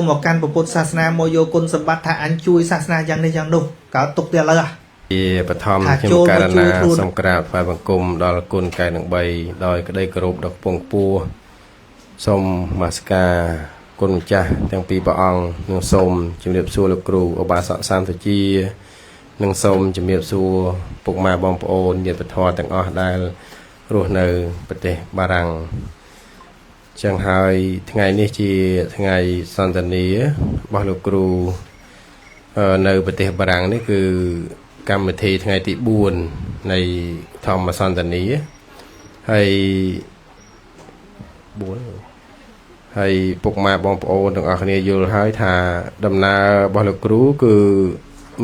មកកាន់ពុទ្ធសាសនាមកយកគុណសម្បត្តិថាអញជួយសាសនាយ៉ាងនេះយ៉ាងនោះកើតទុកទៀតឥឡូវហ៎ ជាបឋម ថា ខ្ញុំ ចូល ករ មកជួយ ណា ខ្លួន សូមក្រាបថ្វាយបង្គំដល់គុណកែនឹង3ដោយក្តីគោរពដ៏ខ្ពង់ខ្ពស់សូមនមស្ការគុណម្ចាស់ទាំងពីរព្រះអង្គនិងសូមជំរាបសួរលោកគ្រូឧបាសកសានសុជា និងសូមជំរាបសួរពុកម៉ែបងប្អូនញាតិពធទាំងអស់ដែលរស់នៅប្រទេសបារាំងចឹងហើយថ្ងៃនេះជាថ្ងៃសន្ទនារបស់លោកគ្រូនៅប្រទេសបារាំងនេះគឺកម្មវិធីថ្ងៃទី4នៃធម្មសន្ទនាហើយ4ហើយពុកម៉ែបងប្អូនទាំងអស់គ្នាយល់ហើយថាដំណើររបស់លោកគ្រូគឺ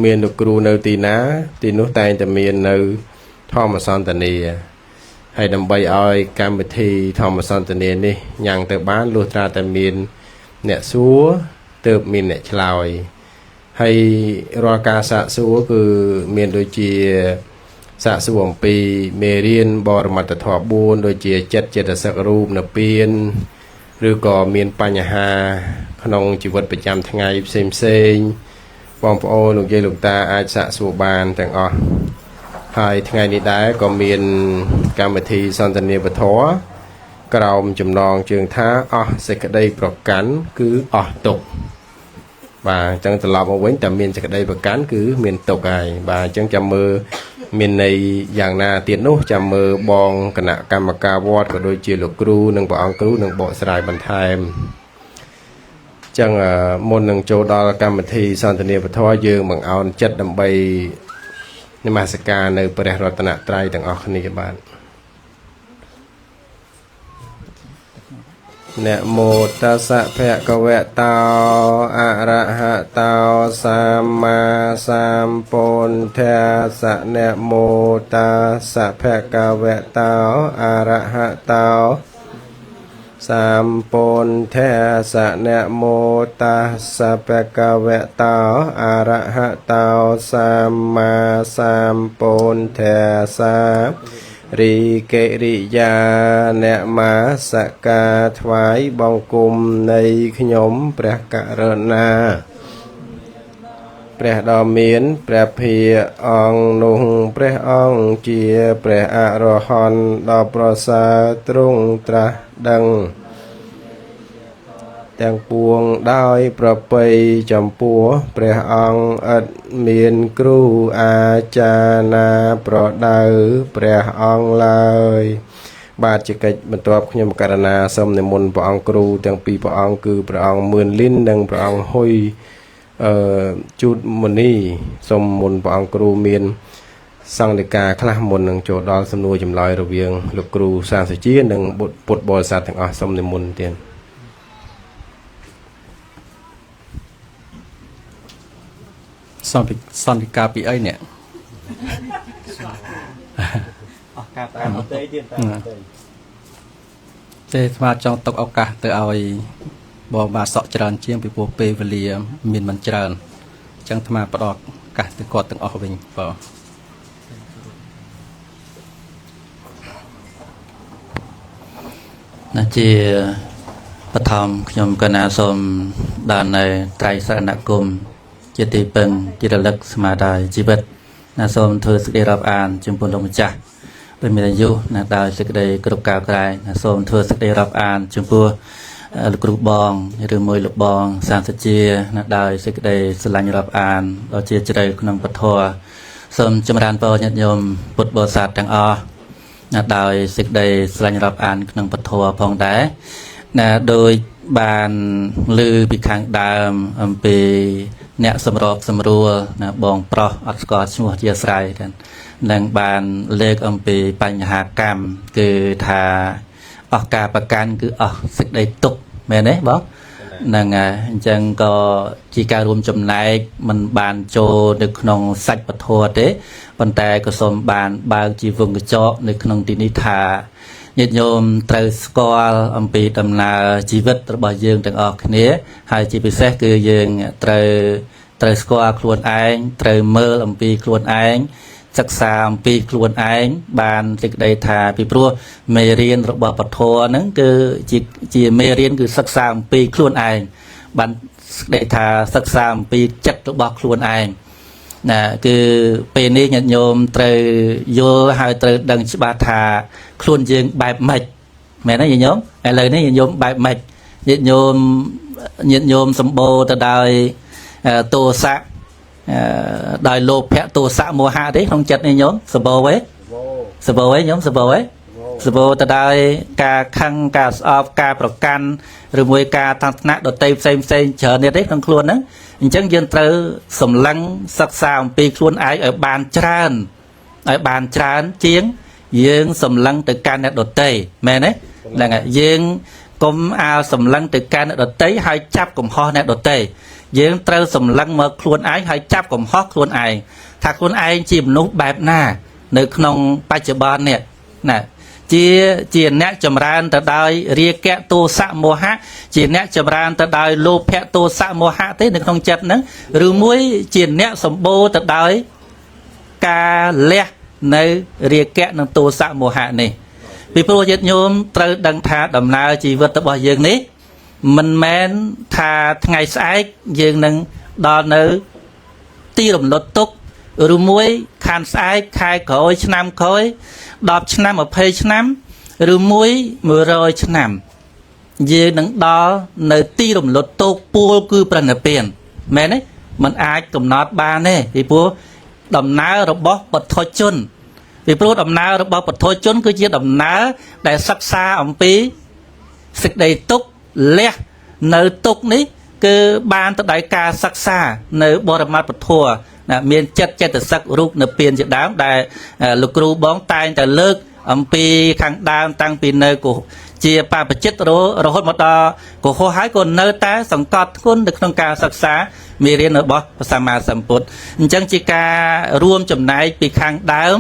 មានលោកគ្រូនៅទីណា ទីនោះតែងតែមាននៅធម្មសន្ទនាហើយដើម្បីឲ្យកម្មវិធីធម្មសន្ទនានេះញ៉ាំងទៅបានលុះត្រាតែមានអ្នកសួរទើបមានអ្នកឆ្លើយហើយរាល់ការសាកសួរគឺមានដូចជាសាកសួរអំពីមេរៀនបរមត្តធម៌4ដូចជាចិត្តចេតសិករូបនិព្វានឬក៏មានបញ្ហាក្នុងជីវិតប្រចាំថ្ងៃផ្សេងផ្សេងបងប្អូនលោកយាយលោកតាអាចសាកសួរបានទាំងអស់ហើយថ្ងៃនេះដែរក៏មានកម្មវិធីសន្ទនាពធក្រោមចំណងជើងថាអស់សេចក្តីប្រកាន់គឺអស់ទុក្ខបាទអញ្ចឹងត្រឡប់មកវិញតែមានសេចក្តីប្រកាន់គឺមានទុក្ខហើយបាទអញ្ចឹងចាំមើលមានន័យយ៉ាងណាទៀតនោះចាំមើលបងគណៈកម្មការវត្តក៏ដូចជាលោកគ្រូនិងព្រះអង្គគ្រូនឹងបកស្រាយបន្ថែមចឹងមុននឹងចូលដល់កម្មវិធីសន្ទនាពធយើងបង្អោនចិត្តដើម្បីនមស្ការនៅព្រះរតនត្រ័យទាំងអស់គ្នាបាទនមោតស្សៈភគវតោអរហតោសម្មាសម្ពុទ្ធាសៈនមោតស្សៈភគវតោអរហតោសម្ពុទ្ធាសៈនមោតស្សៈភគវតោអរហតោសម្មាសម្ពុទ្ធាសៈរីកិរិយានមស្ការថ្វាយបង្គំនៃខ្ញុំព្រះករុណាព្រះដ៏មានព្រះភិយអង្គនោះព្រះអង្គជាព្រះអរហន្តដ៏ប្រសើរទ្រង់ត្រាស់ដឹងទាំងពួងដោយប្រពៃចំពោះព្រះអង្គឥតមានគ្រូអាចារ្យណាប្រដៅព្រះអង្គឡើយបាទជាកិច្ចបន្ទាប់ខ្ញុំករណាសូមនិមន្តព្រះអង្គគ្រូទាំងពីរព្រះអង្គគឺព្រះអង្គមឿនលីននិងព្រះអង្គហ៊ុយជូតមុនីសូមមុនព្រះអង្គគ្រូមានសង្ឃដីកាខ្លះមុននឹងចូលដល់សំណួរចម្លើយរវាងលោកគ្រូសាសជានិងពុទ្ធបរិស័ទទាំងអស់សូមនិមន្តទៀត សន្តិកាពីអីនេះ អស់ការតាមអត់ទេទៀតតាមអត់ទេ ទេស្មាចង់ទុកឱកាសទៅឲ្យបងបាទសក់ច្រើនជាងពីព្រោះពេលវេលាមានមិនច្រើនអញ្ចឹងអាត្មាផ្ដល់ឱកាសទៅគាត់ទាំងអស់វិញបាទ ណាជាបឋមខ្ញុំកណាសូមដល់នៅត្រៃសរណគមជាទីពឹងជារលឹកស្មារតីជីវិតណាសូមធ្វើសេចក្តីរាប់អានចំពោះលោកម្ចាស់ដែលមានអាយុណាដោយសេចក្តីគ្រប់កៅក្រែងណាសូមធ្វើសេចក្តីរាប់អានចំពោះលោកគ្រូបងឬមួយលោកបងសានសជាណាដោយសេចក្តីស្រឡាញ់រាប់អានដ៏ជាជ្រៅក្នុងពធសូមចម្រើនពរញាតិញោមពុទ្ធបរិស័ទទាំងអស់ណាដោយសេចក្តីស្រឡាញ់រាប់អានក្នុងពធផងដែរណាដោយបានឮពីខាងដើមអំពីអ្នកសម្របសម្រួលណាបងប្រុសអត់ស្គាល់ឈ្មោះជាស្រ័យនឹងបានលើកអំពីបញ្ហាកម្មគឺថាអស់ការប្រកាន់គឺអស់សេចក្តីទុក្ខមែនទេបងហ្នឹងហើយអញ្ចឹងក៏ជាការរួមចំណែកមិនបានចូលនៅក្នុងសាច់ពធទេប៉ុន្តែក៏សូមបានបើកជាវងកញ្ចក់នៅក្នុងទីនេះថាញាតិញោមត្រូវស្គាល់អំពីដំណើរជីវិតរបស់យើងទាំងអស់គ្នាហើយជាពិសេសគឺយើងត្រូវស្គាល់ខ្លួនឯងត្រូវមើលអំពីខ្លួនឯងសិក្សាអំពីខ្លួនឯងបានសេចក្តីថាពីព្រោះមេរៀនរបស់ពធហ្នឹងគឺជាមេរៀនគឺសិក្សាអំពីខ្លួនឯងបាន ស្ដីថាសិក្សាអំពីចិត្តរបស់ខ្លួនឯងណាគឺពេលនេះញាតិញោមត្រូវយល់ហើយត្រូវដឹងច្បាស់ថាខ្លួនយើងបែបម៉េចមែនទេញាតិញោមឥឡូវនេះញាតិញោមបែបម៉េចញាតិញោមសម្បូរទៅដោយទោសៈដោយលោភៈទោសៈមោហៈទេក្នុងចិត្តនេះញោមសម្បូរទេសម្បូរទេញោមសម្បូរទេសម្បូរទៅដោយការខឹងការស្អប់ការប្រកាន់ឬមួយការឋានៈដតីផ្សេងផ្សេងច្រើនទៀតទេក្នុងខ្លួនហ្នឹងអញ្ចឹងយើងត្រូវសម្លឹងសិក្សាអំពីខ្លួនឯងឲ្យបានច្រើនឲ្យបានច្រើនជាងយើងសម្លឹងទៅកាន់អ្នកដតីមែនទេហ្នឹងហើយយើងកុំអាលសម្លឹងទៅកាន់អ្នកដតីហើយចាប់កំហុសអ្នកដតីយើងត្រូវសម្លឹងមកខ្លួនឯងហើយចាប់កំហុសខ្លួនឯងថាខ្លួនឯងជាមនុស្សបែបណានៅក្នុងបច្ចុប្បន្ននេះណាជាអ្នកចម្រើនទៅដោយរាគៈទោសៈមោហៈជាអ្នកចម្រើនទៅដោយលោភៈទោសៈមោហៈទេនៅក្នុងចិត្តហ្នឹងឬមួយជាអ្នកសម្បូរទៅដោយការលះនៅរាគៈនិងទោសៈមោហៈនេះពីព្រោះញាតិញោមត្រូវដឹងថាដំណើរជីវិតរបស់យើងនេះមិនមែនថាថ្ងៃស្អែកយើងនឹងដល់នៅទីរំលត់ទុកឬមួយខានស្អែកខែក្រោយឆ្នាំក្រោយ10ឆ្នាំ20ឆ្នាំឬមួយ100ឆ្នាំយើងនឹងដល់នៅទីរំលត់ទុកពួលគឺប្រណិពានមែនទេมันអាចកំណត់បានទេពីព្រោះដំណើររបស់បុថុជនពីព្រោះដំណើររបស់បុថុជនគឺជាដំណើរដែលសិក្សាអំពីសេចក្តីទុក្ខលះនៅទុក្ខនេះគឺបានទៅដោយការសិក្សានៅបរមត្ថពធណាមានចិត្តចេតសិករូបនៅពៀនជាដើមដែលលោកគ្រូបងតែងតែលើកអំពីខាងដើមតាំងពីនៅជាបព្វជិតរហូតមកដល់កុហកហើយក៏នៅតែសង្កត់ធ្ងន់នៅក្នុងការសិក្សាមេរៀនរបស់ព្រះសម្មាសម្ពុទ្ធអញ្ចឹងជាការរួមចំណែកពីខាងដើម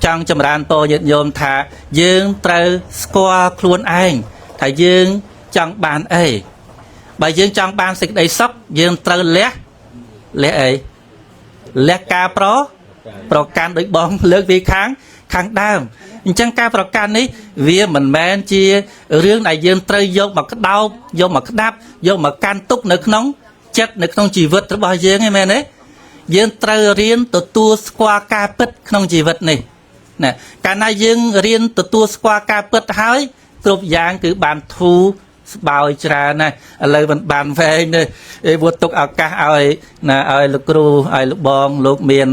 ចង់ចម្រើនពរញាតិញោមថាយើងត្រូវស្គាល់ខ្លួនឯងថាយើងចង់បានអីបើយើងចង់បានសេចក្តីសុខយើងត្រូវលះអីលះការប្រកាន់ដោយបងលើកពីខាងដើមអញ្ចឹងការប្រកាន់នេះវាមិនមែនជារឿងដែលយើងត្រូវយកមកក្តោបយកមកក្តាប់យកមកកាន់ទុកនៅក្នុងចិត្តនៅក្នុងជីវិតរបស់យើងឯងមែនទេយើងត្រូវរៀនទទួលស្គាល់ការពិតក្នុងជីវិតនេះណាកាលណាយើងរៀនទទួលស្គាល់ការពិតហើយគ្រប់យ៉ាងគឺបានធូរស្បើយច្រើនណាស់ឥឡូវមិនបានវែងទេឯវត្តទុកឱកាសឲ្យណាឲ្យលោកគ្រូឲ្យលោកបងលោកមាន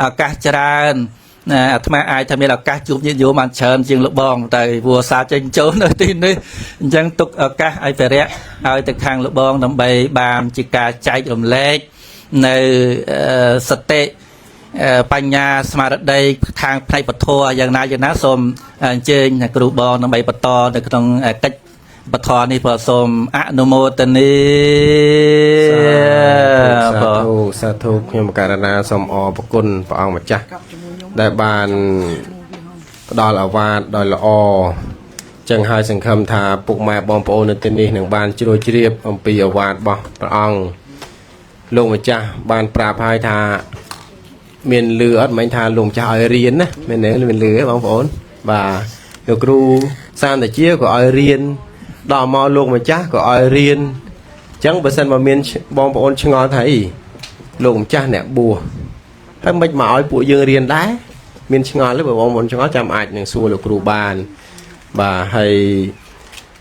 ឱកាសច្រើនណាអាត្មាអាចថាមានឱកាសជួបញាតិញោមបានច្រើនជាងលោកបងតែព្រោះសាចេញចូលនៅទីនេះអញ្ចឹងទុកឱកាសឲ្យពរៈឲ្យទៅខាងលោកបងដើម្បីបានជាការចែករំលែកនៅសតិបញ្ញាស្មារតីខាងផ្នែកពធយ៉ាងណាយ៉ាងណាសូមអញ្ជើញគ្រូបងដើម្បីបន្តនៅក្នុងកិច្ចពធនេះព្រោះសូមអនុមោទនាសាធុសាធុខ្ញុំករណាសូមអរគុណព្រះអង្គម្ចាស់ដែលបានផ្ដល់អាវាតដោយល្អចឹងហើយសង្ឃឹមថាពុកម៉ែបងប្អូននៅទីនេះនឹងបានជ្រួលជ្រាបអំពីអាវាតរបស់ព្រះអង្គលោកម្ចាស់បានប្រាប់ហើយថាមានលឺអត់មិនថាលោកម្ចាស់ឲ្យរៀនណាមែនទេមានលឺទេបងប្អូនបាទលោកគ្រូសានតាជាក៏ឲ្យរៀនដល់មកលោកម្ចាស់ក៏ឲ្យរៀនអញ្ចឹងបើសិនមកមានបងប្អូនឆ្ងល់ថាអីលោកម្ចាស់អ្នកបួសហើយមិនមកឲ្យពួកយើងរៀនដែរមានឆ្ងល់ទេបើបងប្អូនឆ្ងល់ចាំអាចនឹងសួរលោកគ្រូបានបាទហើយ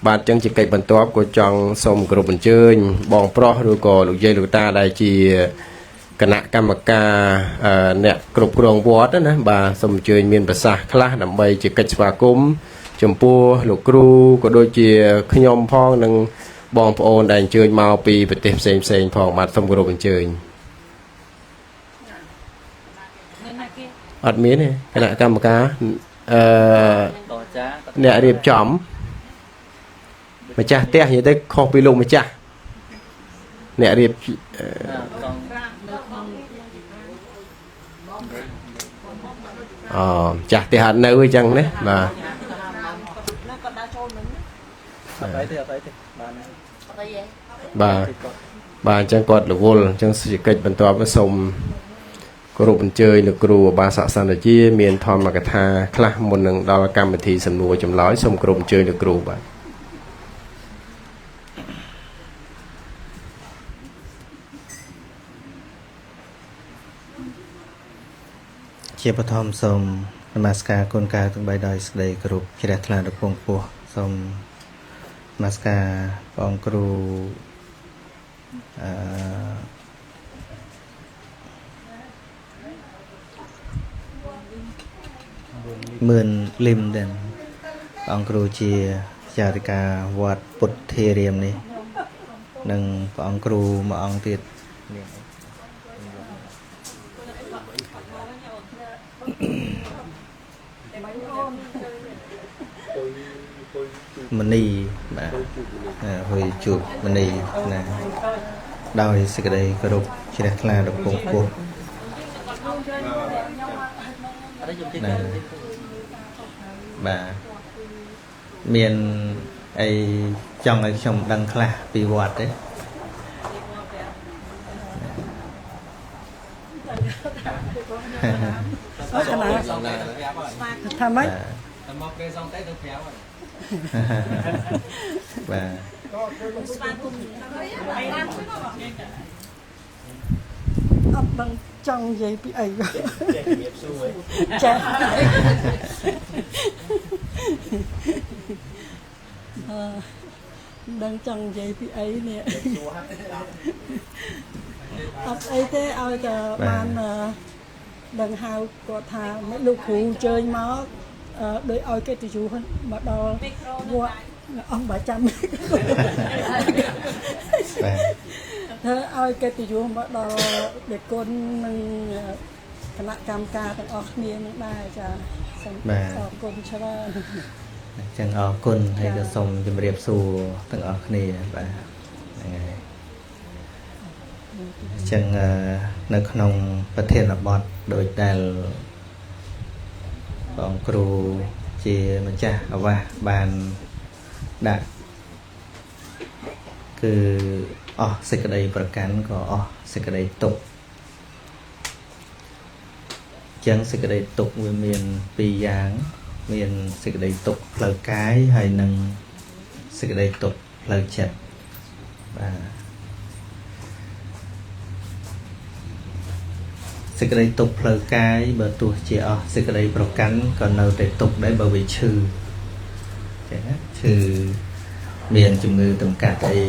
បាទអញ្ចឹងជាកិច្ចបន្ទាប់ក៏ចង់សូមគោរពអញ្ជើញបងប្រុសឬក៏លោកយាយលោកតាដែលជាគណៈកម្មការអ្នកគ្រប់គ្រងវត្តណាបាទសូមអញ្ជើញមានប្រសាសន៍ខ្លះដើម្បីជាកិច្ចស្វាគមន៍ចំពោះលោកគ្រូក៏ដូចជាខ្ញុំផងនិងបងប្អូនដែលអញ្ជើញមកពីប្រទេសផ្សេងផ្សេងផងបាទសូមគោរពអញ្ជើញអត់មានទេគណៈកម្មការអ្នករៀបចំម្ចាស់ផ្ទះនិយាយទៅខុសពីលោកម្ចាស់អ្នករៀបអូម្ចាស់ផ្ទះអត់នៅអញ្ចឹងណាបាទបាទបាទអញ្ចឹងគាត់រវល់អញ្ចឹងសេដ្ឋកិច្ចបន្ទាប់សូមគោរពអញ្ជើញលោកគ្រូឧបាសកសន្តិជាមានធម្មកថាខ្លះមុននឹងដល់កម្មវិធីសំណួរចម្លើយសូមគោរពអញ្ជើញលោកគ្រូបាទ ជាបឋមសូមនមស្ការគុណកាទាំងបីដោយសេចក្តីគោរពជ្រះថ្លាដល់ពងពោះសូមនមស្ការព្រះអង្គគ្រូមឿនលឹមដែរព្រះអង្គគ្រូជាចារិកាវត្តពុទ្ធារាមនេះនិងព្រះអង្គគ្រូមួយអង្គទៀតមនីបាទហុយជួបមនីណាដោយសេចក្តីគោរពជ្រះថ្លាដល់ពងពោះណាបាទមានអីចង់ឲ្យខ្ញុំដឹងខ្លះពីវត្តទេថាម៉េចមកគេសងតែទៅប្រាប់បាទអត់ដឹងចង់និយាយពីអីចេះជំរាបសួរចេះដឹងចង់និយាយពីអីនេះអត់អីទេឲ្យតែបានដឹងហៅគាត់ថាមិនលោកគ្រូអញ្ជើញមកដោយឲ្យកិត្តិយសមកដល់វត្តអង្គបាចាំធ្វើឲ្យកិត្តិយសមកដល់ដេគុណនិងគណៈកម្មការទាំងអស់គ្នានឹងដែរចាសូមអរគុណច្រើនអញ្ចឹងអរគុណហើយក៏សូមជម្រាបសួរទាំងអស់គ្នាបាទហ្នឹងហើយអញ្ចឹងនៅក្នុងប្រធានបទដោយដែលបងគ្រូជាម្ចាស់អាវាសបានដាក់គឺអស់សេចក្តីប្រកាន់ក៏អស់សេចក្តីទុក្ខអញ្ចឹងសេចក្តីទុក្ខវាមានពីរយ៉ាងមានសេចក្តីទុក្ខផ្លូវកាយហើយនិងសេចក្តីទុក្ខផ្លូវចិត្តបាទសេចក្តីទុក្ខផ្លូវកាយបើទោះជាអស់សេចក្តីប្រកាន់ក៏នៅតែទុក្ខដែរបើវាឈឺចឹងណាឈឺមានជំងឺតម្កាត់អី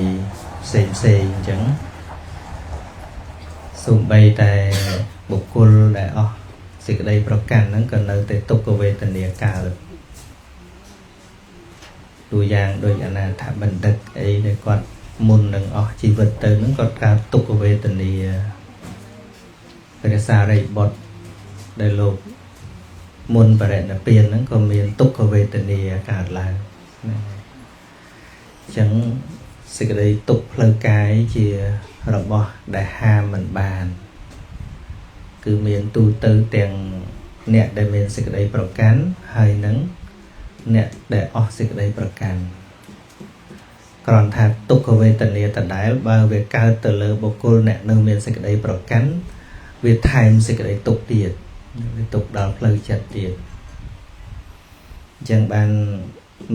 ផ្សេងផ្សេងអញ្ចឹងសូម្បីតែបុគ្គលដែលអស់សេចក្តីប្រកាន់ហ្នឹងក៏នៅតែទុក្ខវេទនាកើតទូយ៉ាងដូចអនាថបណ្ឌិតអីដែលគាត់មុននឹងអស់ជីវិតទៅហ្នឹងគាត់កើតទុក្ខវេទនាព្រះសារីបុត្រដែលលោកមុនបរិនិព្វានហ្នឹងក៏មានទុក្ខវេទនាកើតឡើងណាអញ្ចឹងសេចក្តីទុក្ខផ្លូវកាយជារបស់ដែលហាមមិនបានគឺមានទូទៅទាំងអ្នកដែលមានសេចក្តីប្រកាន់ហើយនឹងអ្នកដែលអស់សេចក្តីប្រកាន់គ្រាន់ថាទុក្ខវេទនាដដែលបើវាកើតទៅលើបុគ្គលអ្នកនៅមានសេចក្តីប្រកាន់វាថែមសេចក្តីទុក្ខទៀតវាទុក្ខដល់ផ្លូវចិត្តទៀតអញ្ចឹងបាន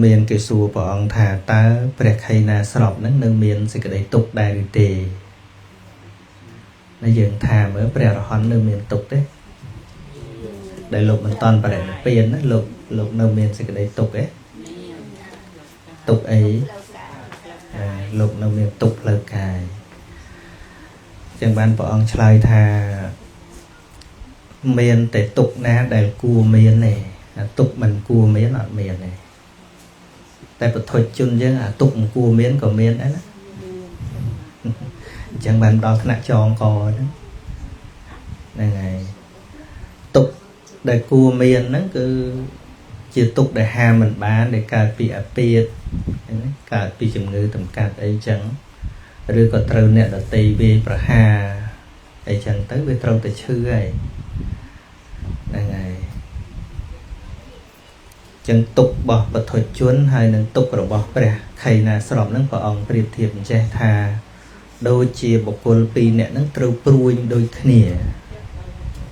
មានគេសួរព្រះអង្គថាតើព្រះខៃណាស្របហ្នឹងនៅមានសេចក្តីទុក្ខដែរឬទេហើយយើងថាមើលព្រះអរហន្តនៅមានទុក្ខទេដែលលោកមិនតាន់បរិនិព្វានណាលោកនៅមានសេចក្តីទុក្ខទេទុក្ខអីលោកនៅមានទុក្ខផ្លូវកាយចឹងបានព្រះអង្គឆ្លើយថាមានតែទុក្ខណាដែលគួរមានទេទុក្ខមិនគួរមានអត់មានទេតែពុទ្ធជនយើងអាទុក្ខមិនគួរមានក៏មានដែរណាអញ្ចឹងបានដល់ថ្នាក់ចងកហ្នឹងហ្នឹងហើយទុក្ខដែលគួរមានហ្នឹងគឺជាទុក្ខដែលហាមមិនបានដែលកើតពីអាពាធហ្នឹងកើតពីជំងឺតម្កាត់អីចឹងឬក៏ត្រូវអ្នកដទៃវាយប្រហារអីចឹងទៅវាត្រូវតែឈឺហើយហ្នឹងហើយចឹងទុក្ខរបស់បុថុជនហើយនឹងទុក្ខរបស់ព្រះខៃណាស្របហ្នឹងព្រះអង្គប្រៀបធៀបអញ្ចេះថាដូចជាបុគ្គលពីរនាក់ហ្នឹងត្រូវព្រួញដូចគ្នា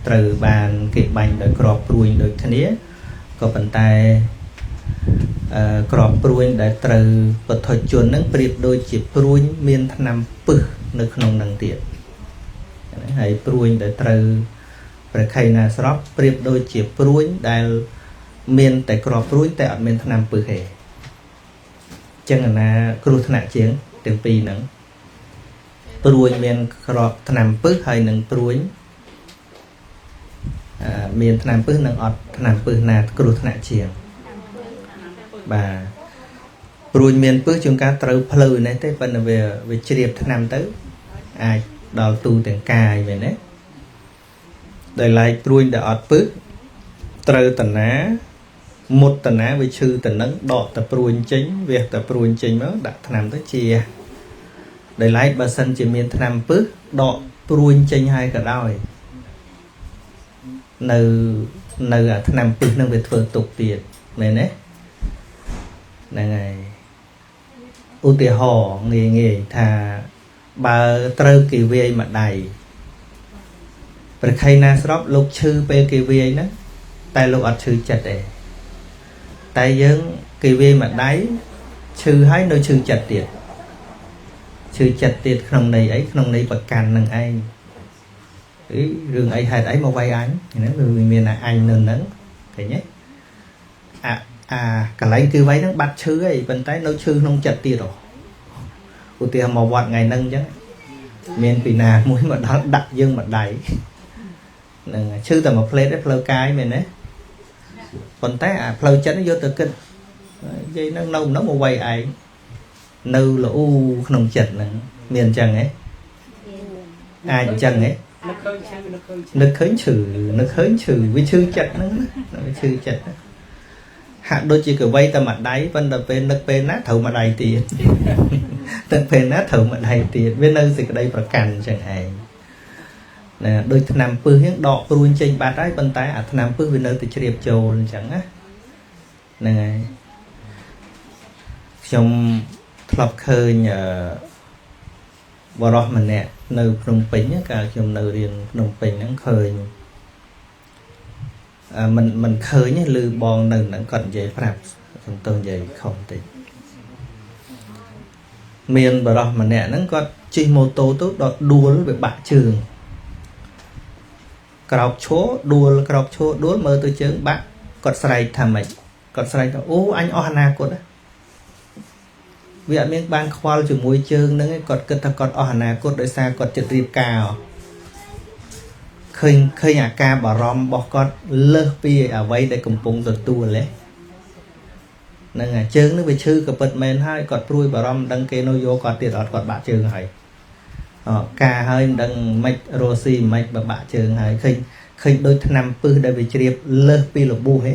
ត្រូវបានគេបាញ់ដោយគ្រាប់ព្រួញដូចគ្នាក៏ប៉ុន្តែក្របព្រួញដែលត្រូវបុថុជនហ្នឹងប្រៀបដូចជាព្រួញមានថ្នាំពឹសនៅក្នុងនឹងទៀតហើយព្រួញដែលត្រូវ ព្រះខៃណាស្របប្រៀបដូចជាព្រួញដែលមានតែក្របព្រួញតែអត់មានថ្នាំពឹសទេចឹងអាណាគ្រោះថ្នាក់ជាងទាំងពីរហ្នឹងព្រួញមានក្របថ្នាំពឹសហើយនឹងព្រួញមានថ្នាំពឹសនិងអត់ថ្នាំពឹសណាគ្រោះថ្នាក់ជាងបាទព្រួញមានពឹសជួនកាលត្រូវផ្លូវនេះទេប៉ុន្តែវាជ្រាបថ្នាំទៅអាចដល់ទូទាំងកាយមែនទេដោយឡែកព្រួញដែលអត់ពឹសត្រូវតាណាមុតតាណាវាឈឺតានឹងដកតែព្រួញចេញវះតែព្រួញចេញមកដាក់ថ្នាំទៅជាដោយឡែកបើសិនជាមានថ្នាំពឹសដកព្រួញចេញហើយក៏ដោយនៅអាថ្នាំពឹសនឹងវាធ្វើទុកទៀតមែនទេហ្នឹងហើយឧទាហរណ៍ងាយៗថាបើត្រូវគេវាយមួយដៃព្រះខៃណាស្របលោកឈឺពេលគេវាយហ្នឹងតែលោកអត់ឈឺចិត្តទេតែយើងគេវាយមួយដៃឈឺហើយនៅឈឺចិត្តទៀតឈឺចិត្តទៀតក្នុងន័យអីក្នុងន័យប្រកាន់នឹងឯងអីរឿងអីហេតុអីមកវាយអញហ្នឹងវាមានអាអញនៅហ្នឹងឃើញទេអាកន្លែងគឺវាយហ្នឹងបាត់ឈឺហើយប៉ុន្តែនៅឈឺក្នុងចិត្តទៀតហ៎ឧទាហរណ៍មកវត្តថ្ងៃហ្នឹងអញ្ចឹងមានពីណាមួយមកដល់ដាក់យើងមួយដៃហ្នឹងឈឺតែមួយផ្លេតទេផ្លូវកាយមែនទេប៉ុន្តែអាផ្លូវចិត្តយកទៅគិតនិយាយហ្នឹងនៅម្ដងមកវាយឯងនៅលូក្នុងចិត្តហ្នឹងមានអញ្ចឹងហ៎អាចអញ្ចឹងហ៎នឹកឃើញឈឺនឹកឃើញឈឺវាឈឺចិត្តហ្នឹងណាវាឈឺចិត្តហាក់ដូចជាកវៃតែមួយដៃប៉ុន្តែពេលនឹកពេលណាត្រូវមួយដៃទៀតទឹកពេលណាត្រូវមួយដៃទៀតវានៅសេចក្តីប្រកាន់អញ្ចឹងឯងណាដូចថ្នាំពឹសហ្នឹងដកព្រួញចេញបាត់ហើយប៉ុន្តែអាថ្នាំពឹសវានៅតែជ្រាបចូលអញ្ចឹងណាហ្នឹងហើយខ្ញុំធ្លាប់ឃើញបរិសម្នាក់នៅភ្នំពេញកាលខ្ញុំនៅរៀនភ្នំពេញហ្នឹងឃើញមិនឃើញទេឮបងនៅហ្នឹងគាត់និយាយប្រាប់សំទោសនិយាយខុសបន្តិចមានបរិសម្នាក់ហ្នឹងគាត់ជិះម៉ូតូទៅដល់ដួលវាបាក់ជើងក្រោកឈរដួលក្រោកឈរដួលមើលទៅជើងបាក់គាត់ស្រែកថាម៉េចគាត់ស្រែកថាអូអញអស់អនាគតវាអត់មានបានខ្វល់ជាមួយជើងហ្នឹងឯងគាត់គិតថាគាត់អស់អនាគតដោយសារគាត់ចិត្តរៀបការឃើញអាការបារម្ភរបស់គាត់លើសពីអ្វីដែលកំពុងទទួលទេហ្នឹងហើយជើងនេះវាឈឺក៏ពិតមែនហើយគាត់ព្រួយបារម្ភមិនដឹងគេនៅយកគាត់ទៀតអត់គាត់បាក់ជើងហើយអការហើយមិនដឹងម៉េចរស់ស៊ីម៉េចបើបាក់ជើងហើយឃើញដូចថ្នាំពឹសដែលវាជ្រាបលើសពីរបួសហ៎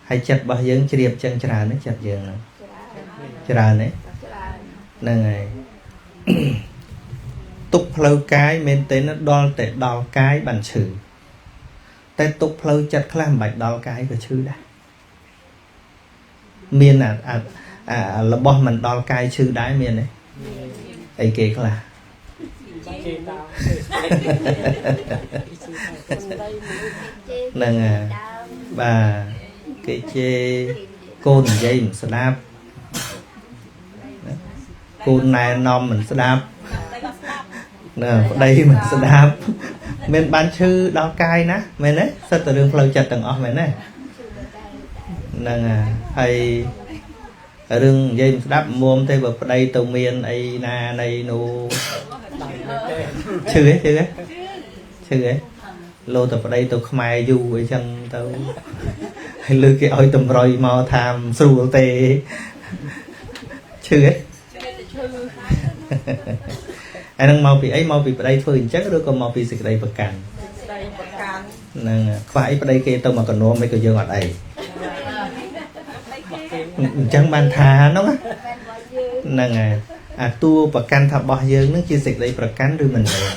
ហើយចិត្តរបស់យើងជ្រាបចឹងច្រើនទេចិត្តយើងហ្នឹងច្រើនទេហ្នឹងហើយទុកផ្លូវកាយមែនទេដល់តែដល់កាយបានឈឺតែទុកផ្លូវចិត្តខ្លះមិនបាច់ដល់កាយក៏ឈឺដែរមានអារបស់មិនដល់កាយឈឺដែរមានទេអីគេខ្លះហ្នឹងហើយបាទគេជេរកូននិយាយមិនស្ដាប់កូនណែនាំមិនស្ដាប់ណាប្តីមិនស្ដាប់មានបានឈឺដល់កាយណាមែនទេសិតតែរឿងផ្លូវចិត្តទាំងអស់មែនទេហ្នឹងហើយរឿងនិយាយមិនស្ដាប់មុំទេបើប្តីទៅមានអីណានៃនោះឈឺទេឈឺទេឈឺទេលោតែប្តីទៅខ្មែរយូរអីចឹងទៅហើយលើគេឲ្យតម្រុយមកថាមិនស្រួលទេឈឺទេអានឹងមកពីអីមកពីប្តីធ្វើអញ្ចឹងឬក៏មកពីសេចក្តីប្រកាន់ហ្នឹងខ្វះអីប្តីគេទៅមកកណោមិនក៏យើងអត់អីអញ្ចឹងបានថាហ្នឹងហ្នឹងហើយអាតួប្រកាន់ថារបស់យើងហ្នឹងជាសេចក្តីប្រកាន់ឬមិនមែន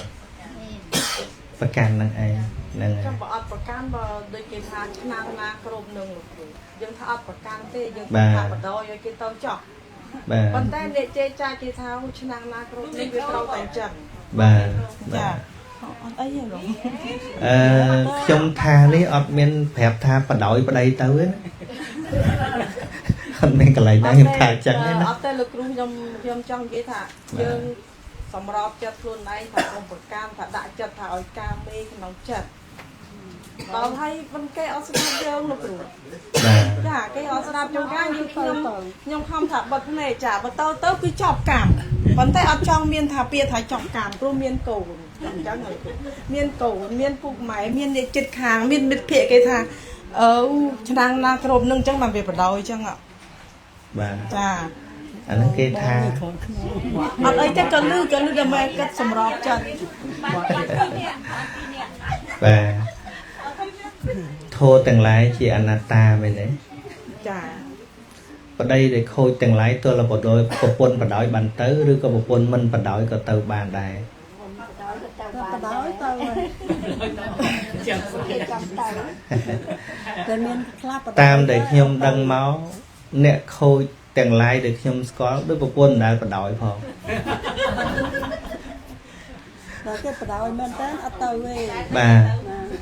ប្រកាន់ហ្នឹងឯងហ្នឹងហើយចាំបើអត់ប្រកាន់បើដូចគេថាឆ្នាំណាគ្រប់នឹងលោកគ្រូយើងថាអត់ប្រកាន់ទេយើងថាបដ ாய் ឲ្យគេទៅចោះបាទប៉ុន្តែអ្នកជេរចាគេថាឆ្នាំណាគ្រប់នេះវាត្រូវតែអញ្ចឹងបាទបាទអត់អីទេលោកខ្ញុំថានេះអត់មានប្រាប់ថាបដ ாய் ប្តីទៅទេណាអត់មានកន្លែងណាខ្ញុំថាអញ្ចឹងទេណាអត់ទេលោកគ្រូខ្ញុំចង់និយាយថាយើង សម្របចិត្តខ្លួនឯងថាកុំប្រកាន់ថាដាក់ចិត្តថាឲ្យការមេក្នុងចិត្តដល់ហើយមិនគេអត់ស្ដាប់យើងលោកគ្រូចាគេអត់ស្ដាប់ជួនកាលខ្ញុំខំថាបិទភ្នែកចាបើទៅគឺចប់កម្មប៉ុន្តែអត់ចង់មានថាពាក្យថាចប់កម្មព្រោះមានកូនអញ្ចឹងលោកគ្រូមានកូនមានពុកម៉ែមានអ្នកចិត្តខាងមានមិត្តភក្តិគេថាអឺឆ្នាំងណាគ្រប់នឹងអញ្ចឹងបានវាបដោយអញ្ចឹងបាទចាអាហ្នឹងគេថាអត់អីទេក៏លឺដើម្បីគិតសម្របចិត្តបាទធម៌ទាំងឡាយជាអនត្តាមែនទេចាប្តីដែលខូចទាំងឡាយទល់តែបដោយប្រពន្ធបដោយបានទៅឬក៏ប្រពន្ធមិនបដោយក៏ទៅបានដែរបដោយទៅតែមានខ្លះតាមដែលខ្ញុំដឹងមកអ្នកខូចទាំងឡាយដែលខ្ញុំស្គាល់ដោយប្រពន្ធមិនដែលបដោយផងដល់គេបដោយមែនតើអត់ទៅទេបាទ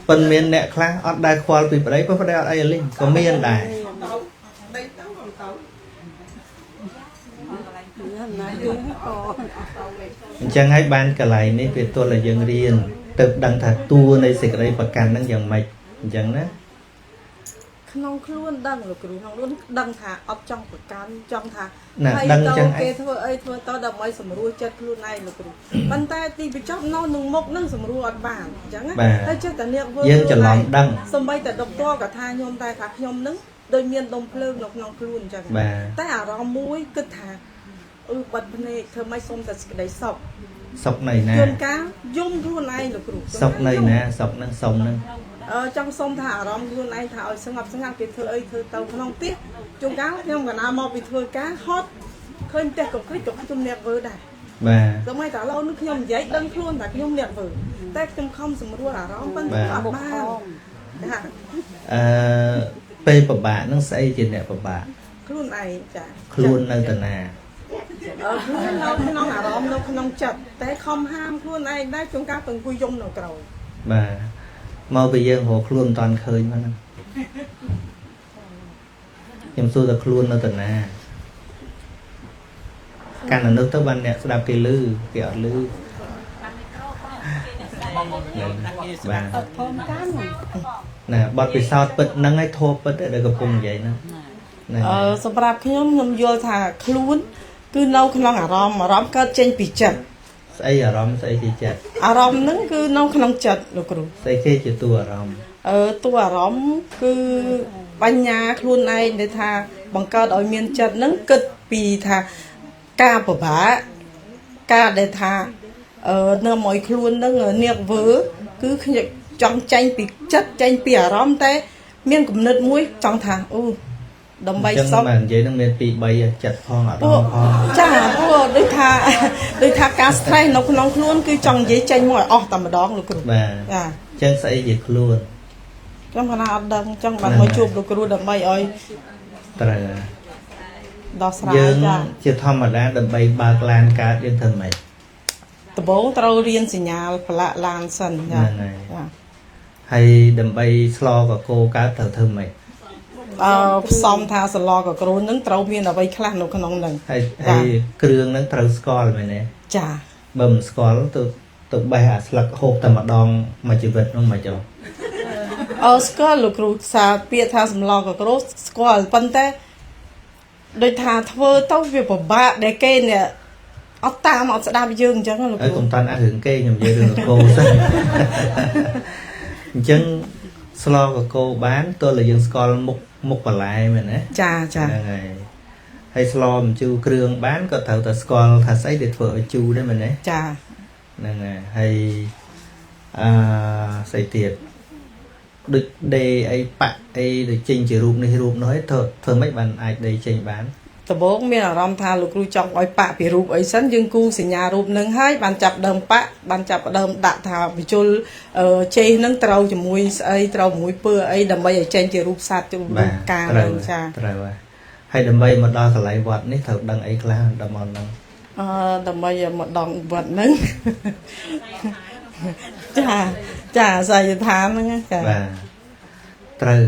ប៉ុន្មានអ្នកខ្លះអត់ដែលខ្វល់ពីប្តីព្រោះប្តីអត់អីលីងក៏មានដែរអញ្ចឹងហើយបានកន្លែងនេះវាទល់តែយើងរៀនទៅដឹងថាតួនៃសេចក្តីប្រកាន់ហ្នឹងយ៉ាងម៉េចអញ្ចឹងណាក្នុងខ្លួនដឹងលោកគ្រូក្នុងខ្លួនដឹងថាអត់ចង់ប្រកាន់ចង់ថាហើយទៅគេធ្វើអីធ្វើទៅដើម្បីសម្រួលចិត្តខ្លួនឯងលោកគ្រូប៉ុន្តែទីបញ្ចប់នៅនឹងមុខនឹងសម្រួលអត់បានអញ្ចឹងតែចេះតែនាងវើយើងច្រឡំដឹងសំបីតែដុកទ័រក៏ថាខ្ញុំតែថាខ្ញុំនឹងដូចមានដុំភ្លើងនៅក្នុងខ្លួនអញ្ចឹងតែអារម្មណ៍មួយគិតថាអឺបិទភ្នែកធ្វើម៉េចសុំតែសេចក្តីសុខសុខនៅណាជួនកាលយំខ្លួនឯងលោកគ្រូសុខនៅណាសុខនឹងសុំនឹងចង់សុំថាអារម្មណ៍ខ្លួនឯងថាឲ្យស្ងប់ស្ងាត់គេធ្វើអីធ្វើទៅក្នុងផ្ទះជួនកាលខ្ញុំកណាមកពីធ្វើការហត់ឃើញផ្ទះក៏គ្រិចក៏ខ្ញុំអ្នកវើដែរបាទសម័យតាឡូវនេះខ្ញុំនិយាយដឹងខ្លួនថាខ្ញុំអ្នកវើតែខ្ញុំខំសម្រួលអារម្មណ៍ប៉ុន្តែអត់បានចាពេលពិបាកនឹងស្អីជាអ្នកពិបាកខ្លួនឯងចាខ្លួននៅតាណាខ្លួននៅក្នុងអារម្មណ៍នៅក្នុងចិត្តតែខំហាមខ្លួនឯងដែរជួនកាលទៅអង្គុយយំនៅក្រោយបាទមកពីយើងរកខ្លួនមិនតាន់ឃើញហ្នឹងខ្ញុំសួរតែខ្លួននៅតាណាកាន់អានោះទៅបានអ្នកស្ដាប់គេលឺគេអត់លឺបាទណាបទពិសោធន៍ពិតហ្នឹងហើយធម៌ពិតដែលកំពុងនិយាយហ្នឹងសម្រាប់ខ្ញុំខ្ញុំយល់ថាខ្លួនគឺនៅក្នុងអារម្មណ៍កើតចេញពីចិត្តស្អីអារម្មណ៍ស្អីជាចិត្តអារម្មណ៍ហ្នឹងគឺនៅក្នុងចិត្តលោកគ្រូស្អីគេជាតួអារម្មណ៍តួអារម្មណ៍គឺបញ្ញាខ្លួនឯងដែលថាបង្កើតឲ្យមានចិត្តហ្នឹងគិតពីថាការពិបាកការដែលថានៅមកខ្លួនហ្នឹងនាងវើគឺខ្ញុំចង់ចេញពីចិត្តចេញពីអារម្មណ៍តែមានគំនិតមួយចង់ថាអូដើម្បីសុខ បាទនិយាយនឹងមាន2 3ចិត្តផងអារម្មណ៍ផងចាព្រោះដូចថាការ stress នៅក្នុងខ្លួនគឺចង់និយាយចេញមកឲ្យអស់តែម្ដងលោកគ្រូបាទចាអញ្ចឹងស្អីជាខ្លួនខ្ញុំគាត់ថាអត់ដឹងអញ្ចឹងបានមកជួបលោកគ្រូដើម្បីឲ្យត្រូវដោះស្រាយចាជាធម្មតាដើម្បីបើកឡានកើតយើងធ្វើម៉េចដំបូងត្រូវរៀនសញ្ញាផ្លាកឡានសិនចាចាហើយដើម្បីស្លកកោកើតត្រូវធ្វើម៉េច ផ្សំថាសឡកក្រូននឹងត្រូវមានអ្វីខ្លះនៅក្នុងនឹងហើយគ្រឿងនឹងត្រូវស្គាល់មែនទេចាបើមិនស្គាល់ទៅបេះអាស្លឹកហូបតែម្ដងមួយជីវិតនោះមិនចុះ ស្គាល់លោកគ្រូសាពាក្យថាសម្លកក្រូស្គាល់ប៉ុន្តែដូចថាធ្វើទៅវាពិបាកដែលគេនេះអត់តាមអត់ស្ដាប់យើងអញ្ចឹងលោកគ្រូ កុំតាន់អារឿងគេខ្ញុំនិយាយរឿងកកោសិនអញ្ចឹងស្លកកោបានទោះតែយើងស្គាល់មុខបន្លែមែនទេចាចាហ្នឹងហើយហើយស្លមិនជូរគ្រឿងបានក៏ត្រូវតែស្គាល់ថាស្អីដែលធ្វើឲ្យជូរដែរមែនទេចាហ្នឹងហើយហើយស្អីទៀតដូចដេអីប៉ាក់អីដូចចេញជារូបនេះរូបនោះឯងធ្វើម៉េចបានអាចដេចេញបាន ដំបូងមានអារម្មណ៍ថាលោកគ្រូចង់ឲ្យប៉ាក់ពីរូបអីសិនយើងគូសញ្ញារូបនឹងហើយបានចាប់ដើមប៉ាក់បានចាប់ដើមដាក់ថាបញ្ជុលជេសនឹងត្រូវជាមួយស្អីត្រូវជាមួយពើអីដើម្បីឲ្យចេញជារូបសត្វជារូបកានឹងចាត្រូវហើយហើយដើម្បីមកដល់កន្លែងវត្តនេះត្រូវដឹងអីខ្លះដល់មកហ្នឹង ដើម្បីមកដល់វត្តហ្នឹងចាចាសាយដ្ឋានហ្នឹងចា បាទត្រូវ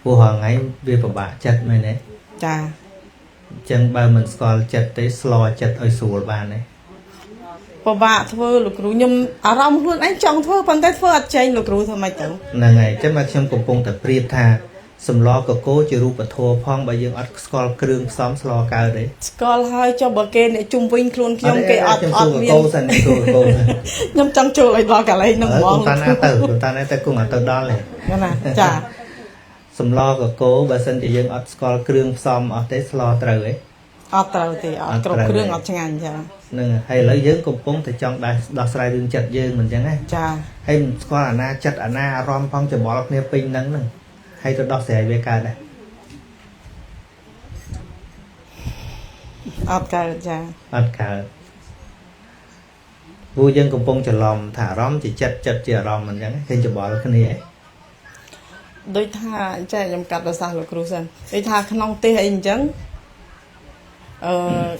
ព្រោះរាល់ថ្ងៃវាពិបាកចិត្តមែនទេ ចា អញ្ចឹងបើមិនស្គាល់ចិត្តទេស្លចិត្តឲ្យស្រួលបានទេ ពិបាកធ្វើលោកគ្រូខ្ញុំអារម្មណ៍ខ្លួនឯងចង់ធ្វើប៉ុន្តែធ្វើអត់ចេញលោកគ្រូធ្វើម៉េចទៅហ្នឹងហើយអញ្ចឹងមកខ្ញុំកំពុងតែប្រៀបថាសម្លកកូជារូបធម៌ផងបើយើងអត់ស្គាល់គ្រឿងផ្សំស្លកើតទេស្គាល់ហើយចុះបើគេអ្នកជុំវិញខ្លួនខ្ញុំគេអត់អត់មានខ្ញុំចង់ចូលឲ្យដល់កន្លែងហ្នឹងហ្មងតាណាទៅតាណាទៅគង់អត់ទៅដល់ទេណាចាសម្លកកូបើសិនជាយើងអត់ស្គាល់គ្រឿងផ្សំអត់ទេស្លត្រូវទេអត់ត្រូវទេអត់គ្រប់គ្រឿងអត់ឆ្ងាញ់ចាហ្នឹងហើយឥឡូវយើងកំពុងតែចង់ដោះស្រាយរឿងចិត្តយើងមិនអញ្ចឹងណាចាហើយមិនស្គាល់អាណាចិត្តអាណាអារម្មណ៍ផងច្បល់គ្នាពេញហ្នឹងហ្នឹងហើយទៅដោះស្រាយវាកើតដែរអត់កើតចាអត់កើតព្រោះយើងកំពុងច្រឡំថាអារម្មណ៍ជាចិត្តចិត្តជាអារម្មណ៍មិនអញ្ចឹងឃើញច្បល់គ្នាឯងដូចថាចាខ្ញុំកាត់ប្រសាសន៍លោកគ្រូសិនដូចថាក្នុងផ្ទះអីអញ្ចឹង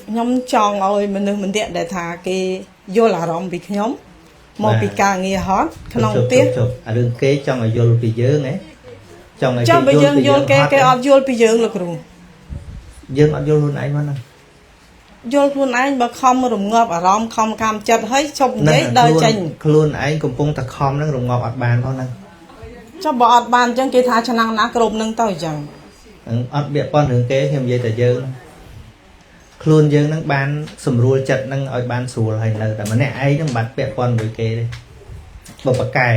ខ្ញុំចង់ឲ្យមនុស្សម្នាក់ដែលថាគេយល់អារម្មណ៍ពីខ្ញុំមកពីការងារហត់ក្នុងផ្ទះអារឿងគេចង់ឲ្យយល់ពីយើងហ៎ចង់ឲ្យគេយល់បើយើងយល់គេគេអត់យល់ពីយើងលោកគ្រូយើងអត់យល់ខ្លួនឯងមកហ្នឹងយល់ខ្លួនឯងបើខំរងាប់អារម្មណ៍ខំកម្មចិត្តហើយឈប់និយាយដើរចេញខ្លួនឯងកំពុងតែខំហ្នឹងរងាប់អត់បានផងហ្នឹងចុះបើអត់បានអញ្ចឹងគេថាឆ្នាំងណាគ្រប់នឹងទៅអញ្ចឹងអត់ពាក់ព័ន្ធរឿងគេខ្ញុំនិយាយតែយើងខ្លួនយើងនឹងបានសម្រួលចិត្តនឹងឲ្យបានស្រួលហើយនៅតែម្នាក់ឯងនឹងបាត់ពាក់ព័ន្ធមួយគេទេបើប្រកែ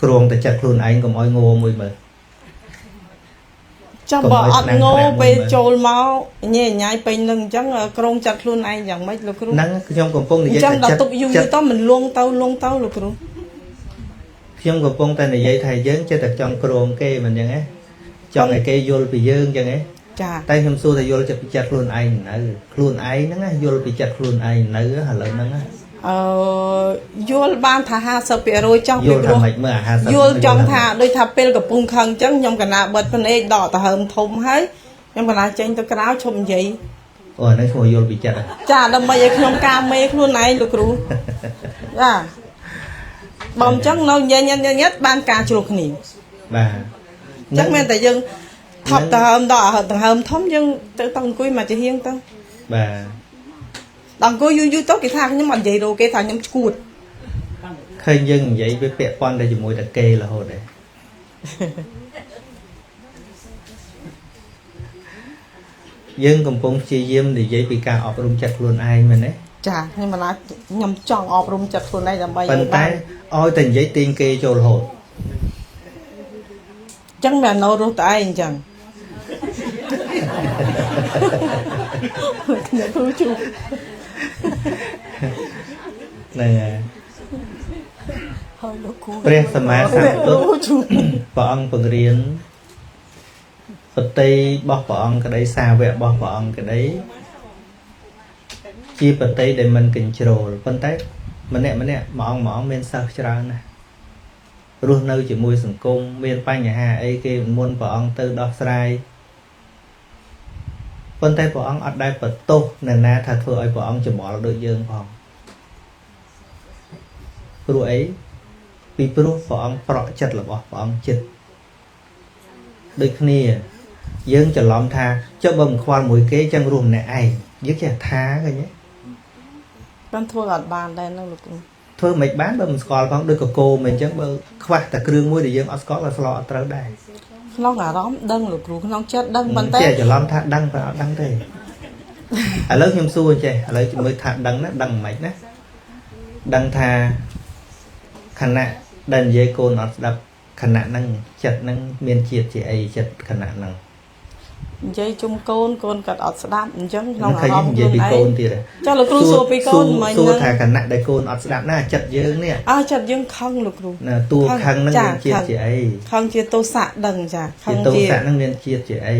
គ្រងតែចិត្តខ្លួនឯងកុំឲ្យងោមួយមើលចាំបើអត់ងោពេលចូលមកញ៉ៃញ៉ៃពេញនឹងអញ្ចឹងក្រងចិត្តខ្លួនឯងយ៉ាងម៉េចលោកគ្រូហ្នឹងខ្ញុំកំពុងនិយាយថាចិត្តដល់ទុកយូរទៅមិនលងទៅលងទៅលោកគ្រូខ្ញុំកំពុងតែនិយាយថាយើងចេះតែចង់ក្រងគេមិនអញ្ចឹងហ៎ចង់ឲ្យគេយល់ពីយើងអញ្ចឹងហ៎ចាតែខ្ញុំសួរថាយល់ចិត្តពីចិត្តខ្លួនឯងនៅខ្លួនឯងហ្នឹងណាយល់ពីចិត្តខ្លួនឯងនៅឥឡូវហ្នឹងណាយល់បានថា 50% ចង់ពីព្រោះយល់ចង់ថាដូចថាពេលកំពុងខឹងអញ្ចឹងខ្ញុំកណាបិទភ្នែកដកទៅហើមធំហើយខ្ញុំកណាចេញទៅក្រៅឈប់និយាយអូអានេះខ្ញុំយល់ពីចិត្តចាដើម្បីឲ្យខ្ញុំការមេខ្លួនឯងលោកគ្រូចាបើអញ្ចឹងនៅញ៉ែញ៉ែញ៉ែបានការជ្រុះគ្នាបាទអញ្ចឹងមានតែយើងថប់ទៅហើមដល់ទៅហើមធំយើងទៅអង្គុយមកជាហៀងទៅបាទដល់អង្គុយយូរយូរទៅគេថាខ្ញុំអត់និយាយរោគេថាខ្ញុំឈួតឃើញយើងនិយាយវាពាក់ព័ន្ធតែជាមួយតែគេរហូតដែរយើងកំពុងព្យាយាមនិយាយពីការអប់រំចិត្តខ្លួនឯងមែនទេចាខ្ញុំមិនណាខ្ញុំចង់អប់រំចិត្តខ្លួនឯងដើម្បីប៉ុន្តែឲ្យតែនិយាយទាញគេចូលរហូតអញ្ចឹងមិននៅរស់តែឯងអញ្ចឹងខ្ញុំគ្រូជួហ្នឹងហើយព្រះសម្មាសម្ពុទ្ធព្រះអង្គបង្រៀនបតីរបស់ព្រះអង្គក្តីសាវករបស់ព្រះអង្គក្តីជាបតីដែលមិនកញ្ជ្រោលប៉ុន្តែម្នាក់ម្នាក់មួយអង្គមួយអង្គមានសិស្សច្រើនណាស់រស់នៅជាមួយសង្គមមានបញ្ហាអីគេមុនព្រះអង្គទៅដោះស្រាយប៉ុន្តែព្រះអង្គអត់ដែលបន្ទោសនរណាថាធ្វើឲ្យព្រះអង្គច្បល់ដូចយើងផងព្រោះអីពីព្រោះព្រះអង្គប្រក់ចិត្តរបស់ព្រះអង្គចិត្តដូចគ្នាយើងច្រឡំថាចុះបើមិនខ្វល់មួយគេចឹងរស់ម្នាក់ឯងយើងចេះថាឃើញទេបានធ្វើអត់បានដែរហ្នឹងលោកគ្រូធ្វើមិនបានបើមិនស្គាល់ផងដូចកកោមិនអញ្ចឹងបើខ្វះតែគ្រឿងមួយដែលយើងអត់ស្គាល់ក៏ស្លអត់ត្រូវដែរក្នុងអារម្មណ៍ដឹងលោកគ្រូក្នុងចិត្តដឹងប៉ុន្តែចេះច្រឡំថាដឹងបើអត់ដឹងទេឥឡូវខ្ញុំសួរចេះឥឡូវមើលថាដឹងណាដឹងមិនណាដឹងថាខណៈដែលនិយាយកូនអត់ស្ដាប់ខណៈហ្នឹងចិត្តហ្នឹងមានជាតិជាអីចិត្តខណៈហ្នឹងនិយាយជុំកូនកូនគាត់អត់ស្ដាប់អញ្ចឹងក្នុងអារម្មណ៍និយាយពីកូនទៀតចាលោកគ្រូសួរពីកូនមិញសួរថាខណៈដែលកូនអត់ស្ដាប់ណាចិត្តយើងនេះអើចិត្តយើងខឹងលោកគ្រូណាតួខឹងហ្នឹងមានជាតិជាអីខឹងជាទោសៈដឹងចាខឹងជាទោសៈហ្នឹងមានជាតិជាអី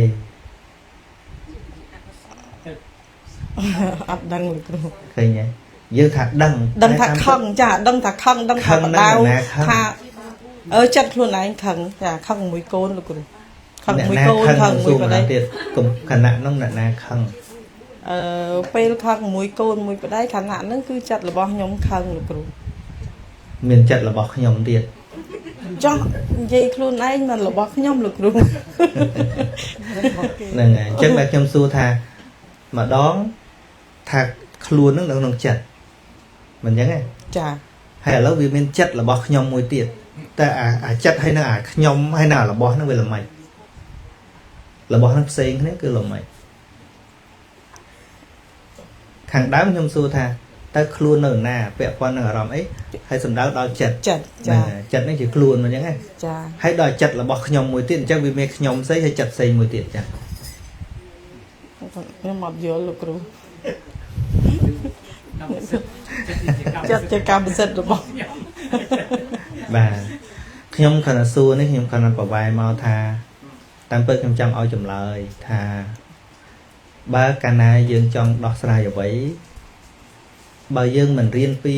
អត់ដឹងលោកគ្រូឃើញទេយើងថាដឹងដឹងថាខឹងចាដឹងថាខឹងដឹងថាបដៅថាចិត្តខ្លួនឯងខឹងចាខឹងមួយកូនលោកគ្រូខឹងមួយកូនខឹងមួយប្តីទៀតកុំខណៈនោះអ្នកណាខឹងពេលខឹងមួយកូនមួយប្តីខណៈហ្នឹងគឺចិត្តរបស់ខ្ញុំខឹងលោកគ្រូមានចិត្តរបស់ខ្ញុំទៀតចង់និយាយខ្លួនឯងមិនរបស់ខ្ញុំលោកគ្រូហ្នឹងហើយអញ្ចឹងបាទខ្ញុំសួរថាម្ដងថាខ្លួននឹងនៅក្នុងចិត្ត មិនអញ្ចឹងទេចាហើយឥឡូវវាមានចិត្តរបស់ខ្ញុំមួយទៀតតែអាចិត្តហើយនឹងអាខ្ញុំហើយនឹងអារបស់ហ្នឹងវាល្មិចរបស់ហ្នឹងផ្សេងគ្នាគឺល្មិចខាងដើមខ្ញុំសួរថាតើខ្លួននៅណាពាក់ព័ន្ធនឹងអារម្មណ៍អីហើយសំដៅដល់ចិត្តចាចិត្តនេះជាខ្លួនមិនអញ្ចឹងហ៎ចាហើយដល់ចិត្តរបស់ខ្ញុំមួយទៀតអញ្ចឹងវាមានខ្ញុំផ្សេងហើយចិត្តផ្សេងមួយទៀតចាខ្ញុំអត់យល់លោកគ្រូចិត្តជាកម្មសិទ្ធិរបស់ខ្ញុំបាទខ្ញុំគ្រាន់តែសួរនេះខ្ញុំគ្រាន់តែប្រវាយមកថាតាមពិតខ្ញុំចង់ឲ្យចម្លើយថាបើកាលណាយើងចង់ដោះស្រាយអ្វីបើយើងមិនរៀនពី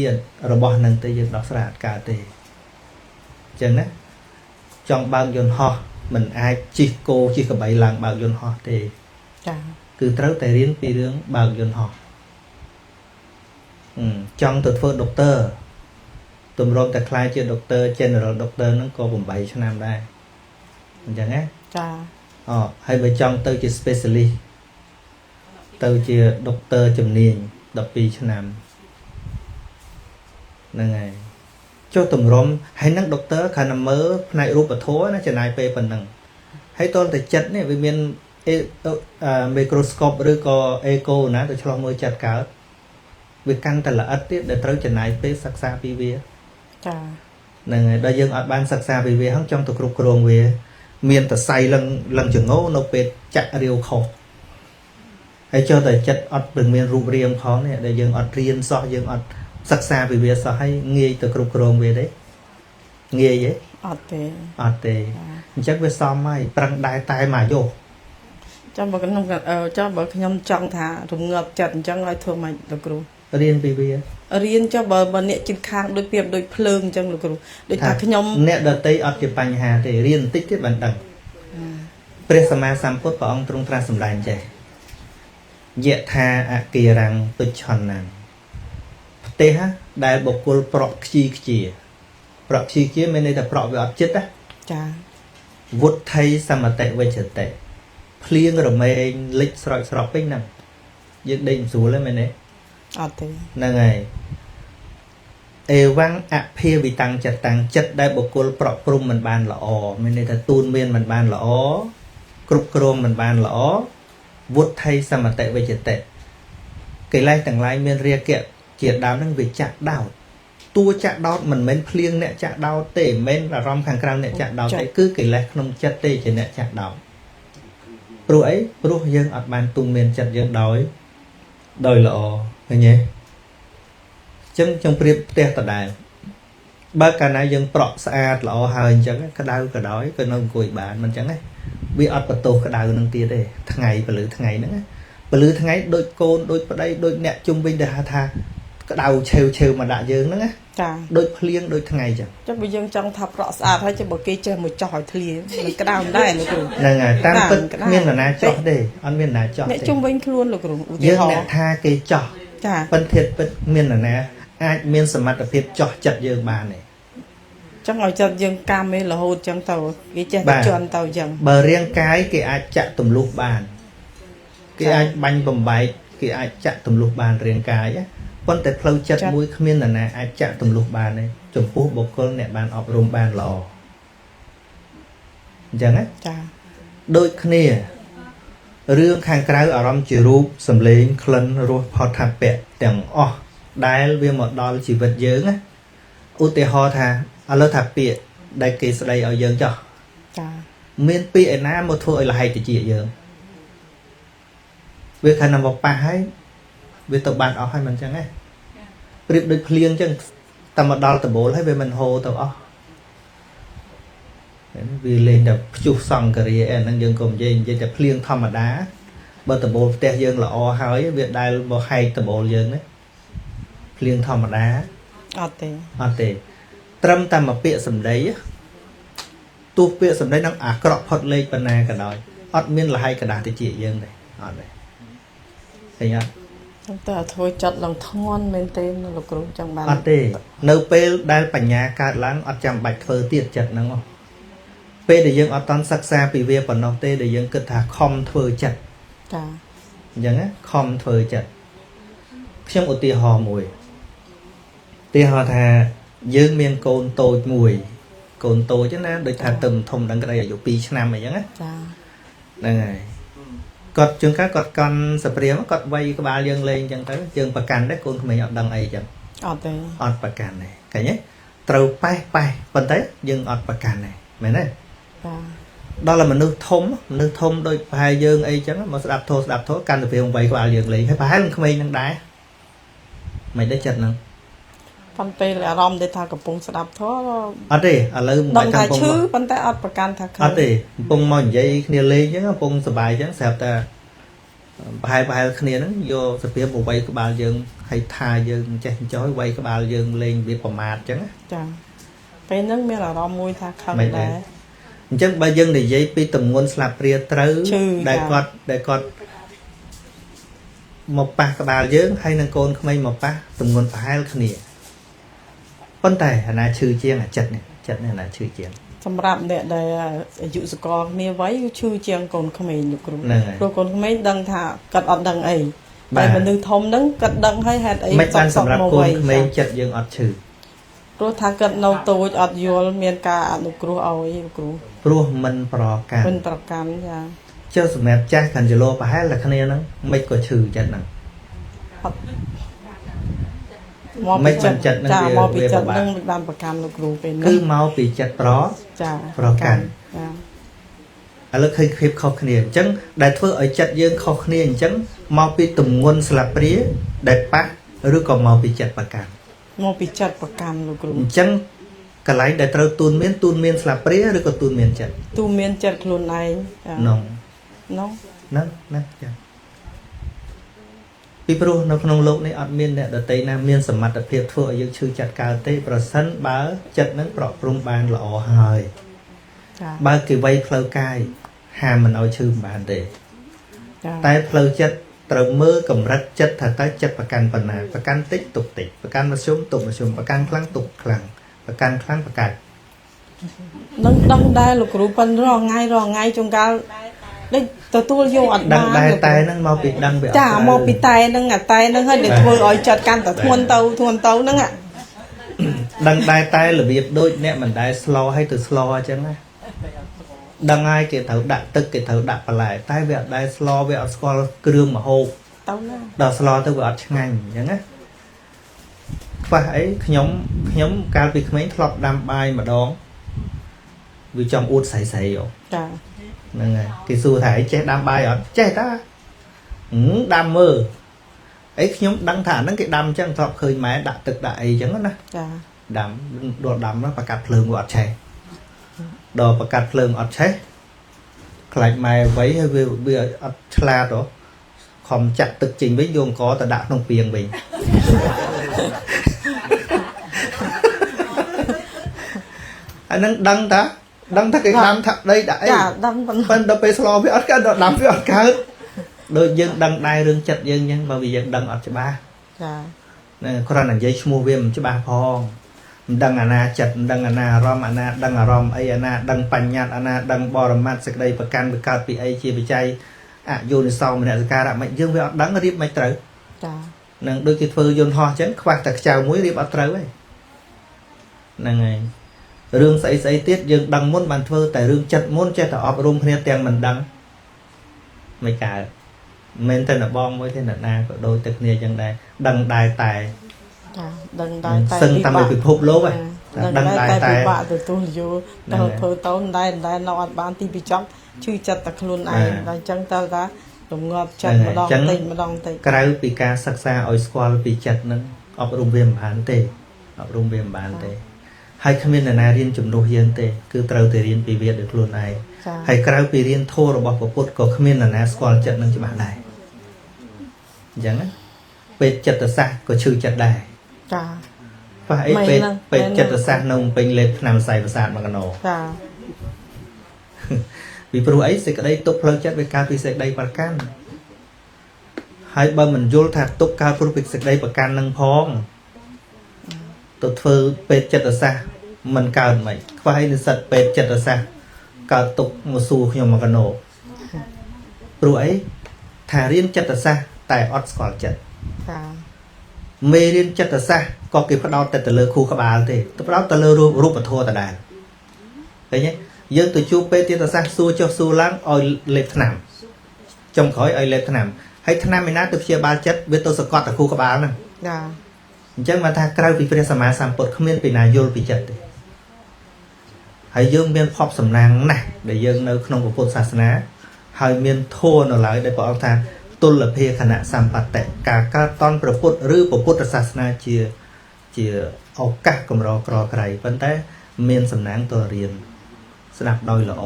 របស់នឹងទេយើងដោះស្រាយអត់កើតទេអញ្ចឹងណាចង់បើកយន្តហោះមិនអាចជិះគោជិះក្របីឡើងបើកយន្តហោះទេចាគឺត្រូវតែរៀនពីរឿងបើកយន្តហោះចង់ទៅធ្វើដុកទ័រទម្រាំតែខ្លាយជាដុកទ័រ General Doctor ហ្នឹងក៏8ឆ្នាំដែរអញ្ចឹងណាចាអូហើយបើចង់ទៅជា Specialist ទៅជាដុកទ័រជំនាញ12ឆ្នាំហ្នឹងហើយចុះទម្រាំហើយនឹងដុកទ័រគ្រាន់តែមើលផ្នែករូបធម៌ណាចំណាយពេលប៉ុណ្ណឹងហើយតើតែចិត្តនេះវាមាន microscope ឬក៏ echo ណាទៅឆ្លោះមើលចិត្តកើតវាកាន់តែល្អិតទៀតដែលត្រូវចំណាយពេលសិក្សាពីវាចាហ្នឹងហើយដល់យើងអត់បានសិក្សាពីវាហ្នឹងចង់ទៅគ្រប់គ្រងវាមានតសៃលឹងចងោនៅពេលចាក់រាវខុសហើយចុះតែចិត្តអត់ពឹងមានរូបរាងផងនេះដែលយើងអត់រៀនសោះយើងអត់សិក្សាពីវាសោះហើយងាយទៅគ្រប់គ្រងវាទេងាយទេអត់ទេអត់ទេអញ្ចឹងវាសមហើយប្រឹងដែរតែមកយោចាំបើខ្ញុំចាំបើខ្ញុំចង់ថារងាប់ចិត្តអញ្ចឹងឲ្យធ្វើម៉េចលោកគ្រូរៀនពីវារៀនចុះបើអ្នកជិតខាងដូចប្រៀបដូចភ្លើងអញ្ចឹងលោកគ្រូដូចថាខ្ញុំអ្នកដតីអត់ជាបញ្ហាទេរៀនបន្តិចទៀតបានដឹងព្រះសម្មាសម្ពុទ្ធព្រះអង្គទ្រង់ត្រាស់សម្ដែងចេះយថាអគារាំងទុច្ឆន្នំផ្ទះដែលបុគ្គលប្រក់ខ្ជីខ្ជាប្រក់ខ្ជីខ្ជាមានន័យថាប្រក់វាអត់ចិត្តណាចាវុទ្ធិសមតិវិជ្ជតិភ្លៀងរមែងលិចស្រោចស្រពពេញហ្នឹងយើងដេកមិនស្រួលទេមែនទេអត់ទេហ្នឹងហើយអេវ៉ាំងអភិវិតាំងចិត្តតាំងចិត្តដែលបុគ្គលប្រក់ព្រំមិនបានល្អមានន័យថាទូនមានមិនបានល្អគ្រប់គ្រងមិនបានល្អវុទ្ធិសមតិវិជ្ជតិកិលេសទាំងឡាយមានរាគៈជាដើមហ្នឹងវាចាក់ដោតតួចាក់ដោតមិនមែនភ្លៀងអ្នកចាក់ដោតទេមិនមែនអារម្មណ៍ខាងក្រៅអ្នកចាក់ដោតទេគឺកិលេសក្នុងចិត្តទេជាអ្នកចាក់ដោតព្រោះអីព្រោះយើងអត់បានទូនមានចិត្តយើងដោយល្អឃើញទេអញ្ចឹងខ្ញុំប្រៀបផ្ទះដដែលបើកាលណាយើងប្រក់ស្អាតល្អហើយអញ្ចឹងក្តៅក៏ដោយក៏នៅអង្គុយបានមិនអញ្ចឹងទេវាអត់បន្ទោសក្តៅនឹងទៀតទេថ្ងៃពលឺថ្ងៃហ្នឹងពលឺថ្ងៃដូចកូនដូចប្តីដូចអ្នកជុំវិញដែលហៅថាក្តៅឆេវឆេវមកដាក់យើងហ្នឹងណាចាដូចភ្លៀងដូចថ្ងៃចឹងចុះបើយើងចង់ថាប្រក់ស្អាតហើយចុះបើគេចេះមកចោះឲ្យធ្លាមិនក្តៅមិនដែរលោកគ្រូហ្នឹងហើយតាមពិតមាននរណាចោះទេអត់មាននរណាចោះទេអ្នកជុំវិញខ្លួនលោកគ្រូឧទាហរណ៍យើងអ្នកថាគេចោះចាប៉ុន្តែពិតមាននរណាអាចមានសមត្ថភាពចោះចិត្តយើងបានទេចឹងឲ្យចិត្តយើងកម្មឯរហូតចឹងទៅគេចេះតែជន់ទៅចឹងបើរាងកាយគេអាចចាក់ទម្លុះបានគេអាចបាញ់បំបែកគេអាចចាក់ទម្លុះបានរាងកាយប៉ុន្តែផ្លូវចិត្តមួយគ្មាននរណាអាចចាក់ទម្លុះបានទេចំពោះបុគ្គលអ្នកបានអប់រំបានល្អអញ្ចឹងណាចាដូចគ្នារឿងខាងក្រៅអារម្មណ៍ជារូបសម្លេងក្លិនរសផតថាពៈទាំងអស់ដែលវាមកដល់ជីវិតយើងណាឧទាហរណ៍ថាឥឡូវថាពាក្យដែលគេស្ដីឲ្យយើងចោះចាមានពាក្យឯណាមកធ្វើឲ្យលហែកតិចយើងវាខាងណាមកប៉ះហើយវាទៅបាត់អស់ហើយមិនអញ្ចឹងទេប្រៀបដូចភ្លៀងអញ្ចឹងតែមកដល់ដបូលហើយវាមិនហូរទៅអស់វាលេងតែព្យុះសង្ឃរាអីហ្នឹងយើងក៏និយាយតែភ្លៀងធម្មតាបើដបូលផ្ទះយើងល្អហើយវាដែលមកហែកដបូលយើងណាភ្លៀងធម្មតាអត់ទេអត់ទេត្រឹមតែមកពាក្យសម្ដីទោះពាក្យសម្ដីនឹងអាក្រក់ផុតលេខប៉ុណ្ណាក៏ដោយអត់មានលហៃกระดาษតិចយើងទេអត់ទេឃើញអត់តែធ្វើចិត្តឡើងធ្ងន់មែនទេលោកគ្រូចង់បានអត់ទេនៅពេលដែលបញ្ញាកើតឡើងអត់ចាំបាច់ធ្វើទៀតចិត្តហ្នឹងពេលដែលយើងអត់តន់សិក្សាពីវាប៉ុណ្ណោះទេដែលយើងគិតថាខំធ្វើចិត្តចាអញ្ចឹងណាខំធ្វើចិត្តខ្ញុំឧទាហរណ៍មួយ ទីហៅថាយើងមានកូនតូចមួយកូនតូចណាដូចថាទៅធំដឹងក្តីអាយុ2ឆ្នាំអីចឹងណា ចា ហ្នឹងហើយគាត់ជួនកាលគាត់កន់សព្រាមគាត់វៃក្បាលយើងលេងចឹងទៅយើងប្រកាន់ដែរកូនក្មេងអត់ដឹងអីចឹង អត់ទេ អត់ប្រកាន់ទេឃើញទេត្រូវប៉េះប៉េះប៉ុន្តែយើងអត់ប្រកាន់ទេមែនទេ ចា ដល់តែមនុស្សធំមនុស្សធំដូចប្រហែលយើងអីចឹងមកស្ដាប់ធម៌ស្ដាប់ធម៌កាន់តែព្រាមវៃក្បាលយើងលេងហើយប្រហែលនឹងក្មេងនឹងដែរមិនដែរចិត្តហ្នឹង ប៉ុន្តែអារម្មណ៍ដែលថាកំពុងស្ដាប់ធម៌ អត់ទេឥឡូវមិន ដឹង បាច់ ថាឈឺ កំពុងមក ប៉ុន្តែអត់ប្រកាន់ថាខឹង អត់ទេកំពុងមកនិយាយគ្នាលេងចឹងកំពុងសប្បាយចឹងស្រាប់តែប្រហែលប្រហែលគ្នាហ្នឹងយកសភាពមកវៃក្បាលយើងហើយថាយើងចេះចោះវៃក្បាលយើងលេងវាប្រមាថចឹងណា ចាពេលហ្នឹងមានអារម្មណ៍មួយថាខឹង មិនដែរ ដែរ អញ្ចឹងបើយើងនិយាយពីទម្ងន់ស្លាបព្រាត្រូវ ឈឺ ដែល ចា គាត់ដែលគាត់មកប៉ះក្បាលយើងហើយនឹងកូនក្មេងមកប៉ះទម្ងន់ប្រហែលគ្នាប៉ុន្តែអាណាឈឺជាងអាចិត្តនេះចិត្តនេះអាណាឈឺជាង សម្រាប់អ្នកដែលអាយុសកលគ្នាវ័យគឺឈឺជាងកូនក្មេងលោកគ្រូ ហ្នឹងហើយ ព្រោះកូនក្មេងដឹងថាគាត់អត់ដឹងអី បាទ តែមនុស្សធំហ្នឹងគាត់ដឹងហើយហេតុអី មិនបានសម្រាប់កូនក្មេង ចា ចិត្តយើងអត់ឈឺ ព្រោះថាគាត់នៅតូចអត់យល់មានការអនុគ្រោះឲ្យលោកគ្រូ ព្រោះមិនប្រកាន់ មិនប្រកាន់ចា ចុះសម្រាប់ចាស់ខាន់គីឡូប្រហែលតែគ្នាហ្នឹងមិនក៏ឈឺចិត្តហ្នឹង អត់មក មិន ពីចិត្ត បានចិត្តហ្នឹង ចា វា មកពី វាពិបាក ចិត្តហ្នឹងមិនបានប្រកាន់លោកគ្រូពេល គឺ ហ្នឹង មកពីចិត្តប្រ ចា ប្រកាន់ ចា ឥឡូវឃើញភាពខុសគ្នាអញ្ចឹងដែលធ្វើឲ្យចិត្តយើងខុសគ្នាអញ្ចឹងមកពីទម្ងន់ស្លាបព្រាដែលប៉ះឬក៏មកពីចិត្តប្រកាន់ មកពីចិត្តប្រកាន់លោកគ្រូ អញ្ចឹងកន្លែងដែលត្រូវទូនមានទូនមានស្លាបព្រាឬក៏ទូនមានចិត្ត ទូមានចិត្តខ្លួនឯងចា នង នោះ ហ្នឹងណាចាពីព្រោះនៅក្នុងលោកនេះអត់មានអ្នកដទៃណាមានសមត្ថភាពធ្វើឲ្យយើងឈឺចិត្តកើតទេប្រសិនបើចិត្តហ្នឹងប្រក់ព្រំបានល្អហើយ ចា បើគេវៃផ្លូវកាយហាមមិនឲ្យឈឺមិនបានទេ ចា តែផ្លូវចិត្តត្រូវមើលកម្រិតចិត្តថាតើចិត្តប្រកាន់ប៉ុណ្ណាប្រកាន់តិចទុកតិចប្រកាន់មធ្យមទុកមធ្យមប្រកាន់ខ្លាំងទុកខ្លាំងប្រកាន់ខ្លាំងប្រកាច់ នឹងដឹងដែរលោកគ្រូប៉ិនរាល់ថ្ងៃរាល់ថ្ងៃជួនកាលដូចទទួលយកអត់ ដឹង បាន ដែរ លោកគ្រូ តែហ្នឹងមកពីដឹងវាអត់ ចា ត្រូវ មកពីតែហ្នឹងអាតែហ្នឹងហើយដែលធ្វើឲ្យចិត្តកាន់តែធ្ងន់ទៅធ្ងន់ទៅហ្នឹងអា ដឹងដែរតែរបៀបដូចអ្នកមិនដែលស្លឲ្យទៅស្លអញ្ចឹងណាដឹងហើយគេត្រូវដាក់ទឹកគេត្រូវដាក់បន្លែតែវាអត់ដែលស្លវាអត់ស្គាល់គ្រឿងម្ហូប ទៅណា ដល់ស្លទៅវាអត់ឆ្ងាញ់អញ្ចឹងណាខ្វះអីខ្ញុំខ្ញុំកាលពីក្មេងធ្លាប់ដាំបាយម្ដងវាចង់អួតស្រីស្រីហ៎ ចា ហ្នឹងហើយគេសួរថាអីចេះដាំបាយអត់ចេះតាហឹមដាំមើលអីខ្ញុំដឹងថាអាហ្នឹងគេដាំអញ្ចឹងធ្លាប់ឃើញម៉ែដាក់ទឹកដាក់អីអញ្ចឹងណា ចា ដាំដល់ដាំនោះប្រកាត់ភ្លើងវាអត់ឆេះដល់ប្រកាត់ភ្លើងអត់ឆេះខ្លាចម៉ែវៃហើយវាវាអត់ឆ្លាតហ៎ខំចាក់ទឹកចេញវិញយកអង្គទៅដាក់ក្នុងពាងវិញអាហ្នឹងដឹងតាដឹងថាគេដាំថាដីដាក់អី ចាដឹងប៉ុណ្ណឹង ប៉ុន្តែដល់ពេលស្លវាអត់កើតដល់ដាំវាអត់កើតដូចយើងដឹងដែររឿងចិត្តយើងអញ្ចឹងបើវាយើងដឹងអត់ច្បាស់ ចា ហ្នឹងគ្រាន់តែនិយាយឈ្មោះវាមិនច្បាស់ផងមិនដឹងអាណាចិត្តមិនដឹងអាណាអារម្មណ៍អាណាដឹងអារម្មណ៍អីអាណាដឹងបញ្ញត្តិអាណាដឹងបរមត្តសេចក្តីប្រកាន់វាកើតពីអីជាបច្ច័យអយោនិសោមនសិការៈមិនយើងវាអត់ដឹងរៀបមិនត្រូវ ចា នឹងដូចគេធ្វើយន្តហោះអញ្ចឹងខ្វះតែខ្ចៅមួយរៀបអត់ត្រូវទេហ្នឹងហើយរឿងស្អីស្អីទៀតយើងដឹងមុនបានធ្វើតែរឿងចិត្តមុនចេះតែអប់រំគ្នាទាំងមិនដឹងមិនកើតមិនមែនតែអ្នកបងមួយទេអ្នកណាក៏ដូចតែគ្នាអញ្ចឹងដែរដឹងដែរតែ ចាដឹងដែរតែ សឹងតាមពិភពលោកហ៎ ដឹង ដឹង ដែរតែ ដែរតែ ពិបាកទទួលយក ហ្នឹងហើយ ទៅធ្វើទៅមិនដែរមិនដែរនៅអត់បានទីបញ្ចប់ឈឺចិត្តតែខ្លួនឯង បាទ ដល់អញ្ចឹងតើតារងាប់ចិត្ត ហ្នឹង ម្ដង ហើយអញ្ចឹង តិចម្ដងតិច ក្រៅពីការសិក្សាឲ្យស្គាល់ពីចិត្តហ្នឹងអប់រំវាមិនបានទេអប់រំវាមិនបានទេហើយគ្មានអ្នកណារៀនជំនួសយើងទេគឺត្រូវតែរៀនពីវាដោយខ្លួនឯង ចា ហើយក្រៅពីរៀនធម៌របស់ព្រះពុទ្ធក៏គ្មានអ្នកណាស្គាល់ចិត្តនឹងច្បាស់ដែរអញ្ចឹងណាពេទ្យចិត្តសាស្ត្រក៏ឈឺចិត្តដែរ ចា ប៉ះអីពេទ្យ មែនហ្នឹង ពេទ្យ មែនហ្នឹង ចិត្តសាស្ត្រនៅភ្នំពេញលេបថ្នាំសៃប្រសាទមកកណោ ចា ពីព្រោះអីសេចក្តីទុកផ្លូវចិត្តវាកើតពីសេចក្តីប្រកាន់ហើយបើមិនយល់ថាទុកកើតព្រោះពីសេចក្តីប្រកាន់នឹងផងទៅធ្វើពេទ្យចិត្តសាស្ត្រមិនកើតមិនខ្វះអីនិស្សិតពេទ្យចិត្តសាស្ត្រកើតទុកមកសួរខ្ញុំមកកណោព្រោះអីថារៀនចិត្តសាស្ត្រតែអត់ស្គាល់ចិត្ត ចា មេរៀនចិត្តសាស្ត្រក៏គេផ្ដោតតែទៅលើខួរក្បាលទេទៅផ្ដោតទៅលើរូបធម៌ដដែលឃើញទេយើងទៅជួបពេទ្យចិត្តសាស្ត្រសួរចុះសួរឡើងឲ្យលេបថ្នាំចុងក្រោយឲ្យលេបថ្នាំហើយថ្នាំឯណាទៅព្យាបាលចិត្តវាទៅសង្កត់តែខួរក្បាលហ្នឹងចាអញ្ចឹងបានថាក្រៅពីព្រះសម្មាសម្ពុទ្ធគ្មានពីណាយល់ពីចិត្តទេហើយយើងមានភពសំណាងណាស់ដែលយើងនៅក្នុងពុទ្ធសាសនាហើយមានធម៌នៅឡើយដែលព្រះអង្គថាទុលភាខណៈសម្បត្តិការកើតតនព្រះពុទ្ធឬពុទ្ធសាសនាជាឱកាសកម្រក្រក្រៃប៉ុន្តែមានសំណាងទៅរៀនស្ដាប់ដោយល្អ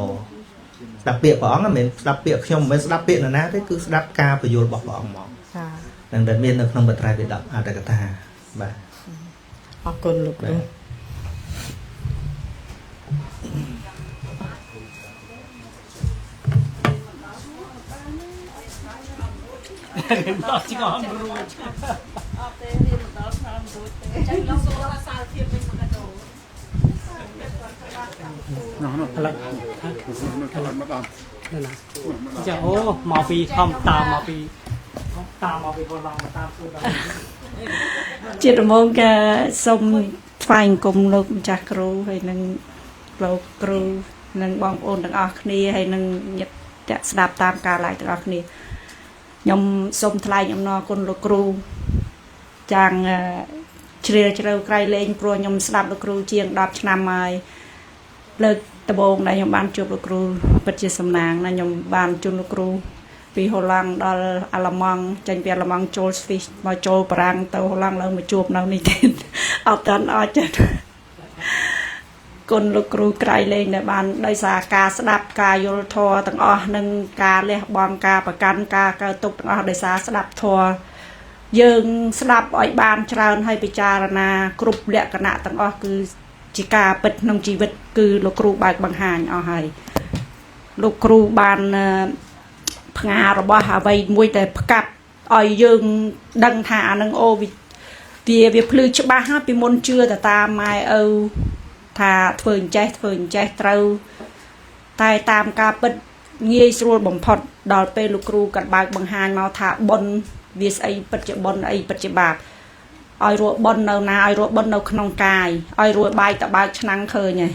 ស្ដាប់ពាក្យព្រះអង្គមិនមែនស្ដាប់ពាក្យខ្ញុំមិនមែនស្ដាប់ពាក្យនរណាទេគឺស្ដាប់ការពយល់របស់ព្រះអង្គមកចានឹងដែលមាននៅក្នុងបត្រៃបិដកអត្ថកថាបាទអរគុណលោកគ្រូរៀនដល់ឆ្ងល់រួចអត់ទេរៀនមិនដល់ឆ្ងល់រួចទេចឹងលោកសួរថាសារភាពវិញមកដូរនោះផ្លឹកមកដល់ចាអូមកពីខំតាមមកពីតាមមកពីហូឡង់តាមសួរដល់ជាដំបូងក៏សូមថ្វាយអង្គមលោកម្ចាស់គ្រូហើយនឹងលោកគ្រូនិងបងប្អូនទាំងអស់គ្នាហើយនឹងញាតិស្ដាប់តាមការឡាយទាំងអស់គ្នាខ្ញុំសូមថ្លែងអំណរគុណលោកគ្រូចាងជ្រាលជ្រៅក្រៃលែងព្រោះខ្ញុំស្ដាប់លោកគ្រូជាង10ឆ្នាំហើយលើកដំបូងដែលខ្ញុំបានជួបលោកគ្រូពិតជាសំណាងណាស់ខ្ញុំបានជួបលោកគ្រូពីហូឡង់ដល់អាល្លឺម៉ង់ចេញពីអាល្លឺម៉ង់ចូលស្វីសមកចូលបារាំងទៅហូឡង់ឡើងមកជួបនៅនេះទៀតអត់តាន់អត់ចិត្តគុណលោកគ្រូក្រៃលែងដែលបានដោយសារការស្ដាប់ការយល់ធម៌ទាំងអស់និងការលះបង់ការប្រកាន់ការកើតទុកទាំងអស់ដោយសារស្ដាប់ធម៌យើងស្ដាប់ឲ្យបានច្រើនហើយពិចារណាគ្រប់លក្ខណៈទាំងអស់គឺជាការពិតក្នុងជីវិតគឺលោកគ្រូបើកបង្ហាញអស់ហើយលោកគ្រូបានផ្ងារបស់អ្វីមួយដែលផ្កាត់ឲ្យយើងដឹងថាអានឹងអូវាភ្លឺច្បាស់ពីមុនជឿតែតាមម៉ែឪថាធ្វើអញ្ចេះធ្វើអញ្ចេះត្រូវតែតាមការពិតងាយស្រួលបំផុតដល់ពេលលោកគ្រូកាត់បើកបង្ហាញមកថាបុណ្យវាស្អីពិតជាបុណ្យអីពិតជាបាបឲ្យរកបុណ្យនៅណាឲ្យរកបុណ្យនៅក្នុងកាយឲ្យរួចបាយតបើកឆ្នាំងឃើញហើយ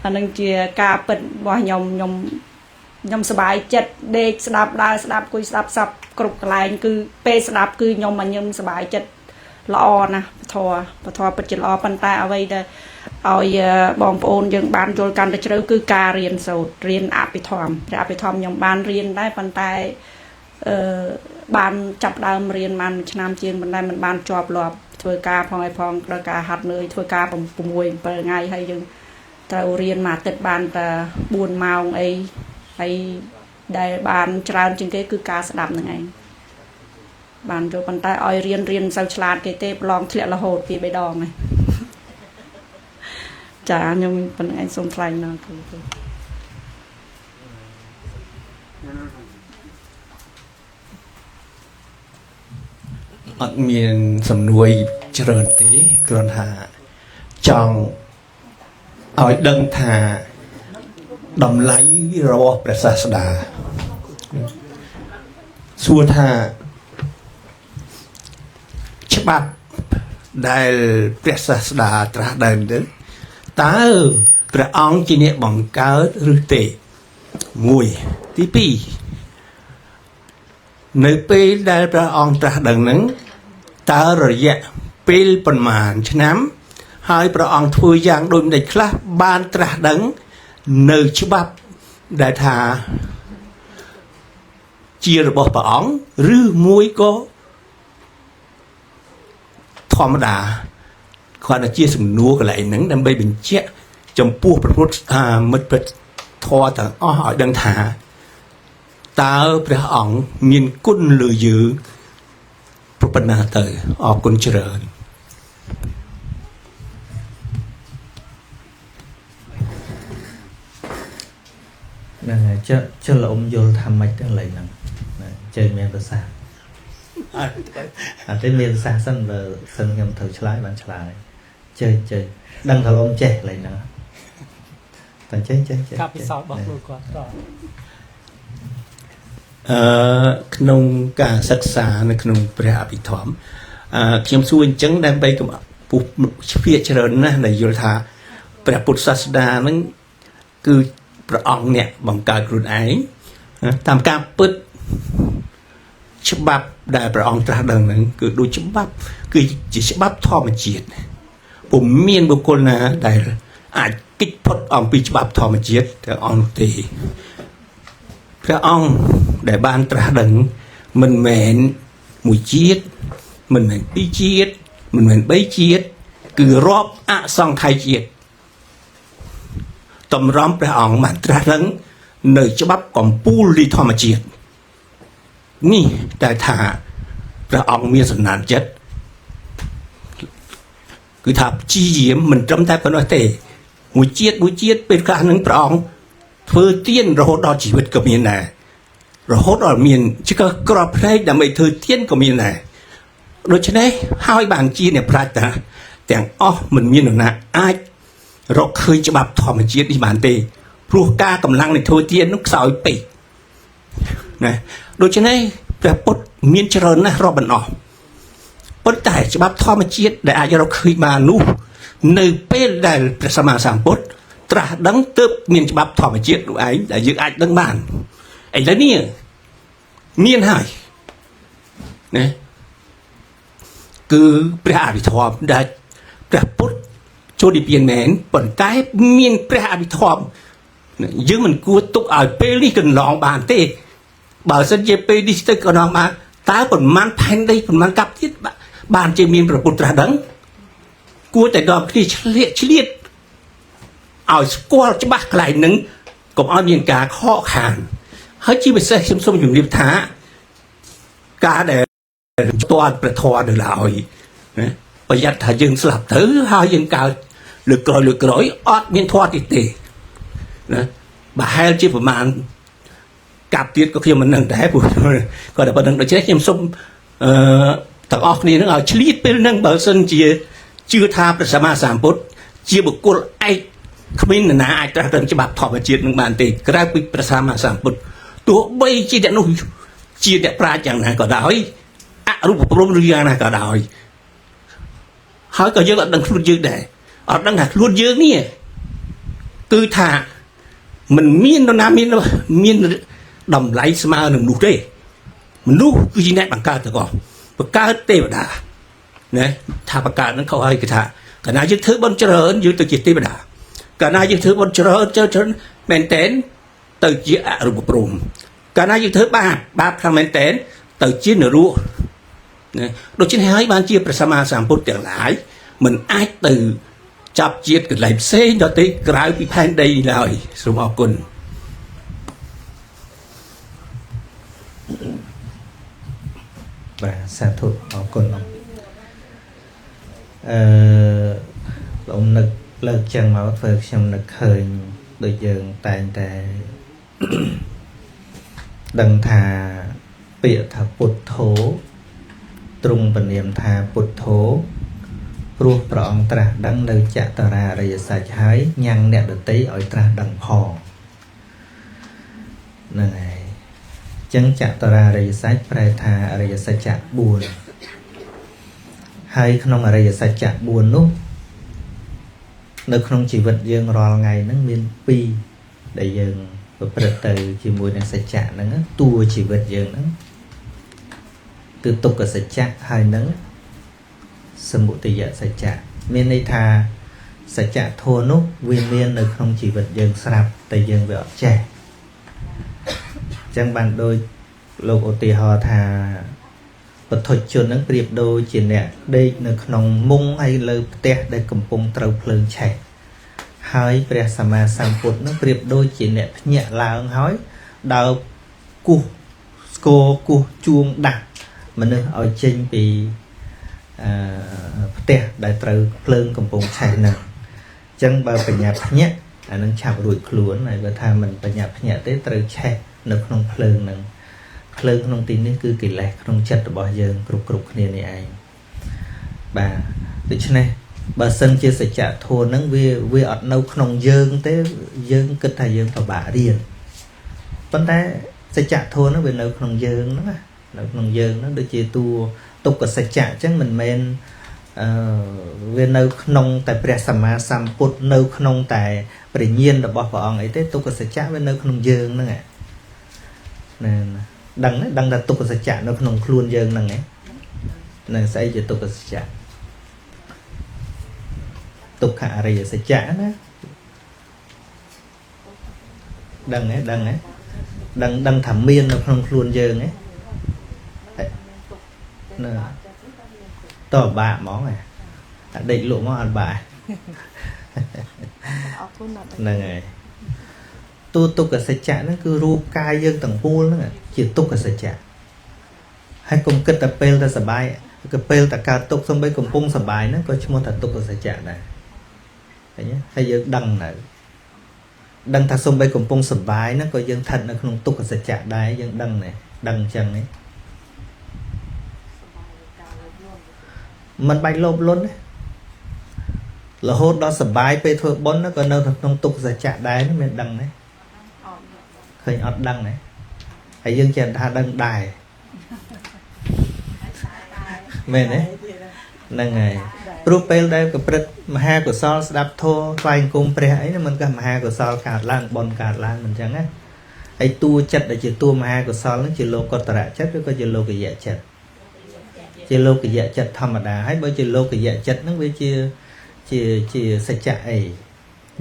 អានឹងជាការពិតរបស់ខ្ញុំខ្ញុំសប្បាយចិត្តដេកស្ដាប់ដើរស្ដាប់គួយស្ដាប់សັບគ្រប់កន្លែងគឺពេលស្ដាប់គឺខ្ញុំមកសប្បាយចិត្តល្អណាស់ពធពិតជាល្អប៉ុន្តែអ្វីដែលឲ្យបងប្អូនយើងបានយល់កាន់តែជ្រៅគឺការរៀនសូត្ររៀនអភិធម្មព្រះអភិធម្មខ្ញុំបានរៀនដែរប៉ុន្តែបានចាប់ដើមរៀនបានមួយឆ្នាំជាងប៉ុន្តែមិនបានជាប់លាប់ធ្វើការផងឲ្យផងដល់ការហាត់នឿយធ្វើការ6 7ថ្ងៃហើយយើងត្រូវរៀនមួយអាទិត្យបានតែ4ម៉ោងអីហើយដែលបានច្រើនជាងគេគឺការស្ដាប់ហ្នឹងឯងបានចូលប៉ុន្តែឲ្យរៀនមិនសូវឆ្លាតគេទេប្រឡងធ្លាក់រហូតពី3ដងហ្នឹងចាខ្ញុំប៉ុណ្្នឹងឯងសូមថ្លែងដល់គ្រូអត់មានសំណួរច្រើនទេគ្រាន់ថាចង់ឲ្យដឹងថាតម្លៃរបស់ព្រះសាស្តាសួរថាច្បាប់ដែលព្រះសាស្តាត្រាស់ដើមទៅតើព្រះអង្គជាអ្នកបង្កើតឬទេមួយទី2នៅពេលដែលព្រះអង្គត្រាស់ដឹងហ្នឹងតើរយៈពេលប៉ុន្មានឆ្នាំហើយព្រះអង្គធ្វើយ៉ាងដូចម្តេចខ្លះបានត្រាស់ដឹងនៅច្បាប់ដែលថាជារបស់ព្រះអង្គឬមួយក៏ធម្មតាគ្រាន់តែជាសំណួរកន្លែងហ្នឹងដើម្បីបញ្ជាក់ចំពោះព្រះពុទ្ធមិត្តធម៌ទាំងអស់ឲ្យដឹងថាតើព្រះអង្គមានគុណលើយើងប្រពន្ធណាទៅអរគុណច្រើនហ្នឹងហើយចុះលោកអ៊ំយល់ថាម៉េចទៅឡើយហ្នឹងណាចេះមានប្រសាសន៍អត់ទេមានប្រសាសន៍សិនបើសិនខ្ញុំត្រូវឆ្លើយបានឆ្លើយចេះដឹងថាលោកអ៊ំចេះឡើយហ្នឹងតែចេះការពិសោធន៍របស់ខ្លួនគាត់ត ក្នុងការសិក្សានៅក្នុងព្រះអភិធម្មខ្ញុំសួរអញ្ចឹងដើម្បីកុំពុះភាកច្រើនណាស់ដែលយល់ថាព្រះពុទ្ធសាសនាហ្នឹងគឺព្រះអង្គអ្នកបង្កើតខ្លួនឯងតាមការពិតច្បាប់ដែលព្រះអង្គត្រាស់ដឹងហ្នឹងគឺដូចច្បាប់គឺជាច្បាប់ធម្មជាតិពុំមានបុគ្គលណាដែលអាចគេចផុតអំពីច្បាប់ធម្មជាតិទាំងអស់នោះទេព្រះអង្គដែលបានត្រាស់ដឹងមិនមែនមួយជាតិមិនមែនពីរជាតិមិនមែនបីជាតិគឺរាប់អសង្ខ័យជាតិតម្រាំព្រះអង្គបានត្រាស់ដឹងនៅច្បាប់កម្ពូលនៃធម្មជាតិនេះតែថាព្រះអង្គមានសំណានចិត្តគឺថាព្យាយាមមិនត្រឹមតែប៉ុណ្ណោះទេមួយជាតិមួយជាតិពេលខ្លះនឹងព្រះអង្គធ្វើទានរហូតដល់ជីវិតក៏មានដែររហូតដល់មានឆ្កឹះក្របភ្នែកដើម្បីធ្វើទានក៏មានដែរដូច្នេះហើយបានជាអ្នកប្រាជ្ញតាទាំងអស់មិនមាននរណាអាចរកឃើញច្បាប់ធម្មជាតិនេះបានទេព្រោះការកម្លាំងនៃធ្វើទាននោះខ្សោយពេកណាដូច្នេះព្រះពុទ្ធមានច្រើនណាស់រាប់មិនអស់ប៉ុន្តែច្បាប់ធម្មជាតិដែលអាចរកឃើញបាននោះនៅពេលដែលព្រះសម្មាសម្ពុទ្ធត្រាស់ដឹងទើបមានច្បាប់ធម្មជាតិនោះឯងដែលយើងអាចដឹងបានឥឡូវនេះមានហើយណាគឺព្រះអភិធម្មដែលព្រះពុទ្ធចូលនិព្វានមែនប៉ុន្តែមានព្រះអភិធម្មយើងមិនគួរទុកឲ្យពេលនេះកន្លងបានទេបើសិនជាពេលនេះទៅកន្លងបានតើប្រមាណផែនដីប្រមាណកាប់ទៀតបានជាមានព្រះពុទ្ធត្រាស់ដឹងគួរតែដល់គ្នាឆ្លៀតឆ្លៀតឲ្យស្គាល់ច្បាស់កន្លែងហ្នឹងកុំឲ្យមានការខកខានហើយជាពិសេសខ្ញុំសូមជម្រាបថាការដែលផ្ទាល់ព្រះធម៌នៅឡើយណាប្រយ័ត្នថាយើងស្លាប់ទៅហើយយើងកើតលើក្រោយលើក្រោយអត់មានធម៌ទៀតទេណាប្រហែលជាប្រមាណកាប់ទៀតក៏ខ្ញុំមិនដឹងដែរព្រោះគាត់តែប៉ុណ្្នឹងដូច្នេះខ្ញុំសូមទាំងអស់គ្នានឹងឲ្យឆ្លៀតពេលហ្នឹងបើសិនជាជឿថាព្រះសម្មាសម្ពុទ្ធជាបុគ្គលឯកគ្មាននរណាអាចត្រាស់ដឹងច្បាប់ធម្មជាតិនឹងបានទេក្រៅពីព្រះសម្មាសម្ពុទ្ធទោះបីជាអ្នកនោះជាអ្នកប្រាជ្ញយ៉ាងណាក៏ដោយអរូបព្រហ្មឬយ៉ាងណាក៏ដោយហើយក៏យើងអត់ដឹងខ្លួនយើងដែរអត់ដឹងថាខ្លួនយើងនេះគឺថាមិនមាននរណាមានតម្លៃស្មើនឹងមនុស្សទេមនុស្សគឺជាអ្នកបង្កើតទាំងអស់បង្កើតទេវតាណាថាបង្កើតហ្នឹងខុសហើយគឺថាកាលណាយើងធ្វើបុណ្យច្រើនយើងទៅជាទេវតាកាលណាយើងធ្វើបុណ្យច្រើនច្រើនមែនតែនទៅជាអរូបព្រហ្មកាលណាយើងធ្វើបាបបាបខ្លាំងមែនតែនទៅជានរកណាដូច្នេះហើយបានជាព្រះសម្មាសម្ពុទ្ធទាំងឡាយមិនអាចទៅចាប់ជាតិកន្លែងផ្សេងដទៃក្រៅពីផែនដីឡើយសូមអរគុណបាទសាធុអរគុណលោកនឹកលើកចឹងមកធ្វើខ្ញុំនឹកឃើញដូចយើងតែងតែដឹងថាពាក្យថាពុទ្ធោទ្រង់ពនាមថាពុទ្ធោព្រោះព្រះអង្គត្រាស់ដឹងនៅចតរារិយសច្ចហើយញ៉ាំងអ្នកដទៃឲ្យត្រាស់ដឹងផងហ្នឹងហើយចឹងចតរារិយសច្ចប្រែថាអរិយសច្ចៈ4ហើយក្នុងអរិយសច្ចៈ4នោះនៅក្នុងជីវិតយើងរាល់ថ្ងៃហ្នឹងមាន2ដែលយើងប្រព្រឹត្តទៅជាមួយនឹងសច្ចៈហ្នឹងតួជីវិតយើងហ្នឹងគឺទុក្ខសច្ចៈហើយនឹងសមុទយសច្ចៈមានន័យថាសច្ចៈធម៌នោះវាមាននៅក្នុងជីវិតយើងស្រាប់តែយើងវាអត់ចេះចឹងបានដូចលោកឧទាហរណ៍ថាបុថុជនហ្នឹងប្រៀបដូចជាអ្នកដេកនៅក្នុងមុងហើយលើផ្ទះដែលកំពុងត្រូវភ្លើងឆេះហើយព្រះសម្មាសម្ពុទ្ធហ្នឹងប្រៀបដូចជាអ្នកភ្ញាក់ឡើងហើយដើរគោះស្គរគោះជួងដាស់មនុស្សឲ្យចេញពីផ្ទះដែលត្រូវភ្លើងកំពុងឆេះហ្នឹងអញ្ចឹងបើបញ្ញាភ្ញាក់អានឹងឆាប់រួចខ្លួនហើយបើថាមិនបញ្ញាភ្ញាក់ទេត្រូវឆេះនៅក្នុងភ្លើងហ្នឹងភ្លើងក្នុងទីនេះគឺកិលេសក្នុងចិត្តរបស់យើងគ្រប់គ្នានេះឯងបាទដូច្នេះបើសិនជាសច្ចធម៌ហ្នឹងវាអត់នៅក្នុងយើងទេយើងគិតថាយើងពិបាករៀនប៉ុន្តែ សច្ចធម៌ហ្នឹងវានៅក្នុងយើងហ្នឹងណានៅក្នុងយើងហ្នឹងដូចជាតួទុក្ខសច្ចៈអញ្ចឹងមិនមែនវានៅក្នុងតែព្រះសម្មាសម្ពុទ្ធនៅក្នុងតែព្រះញាណរបស់ព្រះអង្គអីទេទុក្ខសច្ចៈវានៅក្នុងយើងហ្នឹងណាដឹងថាទុក្ខសច្ចៈនៅក្នុងខ្លួនយើងហ្នឹងឯងនឹងស្អីជាទុក្ខសច្ចៈទុក្ខអរិយសច្ចៈណាដឹងទេដឹងទេដឹងថាមាននៅក្នុងខ្លួនយើងឯងណាតើបាក់ហ្មងអាដេកលក់មកអត់បាក់អរគុណណាស់ហ្នឹងហើយទូទុក្ខសច្ចៈហ្នឹងគឺរូបកាយយើងទាំងមូលហ្នឹងជាទុក្ខសច្ចៈហើយកុំគិតតែពេលតែសប្បាយក៏ពេលតែកើតទុក្ខសំបីកំពុងសប្បាយហ្នឹងក៏ឈ្មោះថាទុក្ខសច្ចៈដែរឃើញទេហើយយើងដឹងនៅដឹងថាសំបីកំពុងសប្បាយហ្នឹងក៏យើងស្ថិតនៅក្នុងទុក្ខសច្ចៈដែរយើងដឹងដែរដឹងអញ្ចឹងនេះមិនបាច់លោភលន់ទេរហូតដល់សប្បាយពេលធ្វើបុណ្យក៏នៅក្នុងទុក្ខសច្ចៈដែរមានដឹងទេឃើញអត់ដឹងទេហើយយើងចេះថាដឹងដែរមែនទេហ្នឹងហើយព្រោះពេលដែលប្រព្រឹត្តមហាកុសលស្ដាប់ធម៌ថ្វាយអង្គមព្រះអីហ្នឹងមិនក៏មហាកុសលកើតឡើងបុណ្យកើតឡើងមិនអញ្ចឹងណាហើយតួចិត្តដែលជាតួមហាកុសលហ្នឹងជាលោកុត្តរៈចិត្តឬក៏ជាលោកយៈចិត្តជាលោកយៈចិត្តធម្មតាហើយបើជាលោកយៈចិត្តហ្នឹងវាជាជាជាសច្ចៈអី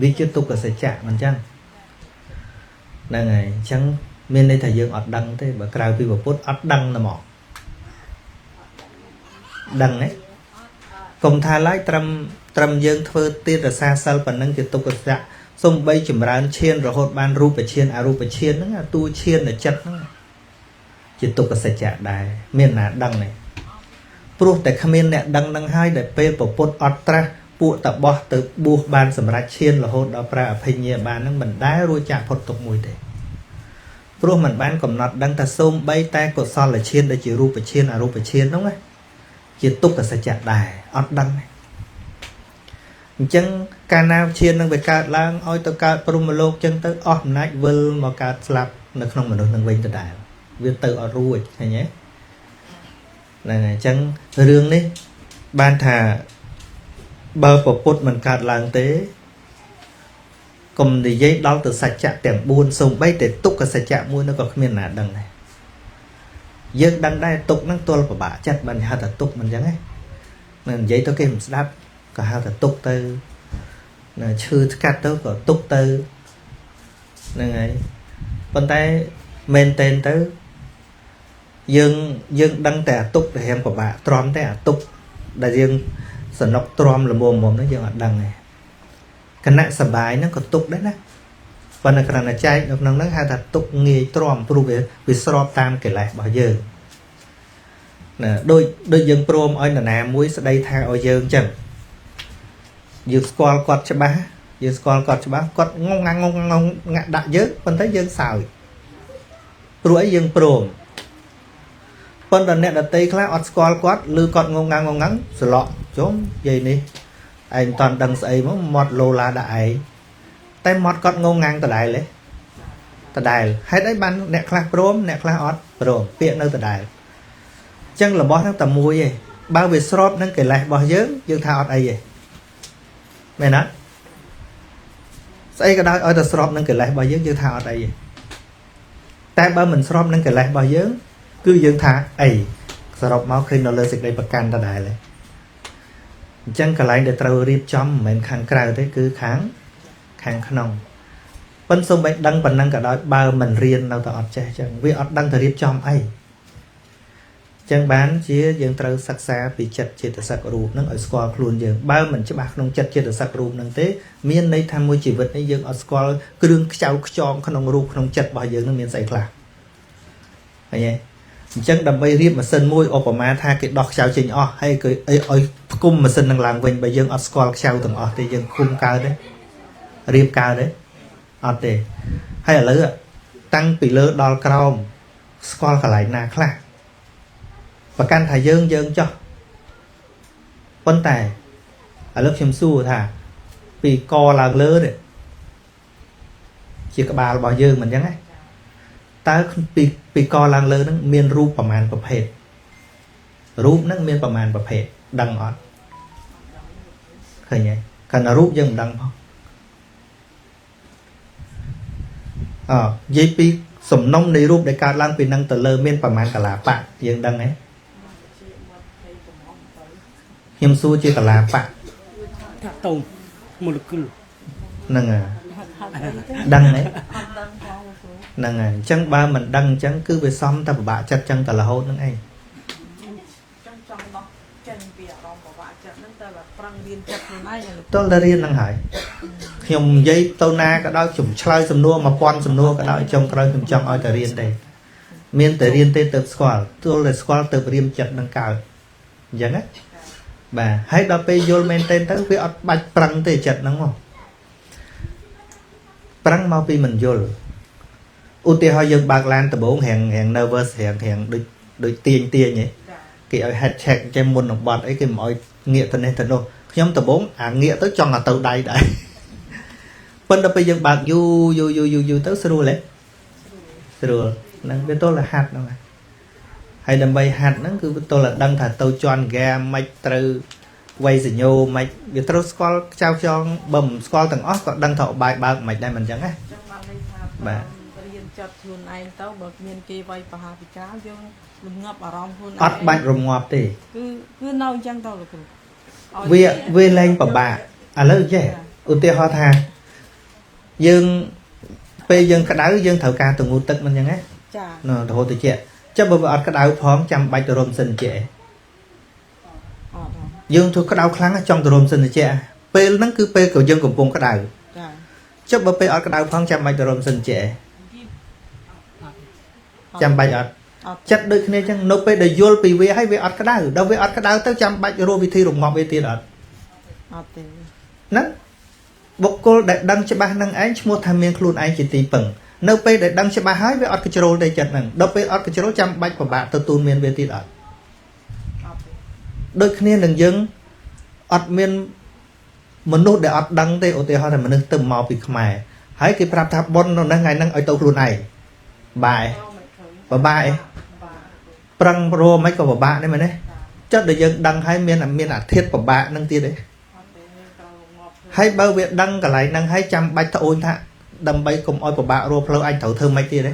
វាជាទុក្ខសច្ចៈមិនអញ្ចឹងហ្នឹងហើយអញ្ចឹងមានន័យថាយើងអត់ដឹងទេបើក្រៅពីពុទ្ធអត់ដឹងតែមកដឹងទេកុំថាឡើយត្រឹមយើងធ្វើទានរសាសិលប៉ុណ្ណឹងជាទុក្ខសច្ចៈសំបីចម្រើនឈានរហូតបានរូបឈានអរូបឈានហ្នឹងអាតួឈានចិត្តហ្នឹងជាទុក្ខសច្ចៈដែរមានណាដឹងទេព្រោះតែគ្មានអ្នកដឹងនឹងហើយដែលពេលពពុទ្ធអត់ត្រាស់ពួកតបោះទៅបួសបានសម្រាប់ឈានរហូតដល់ប្រាអភិញ្ញាបាននឹងមិនដែលរួចចាកផុតទុក្ខមួយទេព្រោះមិនបានកំណត់ដឹងថាសូមបីតែកុសលឈានដែលជារូបឈានអរូបឈានហ្នឹងណាជាទុក្ខសច្ចៈដែរអត់ដឹងទេអញ្ចឹងកាលណាឈាននឹងវាកើតឡើងឲ្យទៅកើតព្រហ្មលោកចឹងទៅអស់អំណាចវិលមកកើតស្លាប់នៅក្នុងមនុស្សនឹងវិញដដែលវាទៅអត់រួចឃើញទេហ្នឹងហើយអញ្ចឹងរឿងនេះបានថាបើពពុទ្ធមិនកើតឡើងទេកុំនិយាយដល់ទៅសច្ចៈទាំង4សូម្បីតែទុក្ខសច្ចៈមួយនោះក៏គ្មានណាដឹងដែរយើងដឹងដែរទុក្ខហ្នឹងទល់ពិបាកចិត្តបានហៅថាទុក្ខមិនអញ្ចឹងទេនៅនិយាយទៅគេមិនស្ដាប់ក៏ហៅថាទុក្ខទៅនៅឈឺស្កាត់ទៅក៏ទុក្ខទៅហ្នឹងហើយប៉ុន្តែមែនតែនទៅយើងដឹងតែអាទុក្ខដែលរៀងពិបាកទ្រាំតែអាទុក្ខដែលយើងសនុកទ្រាំល្មមៗហ្នឹងយើងអត់ដឹងទេគណៈសបាយហ្នឹងក៏ទុក្ខដែរណាប៉ុន្តែគ្រាន់តែចែកនៅក្នុងហ្នឹងហៅថាទុក្ខងាយទ្រាំព្រោះវាស្របតាមកិលេសរបស់យើងណាដូចយើងព្រមឲ្យនរណាមួយស្ដីថាឲ្យយើងអញ្ចឹងយើងស្គាល់គាត់ច្បាស់យើងស្គាល់គាត់ច្បាស់គាត់ងងងាក់ងងងាក់ដាក់យើងប៉ុន្តែយើងសើចព្រោះអីយើងព្រមប៉ុន្តែអ្នកដតីខ្លះអត់ស្គាល់គាត់ឬគាត់ងងងាងងងាងស្លក់ជុំយាយនេះឯងមិនតាន់ដឹងស្អីមកមាត់ឡូឡាដាក់ឯងតែមាត់គាត់ងងងាងដដែលទេដដែលហេតុអីបានអ្នកខ្លះព្រមអ្នកខ្លះអត់ព្រមពាក្យនៅដដែលអញ្ចឹងរបស់ហ្នឹងតែមួយឯងបើវាស្របនឹងកិលេសរបស់យើងយើងថាអត់អីទេមែនណាស្អីក៏ដោយឲ្យតែស្របនឹងកិលេសរបស់យើងយើងថាអត់អីទេតែបើមិនស្របនឹងកិលេសរបស់យើងគឺយើងថាអីសរុបមកឃើញនៅលើសេចក្តីប្រកាន់ដដែលឯងអញ្ចឹងកន្លែងដែលត្រូវរៀបចំមិនមែនខាងក្រៅទេគឺខាងក្នុងប៉ុន្តែសូម្បីដឹងប៉ុណ្ណឹងក៏ដោយបើមិនរៀននៅតែអត់ចេះអញ្ចឹងវាអត់ដឹងទៅរៀបចំអីអញ្ចឹងបានជាយើងត្រូវសិក្សាពីចិត្តចេតសិករូបហ្នឹងឲ្យស្គាល់ខ្លួនយើងបើមិនច្បាស់ក្នុងចិត្តចេតសិករូបហ្នឹងទេមានន័យថាមួយជីវិតនេះយើងអត់ស្គាល់គ្រឿងខ្ចៅខ្ចងក្នុងរូបក្នុងចិត្តរបស់យើងហ្នឹងមានស្អីខ្លះឃើញទេអញ្ចឹងដើម្បីរៀបម៉ាស៊ីនមួយឧបមាថាគេដោះខ្ចៅចេញអស់ហើយគេឲ្យផ្គុំម៉ាស៊ីននឹងឡើងវិញបើយើងអត់ស្គាល់ខ្ចៅទាំងអស់ទេយើងឃុំកើតទេរៀបកើតទេអត់ទេហើយឥឡូវតាំងពីលើដល់ក្រោមស្គាល់កន្លែងណាខ្លះប្រកាន់ថាយើងចោះប៉ុន្តែឥឡូវខ្ញុំសួរថាពីកឡើងលើនេះជាក្បាលរបស់យើងមិនអញ្ចឹងទេ តើពីកឡើងលើហ្នឹងមានរូបប្រមាណប្រភេទរូបហ្នឹងមានប្រមាណប្រភេទដឹងអត់ឃើញទេកាលណារូបយើងមិនដឹងផងអនិយាយពីសំណុំនៃរូបដែលកើតឡើងពីនឹងទៅលើមានប្រមាណកលាបៈយើងដឹងទេខ្ញុំសួរជាកលាបៈតាក់តងមូលេគុលហ្នឹងហើយដឹងទេហ្នឹងហើយអញ្ចឹងបើមិនដឹងអញ្ចឹងគឺវាសំតែពិបាកចិត្តចឹងតែរហូតហ្នឹងឯងចង់ដោះចេញពីអារម្មណ៍ពិបាកចិត្តហ្នឹងតែប្រឹងរៀនចិត្តខ្លួនឯងទល់តែរៀនហ្នឹងហើយខ្ញុំនិយាយទៅណាក៏ដោយខ្ញុំឆ្លើយសំណួរ1000សំណួរក៏ដោយចុងក្រោយខ្ញុំចង់ឲ្យតែរៀនទេមានតែរៀនទេទៅស្គាល់ទល់តែស្គាល់ទៅរៀនចិត្តនឹងកើតអញ្ចឹងណាបាទហើយដល់ពេលយល់មែនទែនទៅវាអត់បាច់ប្រឹងទេចិត្តហ្នឹងមកប្រឹងមកពីមិនយល់ឧទាហរណ៍យើងបើកឡានដំបូងរៀង nervous រៀងដូចទាញហ៎គេឲ្យ head check ចេះមុននឹងបត់អីគេមិនឲ្យងាកទៅនេះទៅនោះខ្ញុំដំបូងអាងាកទៅចង់ឲ្យទៅដៃដែរប៉ុន្តែពេលយើងបើកយូរទៅស្រួលហ៎ស្រួលហ្នឹងវាទល់តែហាត់ហ្នឹងហើយដើម្បីហាត់ហ្នឹងគឺវាទល់តែដឹងថាទៅជន់ហ្គាមិនត្រូវវៃសញ្ញោមិនវាត្រូវស្គាល់ចៅខ្យងបើមិនស្គាល់ទាំងអស់ក៏ដឹងថាឧបាយបើកមិនដែរមិនអញ្ចឹងណាបាទរៀនចិត្តខ្លួនឯងទៅបើមានគេវាយប្រហារពិការយើងរងាប់អារម្មណ៍ខ្លួនឯងអត់បាច់រងាប់ទេគឺនៅអញ្ចឹងទៅលោកគ្រូវាលែងពិបាកឥឡូវចេះឧទាហរណ៍ថាយើងពេលយើងក្តៅយើងត្រូវការទងូតទឹកមិនអញ្ចឹងណាចា៎រហូតទៅជាចាំបើវាអត់ក្តៅផងចាំបាច់ទៅរំសិនជាយើងធ្វើក្តៅខ្លាំងចង់ទៅរំសិនជាពេលហ្នឹងគឺពេលក៏យើងកំពុងក្តៅចាចុះបើពេលអត់ក្តៅផងចាំបាច់ទៅរំសិនជាចាំបាច់អត់ចិត្តដូចគ្នាអញ្ចឹងនៅពេលដែលយល់ពីវាហើយវាអត់ក្តៅដល់វាអត់ក្តៅទៅចាំបាច់រកវិធីរងាប់វាទៀតអត់អត់ទេហ្នឹងបុគ្គលដែលដឹងច្បាស់នឹងឯងឈ្មោះថាមានខ្លួនឯងជាទីពឹងនៅពេលដែលដឹងច្បាស់ហើយវាអត់កជ្រោលទេចិត្តហ្នឹងដល់ពេលអត់កជ្រោលចាំបាច់ពិបាកទទួលមានវាទៀតអត់ដូចគ្នានឹងយើងអត់មានមនុស្សដែលអត់ដឹងទេឧទាហរណ៍ថាមនុស្សទៅមកពីខ្មែរហើយគេប្រាប់ថាប៉ុននៅហ្នឹងថ្ងៃហ្នឹងឲ្យទៅខ្លួនឯងបាយពិបាកឯងប្រឹងរមិនក៏ពិបាកដែរមែនទេចិត្តដែលយើងដឹងហើយមានអាធិធពិបាកហ្នឹងទៀតទេហើយបើវាដឹងកន្លែងហ្នឹងហើយចាំបាច់ត្អូញថាដើម្បីកុំឲ្យពិបាករកផ្លូវអញត្រូវធ្វើម៉េចទៀតទេ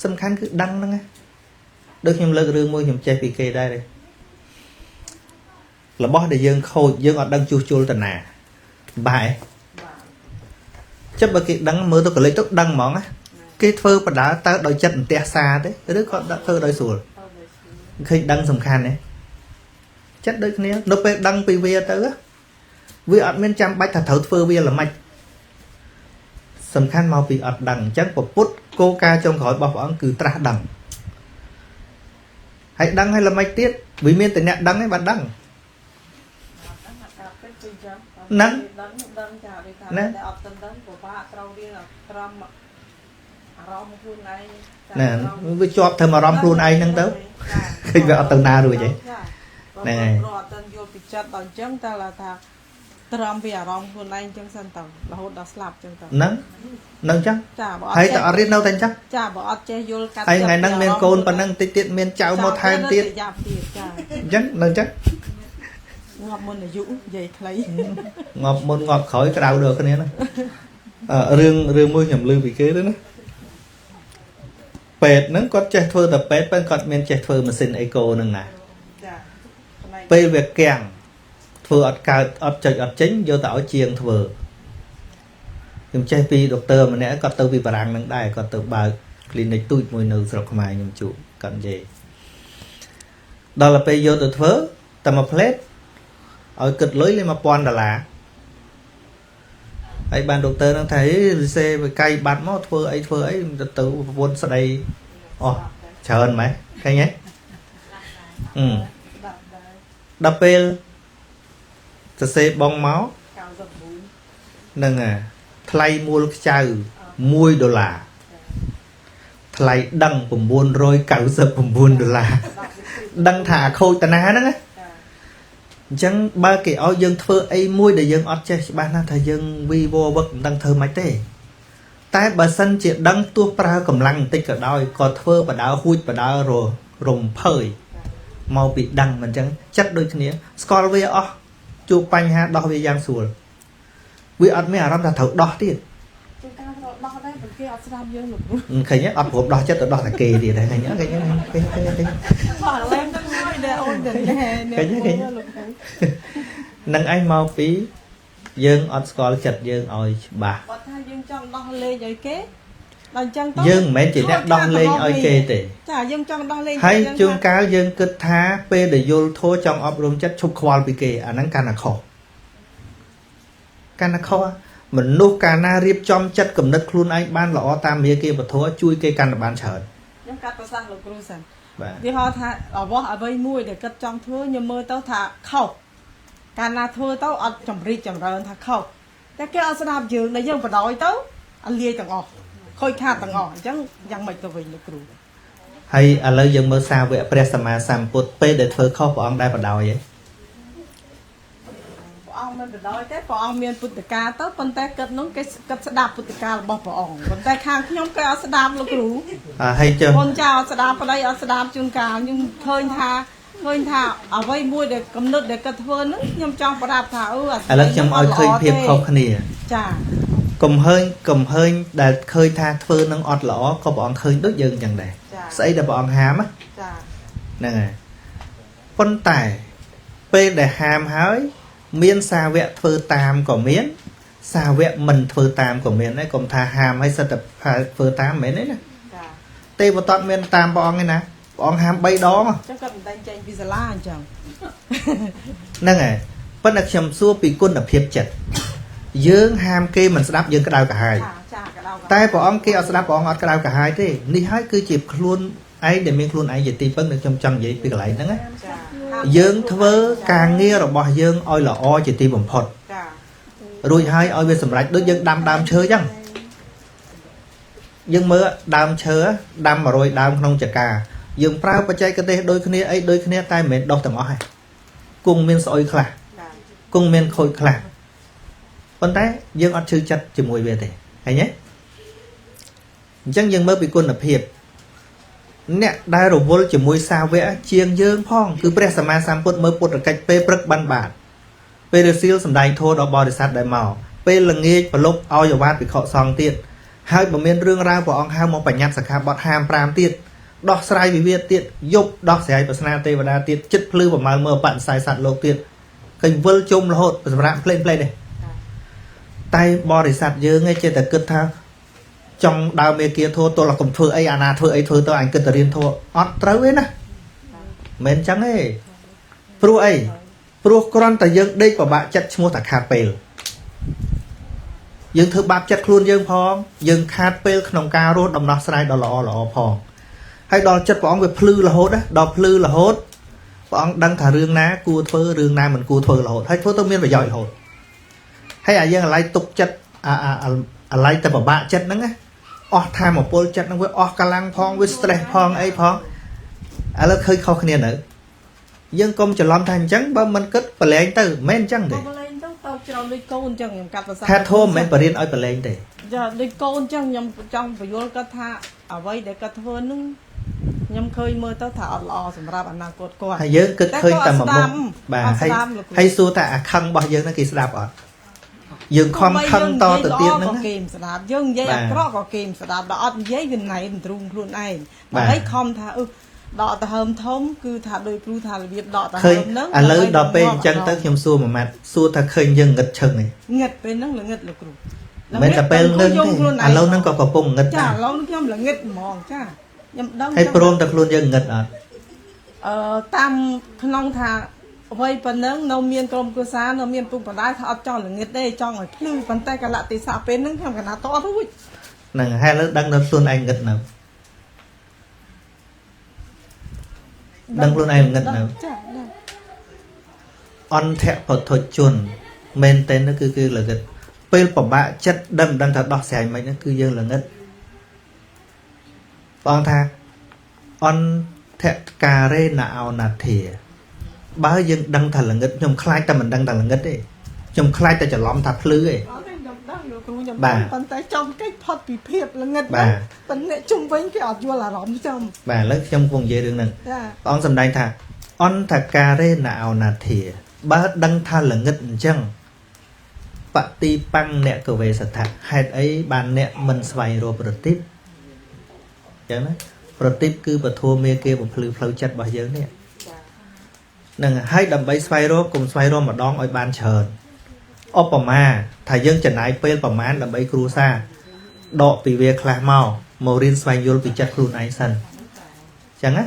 សំខាន់គឺដឹងហ្នឹងណាដូចខ្ញុំលើករឿងមួយខ្ញុំចេះពីគេដែរទេរបស់ដែលយើងខូចយើងអត់ដឹងជួសជុលតាណាបាយចិត្តបើគេដឹងមើលទៅកលិចទៅដឹងហ្មងណាគេធ្វើបដាតើដោយចិត្តអន្ទះសាទេឬក៏ធ្វើដោយស្រួលឃើញដឹងសំខាន់ទេចិត្តដូចគ្នានៅពេលដឹងពីវាទៅវាអត់មានចាំបាច់ថាត្រូវធ្វើវាល្មិចសំខាន់មកពីអត់ដឹងអញ្ចឹងពុទ្ធគោលការណ៍ចុងក្រោយរបស់ព្រះអង្គគឺត្រាស់ដឹងហើយដឹងហើយល្មិចទៀតវាមានតែអ្នកដឹងឯងបាទដឹងហ្នឹងដឹងចាដូចថាតែអត់ដឹងពិបាកត្រូវរៀនត្រឹមអារម្មណ៍ខ្លួនឯងណាវាជាប់ធ្វើអារម្មណ៍ខ្លួនឯងហ្នឹងទៅឃើញវាអត់ទៅណារួចទេហ្នឹងហើយអត់ទាន់យល់ពីចិត្តដល់អញ្ចឹងតែថាត្រឹមពីអារម្មណ៍ខ្លួនឯងអញ្ចឹងសិនទៅរហូតដល់ស្លាប់អញ្ចឹងទៅហ្នឹងនឹងអញ្ចឹងហើយតែអត់រៀននៅតែអញ្ចឹងចាបើអត់ចេះយល់កាត់ហើយថ្ងៃហ្នឹងមានកូនប៉ុណ្ណឹងតិចទៀតមានចៅមកថែមទៀតអញ្ចឹងនឹងអញ្ចឹងងាប់មុនអាយុនិយាយខ្លីងាប់មុនងាប់ក្រោយក្តៅដល់គ្នាណារឿងមួយខ្ញុំឮពីគេទៅណាពេទ្យហ្នឹងគាត់ចេះធ្វើតែពេទ្យប៉ុន្តែគាត់មានចេះធ្វើម៉ាស៊ីនអេកូហ្នឹងណាចាពេលវាកាំងធ្វើអត់កើតអត់ចុចអត់ចេញយកទៅឲ្យជាងធ្វើខ្ញុំចេះពីដុកទ័រម្នាក់គាត់ទៅពីបារាំងហ្នឹងដែរគាត់ទៅបើក clinic ទូចមួយនៅស្រុកខ្មែរខ្ញុំជួបគាត់និយាយដល់ទៅពេលយកទៅធ្វើតែមួយផ្លេតឲ្យគិតលុយលេ$1000ហើយបានដុកទ័រហ្នឹងថាហេវិសេវិក័យបាត់មកធ្វើអីធ្វើអីទៅប្រពន្ធស្ដីអស់ច្រើនម៉េះឃើញទេដល់ពេលសរសេរបងមកហ្នឹងថ្លៃមូលខ្ចៅ$1ថ្លៃដឹង$999ដឹងថាខូចតាណាហ្នឹងណាអញ្ចឹងបើគេឲ្យយើងធ្វើអីមួយដែលយើងអត់ចេះច្បាស់ណាស់ថាយើងវីវវឹកមិនដឹងធ្វើម៉េចទេ តែបើសិនជាដឹងទោះប្រើកម្លាំងបន្តិចក៏ដោយក៏ធ្វើបដើហួចបដើរំភើយមកពីដឹងមិនចឹងចិត្តដូចគ្នាស្គាល់វាអស់ជួបបញ្ហាដោះវាយ៉ាងស្រួលវាអត់មានអារម្មណ៍ថាត្រូវដោះទៀតជួនកាលត្រូវដោះដែរព្រោះគេអត់ស្ដាប់យើងលោកគ្រូឃើញអត់ព្រមដោះចិត្តទៅដោះតែគេទៀតដែរឃើញឃើញឃើញឃើញឃើញបាទឡើងទៅមួយដែរអូនទៅណែឃើញឃើញនឹងឯងមកពីយើងអត់ស្គាល់ចិត្តយើងឲ្យច្បាស់គាត់ថាយើងចង់ដោះលែងឲ្យគេដល់អញ្ចឹងទៅយើងមិនមែនជាអ្នកដោះលែងឲ្យគេទេចាយើងចង់ដោះលែងហើយជួនកាលយើងគិតថាពេលដែលយល់ធម៌ចង់អប់រំចិត្តឈប់ខ្វល់ពីគេអាហ្នឹងកាន់តែខុសកាន់តែខុសមនុស្សកាលណារៀបចំចិត្តគំនិតខ្លួនឯងបានល្អតាមមាគ៌ាពធជួយគេកាន់តែបានច្រើនខ្ញុំកាត់ប្រសាសន៍លោកគ្រូសិនបាទវាហៅថារបស់អ្វីមួយដែលគិតចង់ធ្វើខ្ញុំមើលទៅថាខុសកាលណាធ្វើទៅអត់ចម្រីកចម្រើនថាខុសតែគេអត់ស្ដាប់យើងដែលយើងបដ ாய் ទៅអលាយទាំងអស់ខូចខាតទាំងអស់អញ្ចឹងយ៉ាងម៉េចទៅវិញលោកគ្រូហើយឥឡូវយើងមើលសាវកព្រះសម្មាសម្ពុទ្ធពេលដែលធ្វើខុសព្រះអង្គដែរបដ ாய் ហ៎ព្រះអង្គមិនបដ ாய் ទេព្រះអង្គមានពុទ្ធកាទៅប៉ុន្តែគិតនោះគេគិតស្ដាប់ពុទ្ធការបស់ព្រះអង្គប៉ុន្តែខាងខ្ញុំគេអត់ស្ដាប់លោកគ្រូហើយចុះកូនចៅអត់ស្ដាប់ប្តីអត់ស្ដាប់ជួនកាលខ្ញុំឃើញថាអ្វីមួយដែលកំណត់ដែលគាត់ធ្វើហ្នឹងខ្ញុំចង់ប្រាប់ថាអឺឥឡូវខ្ញុំឲ្យឃើញភាពខុសគ្នាចាកំហើញដែលឃើញថាធ្វើនឹងអត់ល្អក៏ព្រះអង្គឃើញដូចយើងអញ្ចឹងដែរស្អីដែលព្រះអង្គហាមចាហ្នឹងហើយប៉ុន្តែពេលដែលហាមហើយមានសាវកធ្វើតាមក៏មានសាវកមិនធ្វើតាមក៏មានដែរកុំថាហាមឲ្យសិតតែធ្វើតាមមិនមែនទេណាចាទេវតតមានតាមព្រះអង្គឯណាព្រះអង្គហាម3ដងអញ្ចឹងគាត់មិនតែចេញពីសាលាអញ្ចឹងហ្នឹងហើយប៉ុន្តែខ្ញុំសួរពីគុណភាពចិត្តយើងហាមគេមិនស្ដាប់យើងក្តៅក្រហាយតែព្រះអង្គគេអត់ស្ដាប់ព្រះអង្គអត់ក្តៅក្រហាយទេនេះហើយគឺជាខ្លួនឯងដែលមានខ្លួនឯងជាទីពឹងដែលខ្ញុំចង់និយាយពីកន្លែងហ្នឹងណាយើងធ្វើការងាររបស់យើងឲ្យល្អជាទីបំផុតរួចហើយឲ្យវាសម្រេចដូចយើងដាំដើមឈើអញ្ចឹងយើងមើលដើមឈើដាំ100ដើមក្នុងចកាយើងប្រើបច្ចេកទេសដូចគ្នាអីដូចគ្នាតែមិនមែនដុះទាំងអស់ទេគង់មានស្អុយខ្លះគង់មានខូចខ្លះប៉ុន្តែយើងអត់ឈឺចិត្តជាមួយវាទេឃើញទេអញ្ចឹងយើងមើលពីគុណភាពអ្នកដែលរវល់ជាមួយសាវកជាងយើងផងគឺព្រះសម្មាសម្ពុទ្ធមើលពុទ្ធកិច្ចពេលព្រឹកបានបាតពេលរសៀលសំដែងធម៌ដល់បរិស័ទដែលមកពេលល្ងាចប្រលប់ឲ្យអាវាតភិក្ខុសង្ឃទៀតហើយបើមានរឿងរ៉ាវព្រះអង្គហៅមកបញ្ញត្តិសិក្ខាបទហាម5ទៀតដោះស្រាយវិវាទទៀតយប់ដោះស្រាយប្រស្នាទេវតាទៀតចិត្តភ្លឺប្រមើលមើលបនិស័យសត្វលោកទៀតឃើញវិលជុំរហូតសម្រាប់ផ្លេងទេតែបរិស័ទយើងឯងចេះតែគិតថាចង់ដើមមេគាធัวទល់កុំធ្វើអីអាណាធ្វើអីធ្វើទៅអញគិតតែរៀនធัวអត់ត្រូវទេណាមិនចឹងទេព្រោះអីព្រោះគ្រាន់តែយើងដេកពិបាកចិត្តឈ្មោះថាខាតពេលយើងធ្វើបាបចិត្តខ្លួនយើងផងយើងខាតពេលក្នុងការរស់ដំណោះស្រាយដ៏ល្អល្អផងហើយដល់ចិត្តព្រះអង្គវាភ្លឺរហូតដល់ភ្លឺរហូតព្រះអង្គដឹងថារឿងណាគួរធ្វើរឿងណាមិនគួរធ្វើរហូតហើយធ្វើទៅមានប្រយោជន៍រហូតហើយអាយើងអាឡ័យទុកចិត្តអាឡ័យតែពិបាកចិត្តហ្នឹងណាអស់ធម៌ពលចិត្តហ្នឹងវាអស់កម្លាំងផងវា stress ផងអីផងឥឡូវឃើញខុសគ្នានៅយើងកុំច្រឡំថាអញ្ចឹងបើមិនគិតប្រឡែងទៅមិនមែនអញ្ចឹងទេប្រឡែងទៅទៅច្រឡំដូចកូនអញ្ចឹងខ្ញុំកាត់ប្រសាសន៍ថាធម៌មិនមែនបរៀនឲ្យប្រឡែងទេចាដូចកូនអញ្ចឹងខ្ញុំចង់បញ្យល់គាត់ថាអ្វីដែលគាត់ធ្វើហ្នឹងខ្ញុំឃើញមើលទៅថាអត់ល្អសម្រាប់អនាគតគាត់ហើយយើងគិតឃើញតែមួយមុខបាទហើយសួរថាអាខឹងរបស់យើងហ្នឹងគេស្ដាប់អត់យើងខំខឹងតទៅទៀតហ្នឹងក៏គេមិនស្ដាប់យើងនិយាយអាក្រក់ក៏គេមិនស្ដាប់ដល់អត់និយាយវាណែនទ្រូងខ្លួនឯងបើអីខំថាអឺដកទៅហើមធំគឺថាដោយគ្រូថារបៀបដកទៅហើមហ្នឹងឥឡូវដល់ពេលអញ្ចឹងទៅខ្ញុំសួរមួយម៉ាត់សួរថាឃើញយើងងឹតឈឹងឯងងឹតពេលហ្នឹងល្ងឹតលោកគ្រូមិនតែពេលហ្នឹងទេឥឡូវហ្នឹងក៏កំពុងងឹតដែរចាឥឡូវខ្ញុំល្ងឹតហ្មងចាខ្ញុំដឹងហើយព្រមតែខ្លួនយើងងឹតអត់អឺតាមក្នុងថាអ្វីប៉ុណ្ណឹងនៅមានក្រុមគ្រួសារនៅមានពុកម្ដាយថាអត់ចង់ល្ងឹតទេចង់ឲ្យភ្លឺប៉ុន្តែកលៈទេសៈពេលហ្នឹងខ្ញុំកណាតអត់រួចហ្នឹងហើយឥឡូវដឹងដល់ខ្លួនឯងងឹតនៅដឹងខ្លួនឯងងឹតនៅចាអន្ធៈពុទ្ធជនមែនតើនោះគឺល្ងឹតពេលពិបាកចិត្តដឹងមិនដឹងថាដោះស្រាយមិនហ្នឹងគឺយើងល្ងឹតបងថាអន្ធការេណអោណាធាបើយើងដឹងថាល្ងឹតខ្ញុំខ្លាចតែមិនដឹងថាល្ងឹតទេខ្ញុំខ្លាចតែច្រឡំថាភ្លឺទេ អត់ទេខ្ញុំដឹង លោកគ្រូខ្ញុំប៉ុន្តែចង់កិច្ចផុតពីភាពល្ងិតហ្នឹងប៉ុន្តែអ្នកជុំវិញគេអត់យល់អារម្មណ៍ខ្ញុំបាទឥឡូវខ្ញុំកំពុងនិយាយរឿងហ្នឹងព្រះអង្គសម្ដែងថាអន្តការេណអោណាធាបើដឹងថាល្ងិតអញ្ចឹងបតិបាំងអ្នកកវេសថៈហេតុអីបានអ្នកមិនស្វែងរកប្រតិបអញ្ចឹងណាប្រតិបគឺពធមេគេបំភ្លឺផ្លូវចិត្តរបស់យើងនេះនឹងហើយដើម្បីស្វែងរកកុំស្វែងរកម្ដងឲ្យបានច្រើនឧបមាថាយើងចំណាយពេលប្រមាណដើម្បីគ្រួសារដកពីវាខ្លះមករៀនស្វែងយល់ពីចិត្តខ្លួនឯងសិនអញ្ចឹងណា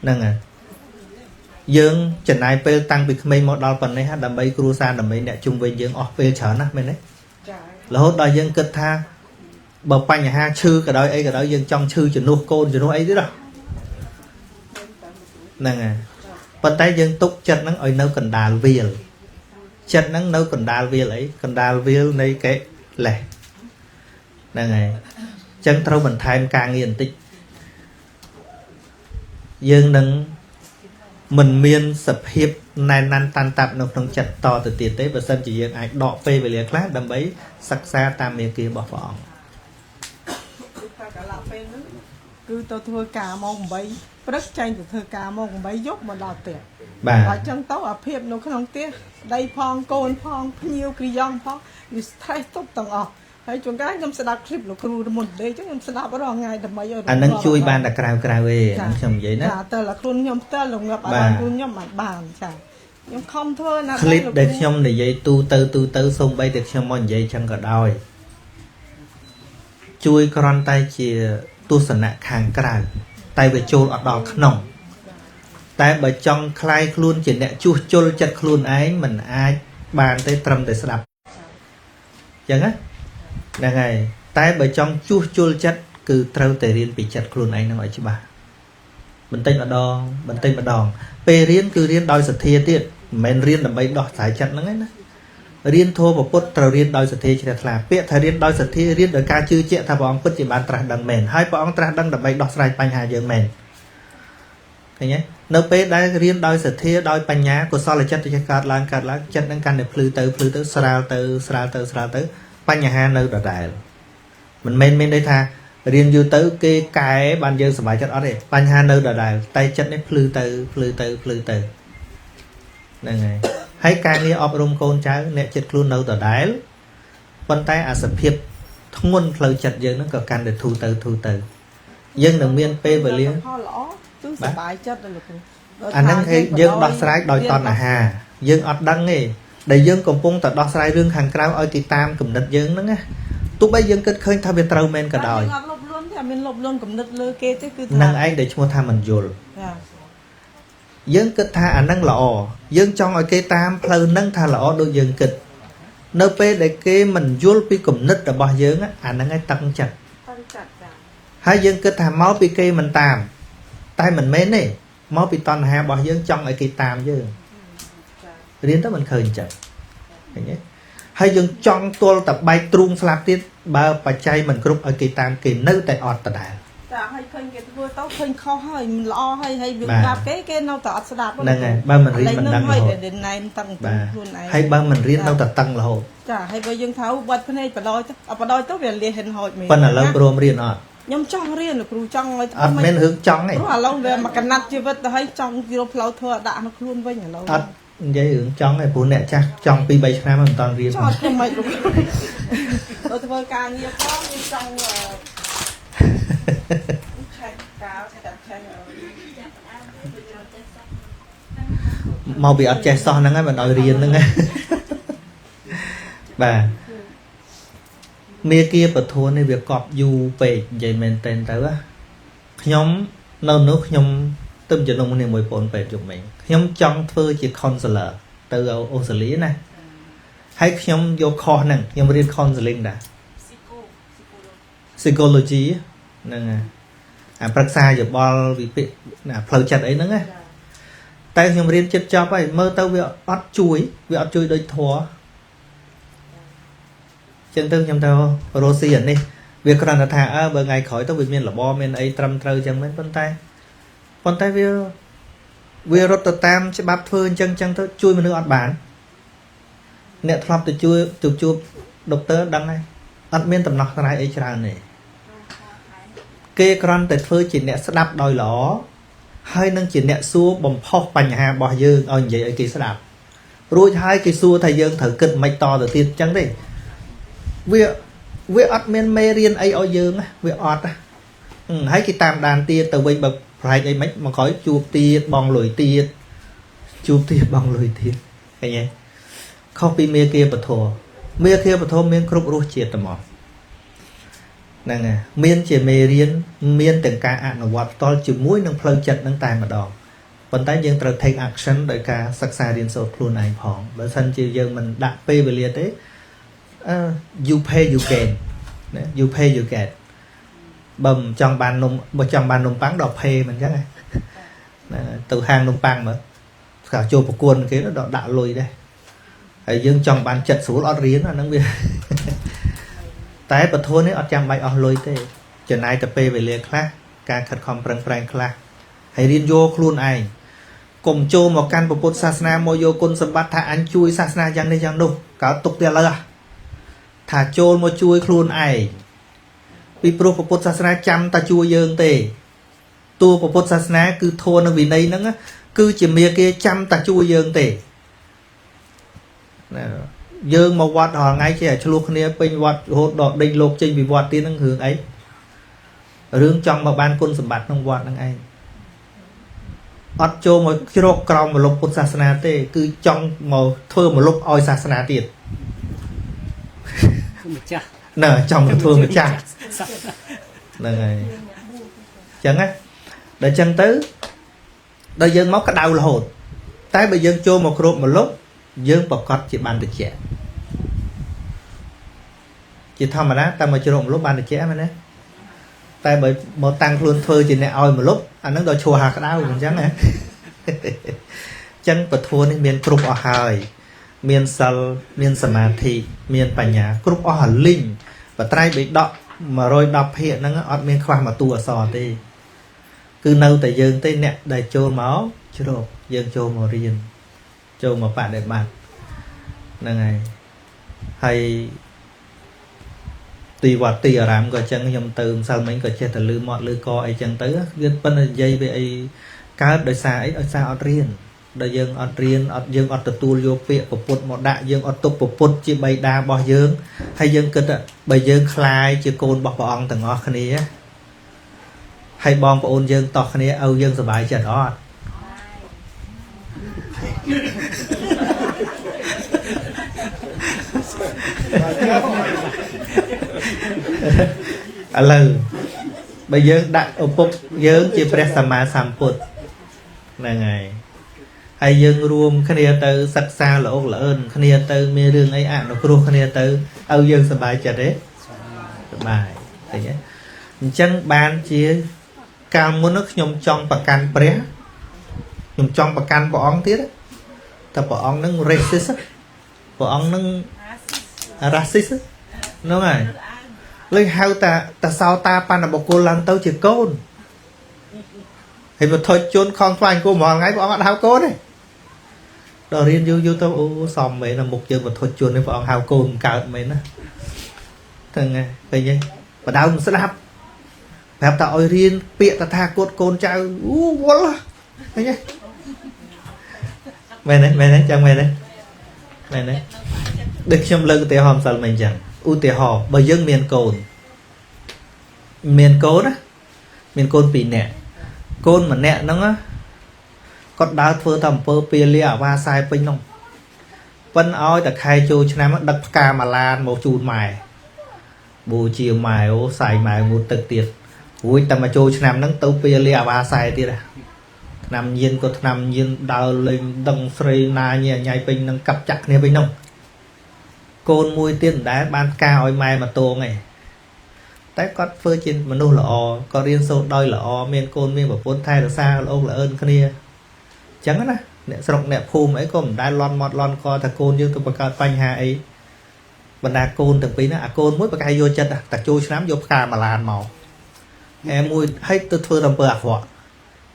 ហ្នឹងហើយយើងចំណាយពេលតាំងពីក្មេងមកដល់ប៉ុណ្ណេះដើម្បីគ្រួសារដើម្បីអ្នកជុំវិញយើងអស់ពេលច្រើនណាស់មែនទេរហូតដល់យើងគិតថាបើបញ្ហាឈឺក៏ដោយអីក៏ដោយយើងចង់ឈឺជំនួសកូនជំនួសអីទៀតហ្នឹងហើយប៉ុន្តែយើងទុកចិត្តហ្នឹងឲ្យនៅកណ្ដាលវាលចិត្តហ្នឹងនៅកណ្ដាលវាលអីកណ្ដាលវាលនៃកិលេសហ្នឹងហើយអញ្ចឹងត្រូវបន្ថែមការងារបន្តិចយើងនឹងមិនមានសភាពណែនណាន់តាន់តាប់នៅក្នុងចិត្តតទៅទៀតទេបើសិនជាយើងអាចដកពេលវេលាខ្លះដើម្បីសិក្សាតាមមេគារបស់ព្រះអង្គតែកាលពេលហ្នឹងគឺទៅធ្វើការម៉ោង8ព្រឹកចេញទៅធ្វើការម៉ោង8យប់មកដល់ផ្ទះបាទអញ្ចឹងទៅអាភាពនៅក្នុងផ្ទះដីផងកូនផងភ្ញៀវគ្រីយ៉ង់ផងវា stress ទប់ទាំងអស់ហើយជួនកាលខ្ញុំស្ដាប់คลิปលោកគ្រូមុនដេកអញ្ចឹងខ្ញុំស្ដាប់រាល់ថ្ងៃដើម្បីឲ្យអានឹងជួយបានតែក្រៅទេហ្នឹងខ្ញុំនិយាយណាចាតែខ្លួនខ្ញុំផ្ទាល់រងាប់អារម្មណ៍ខ្លួនខ្ញុំមិនបានចាខ្ញុំខំធ្វើណាคลิปដែលខ្ញុំនិយាយទូទៅសូម្បីតែខ្ញុំមកនិយាយចឹងក៏ដោយជួយគ្រាន់តែជាទស្សនៈខាងក្រៅតែវាចូលអត់ដល់ក្នុងតែបើចង់คลายខ្លួនជាអ្នកជួសជុលចិត្តខ្លួនឯងមិនអាចបានទេត្រឹមតែស្ដាប់អញ្ចឹងណាហ្នឹងហើយតែបើចង់ជួសជុលចិត្តគឺត្រូវតែរៀនពីចិត្តខ្លួនឯងនឹងឲ្យច្បាស់បន្តិចម្ដងបន្តិចម្ដងពេលរៀនគឺរៀនដោយសទ្ធាទៀតមិនមែនរៀនដើម្បីដោះស្រាយចិត្តហ្នឹងឯណារៀនធម៌ពុទ្ធត្រូវរៀនដោយសទ្ធាជ្រះថ្លាពាក្យថារៀនដោយសទ្ធារៀនដោយការជឿជាក់ថាព្រះអង្គពិតជាបានត្រាស់ដឹងមែនហើយព្រះអង្គត្រាស់ដឹងដើម្បីដោះស្រាយបញ្ហាយើងមែនឃើញទេនៅពេលដែលរៀនដោយសទ្ធាដោយបញ្ញាកុសលចិត្តទៅកើតឡើងចិត្តនឹងកាន់តែភ្លឺទៅស្រាលទៅស្រាលទៅស្រាលទៅបញ្ហានៅដដែលមិនមែនមានន័យថារៀនយូរទៅគេកែបានយើងសប្បាយចិត្តអត់ទេបញ្ហានៅដដែលតែចិត្តនេះភ្លឺទៅភ្លឺទៅភ្លឺទៅហ្នឹងហើយហើយការងារអប់រំកូនចៅអ្នកចិត្តខ្លួននៅដដែលប៉ុន្តែអាសភាពធ្ងន់ផ្លូវចិត្តយើងហ្នឹងក៏កាន់តែធូរទៅយើងនឹងមានពេលវេលាផលល្អគឺសប្បាយចិត្តដល់លោកគ្រូអាហ្នឹងគឺយើងដោះស្រាយដោយតណ្ហាយើងអត់ដឹងទេដែលយើងកំពុងតែដោះស្រាយរឿងខាងក្រៅឲ្យគេតាមគំនិតយើងហ្នឹងណាទោះបីយើងគិតឃើញថាវាត្រូវមែនក៏ដោយអត់លុបលួនទេអត់មានលុបលួនគំនិតលើគេទេគឺថានឹងឯងដែលឈ្មោះថាមិនយល់យើងគិតថាអាហ្នឹងល្អយើងចង់ឲ្យគេតាមផ្លូវហ្នឹងថាល្អដូចយើងគិតនៅពេលដែលគេមិនយល់ពីគំនិតរបស់យើងអាហ្នឹងឯងតឹងចិត្តចាហើយយើងគិតថាមកពីគេមិនតាមតែមិនមែនទេមកពីតណ្ហារបស់យើងចង់ឲ្យគេតាមយើងរៀនទៅមិនឃើញចិត្តឃើញទេហើយយើងចង់ទល់តែបែកទ្រូងស្លាប់ទៀតបើបច្ច័យមិនគ្រប់ឲ្យគេតាមគេនៅតែអត់ដដែលចាហើយឃើញគេធ្វើទៅឃើញខុសហើយមិនល្អហើយហើយវាប្រាប់គេគេនៅតែអត់ស្ដាប់ហ្នឹងហើយបើមិនរៀនមិនដឹងរហូតណែនតឹងខ្លួនឯងហើយបើមិនរៀននៅតែតឹងរហូតចាហើយបើយើងថាបាត់ភ្នែកបដ ாய் ទៅបដ ாய் ទៅវាលះហិនហោចមែនប៉ុន្តែឥឡូវព្រមរៀនអត់ខ្ញុំចង់រៀនលោកគ្រូចង់ឲ្យអត់មែនរឿងចង់ទេព្រោះឥឡូវវាមកកណាត់ជីវិតទៅហើយចង់យកផ្លូវធ្វើដាក់នៅខ្លួនវិញឥឡូវអត់និយាយរឿងចង់ឯងព្រោះអ្នកចាស់ចង់2 3ឆ្នាំមិនតាន់រៀនចង់ធ្វើម៉េចលោកទៅធ្វើការងារផងយើងចង់ឆែកកាលតែឆែកមកពីអត់ចេះសោះហ្នឹងហើយមិនឲ្យរៀនហ្នឹងបាទមេគាពធនេះវាកប់យូរពេកនិយាយមែនទែនទៅខ្ញុំនៅនោះខ្ញុំទៅជំនុំគ្នាមួយបងពេទ្យយប់មិញខ្ញុំចង់ធ្វើជា counselor ទៅអូស្ត្រាលីណាហើយខ្ញុំយកខុសហ្នឹងខ្ញុំរៀន counseling ដែរ psychology ហ្នឹងអាប្រឹក្សាយោបល់វិភាគផ្លូវចិត្តអីហ្នឹងណាតែខ្ញុំរៀនចិត្តចប់ហើយមើលទៅវាអត់ជួយដូចធម៌ចឹងទៅខ្ញុំទៅរស់ស៊ីអានេះវាគ្រាន់តែថាអើបើថ្ងៃក្រោយទៅវាមានរបរមានអីត្រឹមត្រូវចឹងមែនប៉ុន្តែវារត់ទៅតាមច្បាប់ធ្វើអញ្ចឹងទៅជួយមនុស្សអត់បានអ្នកធ្លាប់ទៅជួយទៅជួប ដុកទ័រដឹងហើយអត់មានដំណោះស្រាយអីច្រើនទេគេគ្រាន់តែធ្វើជាអ្នកស្ដាប់ដោយល្អហើយនឹងជាអ្នកសួរបំផុសបញ្ហារបស់យើងឲ្យនិយាយឲ្យគេស្ដាប់រួចហើយគេសួរថាយើងត្រូវគិតមិនតទៅទៀតអញ្ចឹងទេវាអត់មានមេរៀនអីឲ្យយើងវាអត់ហើយគេតាមដានទៀតទៅវិញបើប្រហែលអីមិនមកក្រោយជួបទៀតបងលុយទៀតជួបទៀតបងលុយទៀតឃើញទេខុសពីមេគាពធមេគាពធមានគ្រប់រសជាតិតែមកហ្នឹងហើយមានជាមេរៀនមានទាំងការអនុវត្តផ្ទាល់ជាមួយនឹងផ្លូវចិត្តនឹងតែម្ដងប៉ុន្តែយើងត្រូវ take action ដោយការសិក្សារៀនសូត្រខ្លួនឯងផងបើសិនជាយើងមិនដាក់ពេលវេលាទេ you pay you gain ណា you pay you get បើមិនចង់បាននំបើចង់បាននំប៉័ងដល់ pay មិនអញ្ចឹងណាទៅហាងនំប៉័ងមើលស្គាល់ចូលប្រកួនគេដល់ដាក់លុយដែរហើយយើងចង់បានចិត្តស្រួលអត់រៀនអាហ្នឹងវាតែពធនេះអត់ចាំបាច់អស់លុយទេចំណាយតែពេលវេលាខ្លះការខិតខំប្រឹងប្រែងខ្លះហើយរៀនយកខ្លួនឯងកុំចូលមកកាន់ពុទ្ធសាសនាមកយកគុណសម្បត្តិថាអញជួយសាសនាយ៉ាងនេះយ៉ាងនោះកើតទុកទៀតឥឡូវថាចូលមកជួយខ្លួនឯងពីព្រោះពុទ្ធសាសនាចាំតែជួយយើងទេតួពុទ្ធសាសនាគឺធម៌និងវិន័យហ្នឹងគឺជាមេគេចាំតែជួយយើងទេណាយើងមកវត្តរាល់ថ្ងៃចេះតែឆ្លោះគ្នាពេញវត្តរហូតដល់ដេញលោកចេញពីវត្តទៀតហ្នឹងរឿងអីរឿងចង់មកបានគុណសម្បត្តិក្នុងវត្តហ្នឹងឯងអត់ចូលមកជ្រកក្រោមមលុបពុទ្ធសាសនាទេគឺចង់មកធ្វើមលុបឲ្យសាសនាទៀតម្ចាស់ណែចង់មកធ្វើម្ចាស់ហ្នឹងហើយអញ្ចឹងណាដល់អញ្ចឹងទៅដល់យើងមកក្តៅរហូតតែបើយើងចូលមកគ្រប់មលុបយើងប្រកាសជាបានតិចជាធម្មតាតែមកជ្រកមលុបបានតិចមែនទេតែបើមកតាំងខ្លួនធ្វើជាអ្នកឲ្យមលុបអាហ្នឹងដល់ឈួរហាក្តៅអញ្ចឹងណាអញ្ចឹងពធនេះមានគ្រប់អស់ហើយមានសិលមានសមាធិមានបញ្ញាគ្រប់អស់អាលីងបត្រៃបិដក110ភាគហ្នឹងអត់មានខ្វះមួយតួអក្សរទេគឺនៅតែយើងទេអ្នកដែលចូលមកជ្រកយើងចូលមករៀនចូលមកបដិបត្តិហ្នឹងហើយហើយទីវត្តទីអារាមក៏ចឹងខ្ញុំទៅម្សិលមិញក៏ចេះតែលឺមាត់លឺកអីចឹងទៅវាប៉ុន្តែនិយាយវាអីកើតដោយសារអីដោយសារអត់រៀនដល់យើងអត់រៀនអត់យើងអត់ទទួលយកពាក្យពុទ្ធមកដាក់យើងអត់ទុកពុទ្ធជាបិតារបស់យើងហើយយើងគិតបើយើងคลายជាកូនរបស់ព្រះអង្គទាំងអស់គ្នាហើយបងប្អូនយើងតោះគ្នាឲ្យយើងសប្បាយចិត្តអត់ឥឡូវបើយើងដាក់ឪពុកយើងជាព្រះសម្មាសម្ពុទ្ធហ្នឹងហើយហើយយើងរួមគ្នាទៅសិក្សាល្អល្អឿនគ្នាទៅមានរឿងអីអនុគ្រោះគ្នាទៅឲ្យយើងសប្បាយចិត្តទេសប្បាយឃើញទេអញ្ចឹងបានជាកាលមុននោះខ្ញុំចង់ប្រកាន់ព្រះខ្ញុំចង់ប្រកាន់ព្រះអង្គទៀតតែព្រះអង្គនឹង racist ព្រះអង្គនឹង racist ហ្នឹងហើយលើហៅតាសោតាបណ្ឌបុគ្គលឡើងទៅជាកូនហើយវត្ថុជនខំថ្វាយអង្គមរាល់ថ្ងៃព្រះអង្គអត់ហៅកូនទេដល់រៀនយូរយូរទៅអូសំមែនណាមុខយើងវត្ថុជននេះព្រះអង្គហៅកូនកើតមែនណាហ្នឹងហើយឃើញទេបដៅមិនស្ដាប់ប្រាប់តែឲ្យរៀនពាក្យតថាគតកូនចៅអូវល់ឃើញទេមែនទេមែនទេចឹងមែនទេមែនទេដូចខ្ញុំលើកឧទាហរណ៍ម្សិលមិញចឹងឧទាហរណ៍បើយើងមានកូនណាមានកូន2នាក់កូនម្នាក់ហ្នឹងគាត់ដើរធ្វើតែអំពើពាលាអាវ៉ាខ្សែពេញនោះប៉ិនឲ្យតែខែចូលឆ្នាំដឹកផ្កាមួយឡានមកជូនម៉ែបូជាម៉ែអូសែម៉ែងូតទឹកទៀតរួចតែមកចូលឆ្នាំហ្នឹងទៅពាលាអាវ៉ាខ្សែទៀតឆ្នាំញៀនក៏ឆ្នាំញៀនដើរលេងដឹងស្រីណាញ៉ៃពេញនឹងកាប់ចាក់គ្នាពេញនោះកូនមួយទៀតមិនដែលបានផ្កាឲ្យម៉ែមកតងឯងតែគាត់ធ្វើជាមនុស្សល្អគាត់រៀនសូត្រដោយល្អមានកូនមានប្រពន្ធថែរក្សាល្អល្អឿនគ្នាអញ្ចឹងណាអ្នកស្រុកអ្នកភូមិអីក៏មិនដែលលន់មាត់លន់កថាកូនយើងទៅបង្កើតបញ្ហាអីបណ្ដាកូនទាំងពីរណាអាកូនមួយប្រកែយកចិត្តតែចូលឆ្នាំយកផ្កាមួយឡានមកឯមួយឲ្យទៅធ្វើអំពើអាក្រក់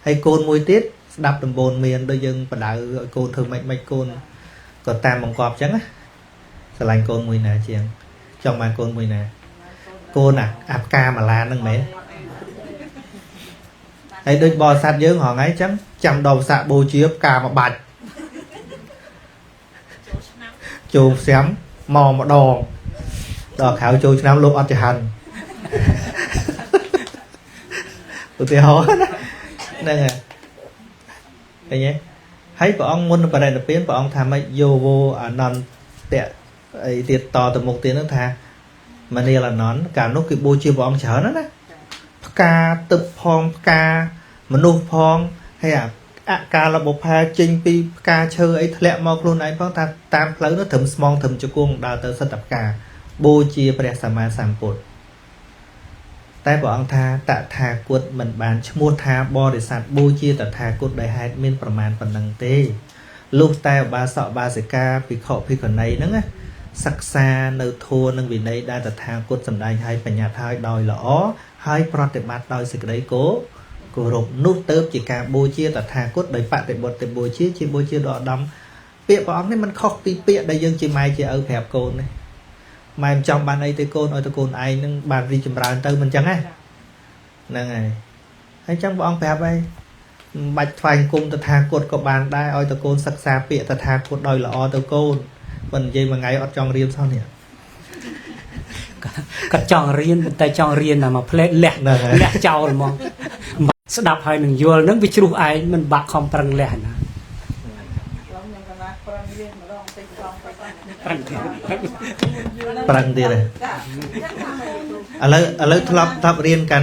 ហើយកូនមួយទៀតស្ដាប់ដំបូន្មានដូចយើងបដៅឲ្យកូនធ្វើម៉េចម៉េចកូនក៏តាមបង្កប់អញ្ចឹងណាស្រឡាញ់កូនមួយណាជាង ចង់បានកូនមួយណាកូនអាផ្កាម៉ាឡាហ្នឹងមែនហើយដូចបរិស័ទយើងរហងៃចឹងចាំដល់វសាបូជាផ្កាមួយបាច់ចូលផ្សាំមកម្ដងដល់ក្រៅចូលឆ្នាំលោកអត់ចហាន់ឧទាហរណ៍ណាហ្នឹងហើយឃើញទេហើយព្រះអង្គមុនបរិនិព្វានព្រះអង្គថាម៉េចយោវោអនន្តៈអីទៀតតទៅមុខទៀតហ្នឹងថាមនាលអនន្តកាលនោះគឺបូជាព្រះអង្គច្រើនណាស់ផ្កាទឹកផងផ្កាមនុស្សផងហើយអកាលបុផាចេញពីផ្កាឈើអីធ្លាក់មកខ្លួនឯងផងថាតាមផ្លូវនោះត្រឹមស្មងត្រឹមជង្គង់ដើរទៅសិតតែផ្កាបូជាព្រះសម្មាសម្ពុទ្ធតែព្រះអង្គថាតថាគតមិនបានឈ្មោះថាបរិស័ទបូជាតថាគតដោយហេតុមានប្រមាណប៉ុណ្ណឹងទេលុះតែឧបាសកបាសិកាភិក្ខុភិក្ខុនីហ្នឹងណាសិក្សានៅធម៌និងវិន័យដែលតថាគតសម្ដែងឲ្យបញ្ញត្តិឲ្យដោយល្អហើយប្រតិបត្តិដោយសេចក្តីគោរពនោះទៅជាការបូជាតថាគតដោយបតិបុត្តបូជាជាបូជាដ៏ឧត្តមពាក្យព្រះអង្គនេះมันខុសពីពាក្យដែលយើងជាម៉ែជាឪប្រាប់កូននេះម៉ែមិនចង់បានអីទេកូនឲ្យតែកូនឯងនឹងបានរីចម្រើនទៅមិនចឹងហ៎ហ្នឹងហើយហើយចឹងព្រះអង្គប្រាប់ហើយមិនបាច់ថ្វាយគុំតថាគតក៏បានដែរឲ្យតែកូនសិក្សាពាក្យតថាគតដោយល្អទៅកូនមិននិយាយមួយថ្ងៃអត់ចង់រៀនសោះនេះគាត់ចង់រៀនប៉ុន្តែចង់រៀនតែមកផ្លេតលះលះចោលហ្មងស្ដាប់ហើយនឹងយល់នឹងវាជ្រុះឯងមិនបាក់ខំប្រឹងលះណាប្រឹងទៀតឥឡូវធ្លាប់រៀនកាល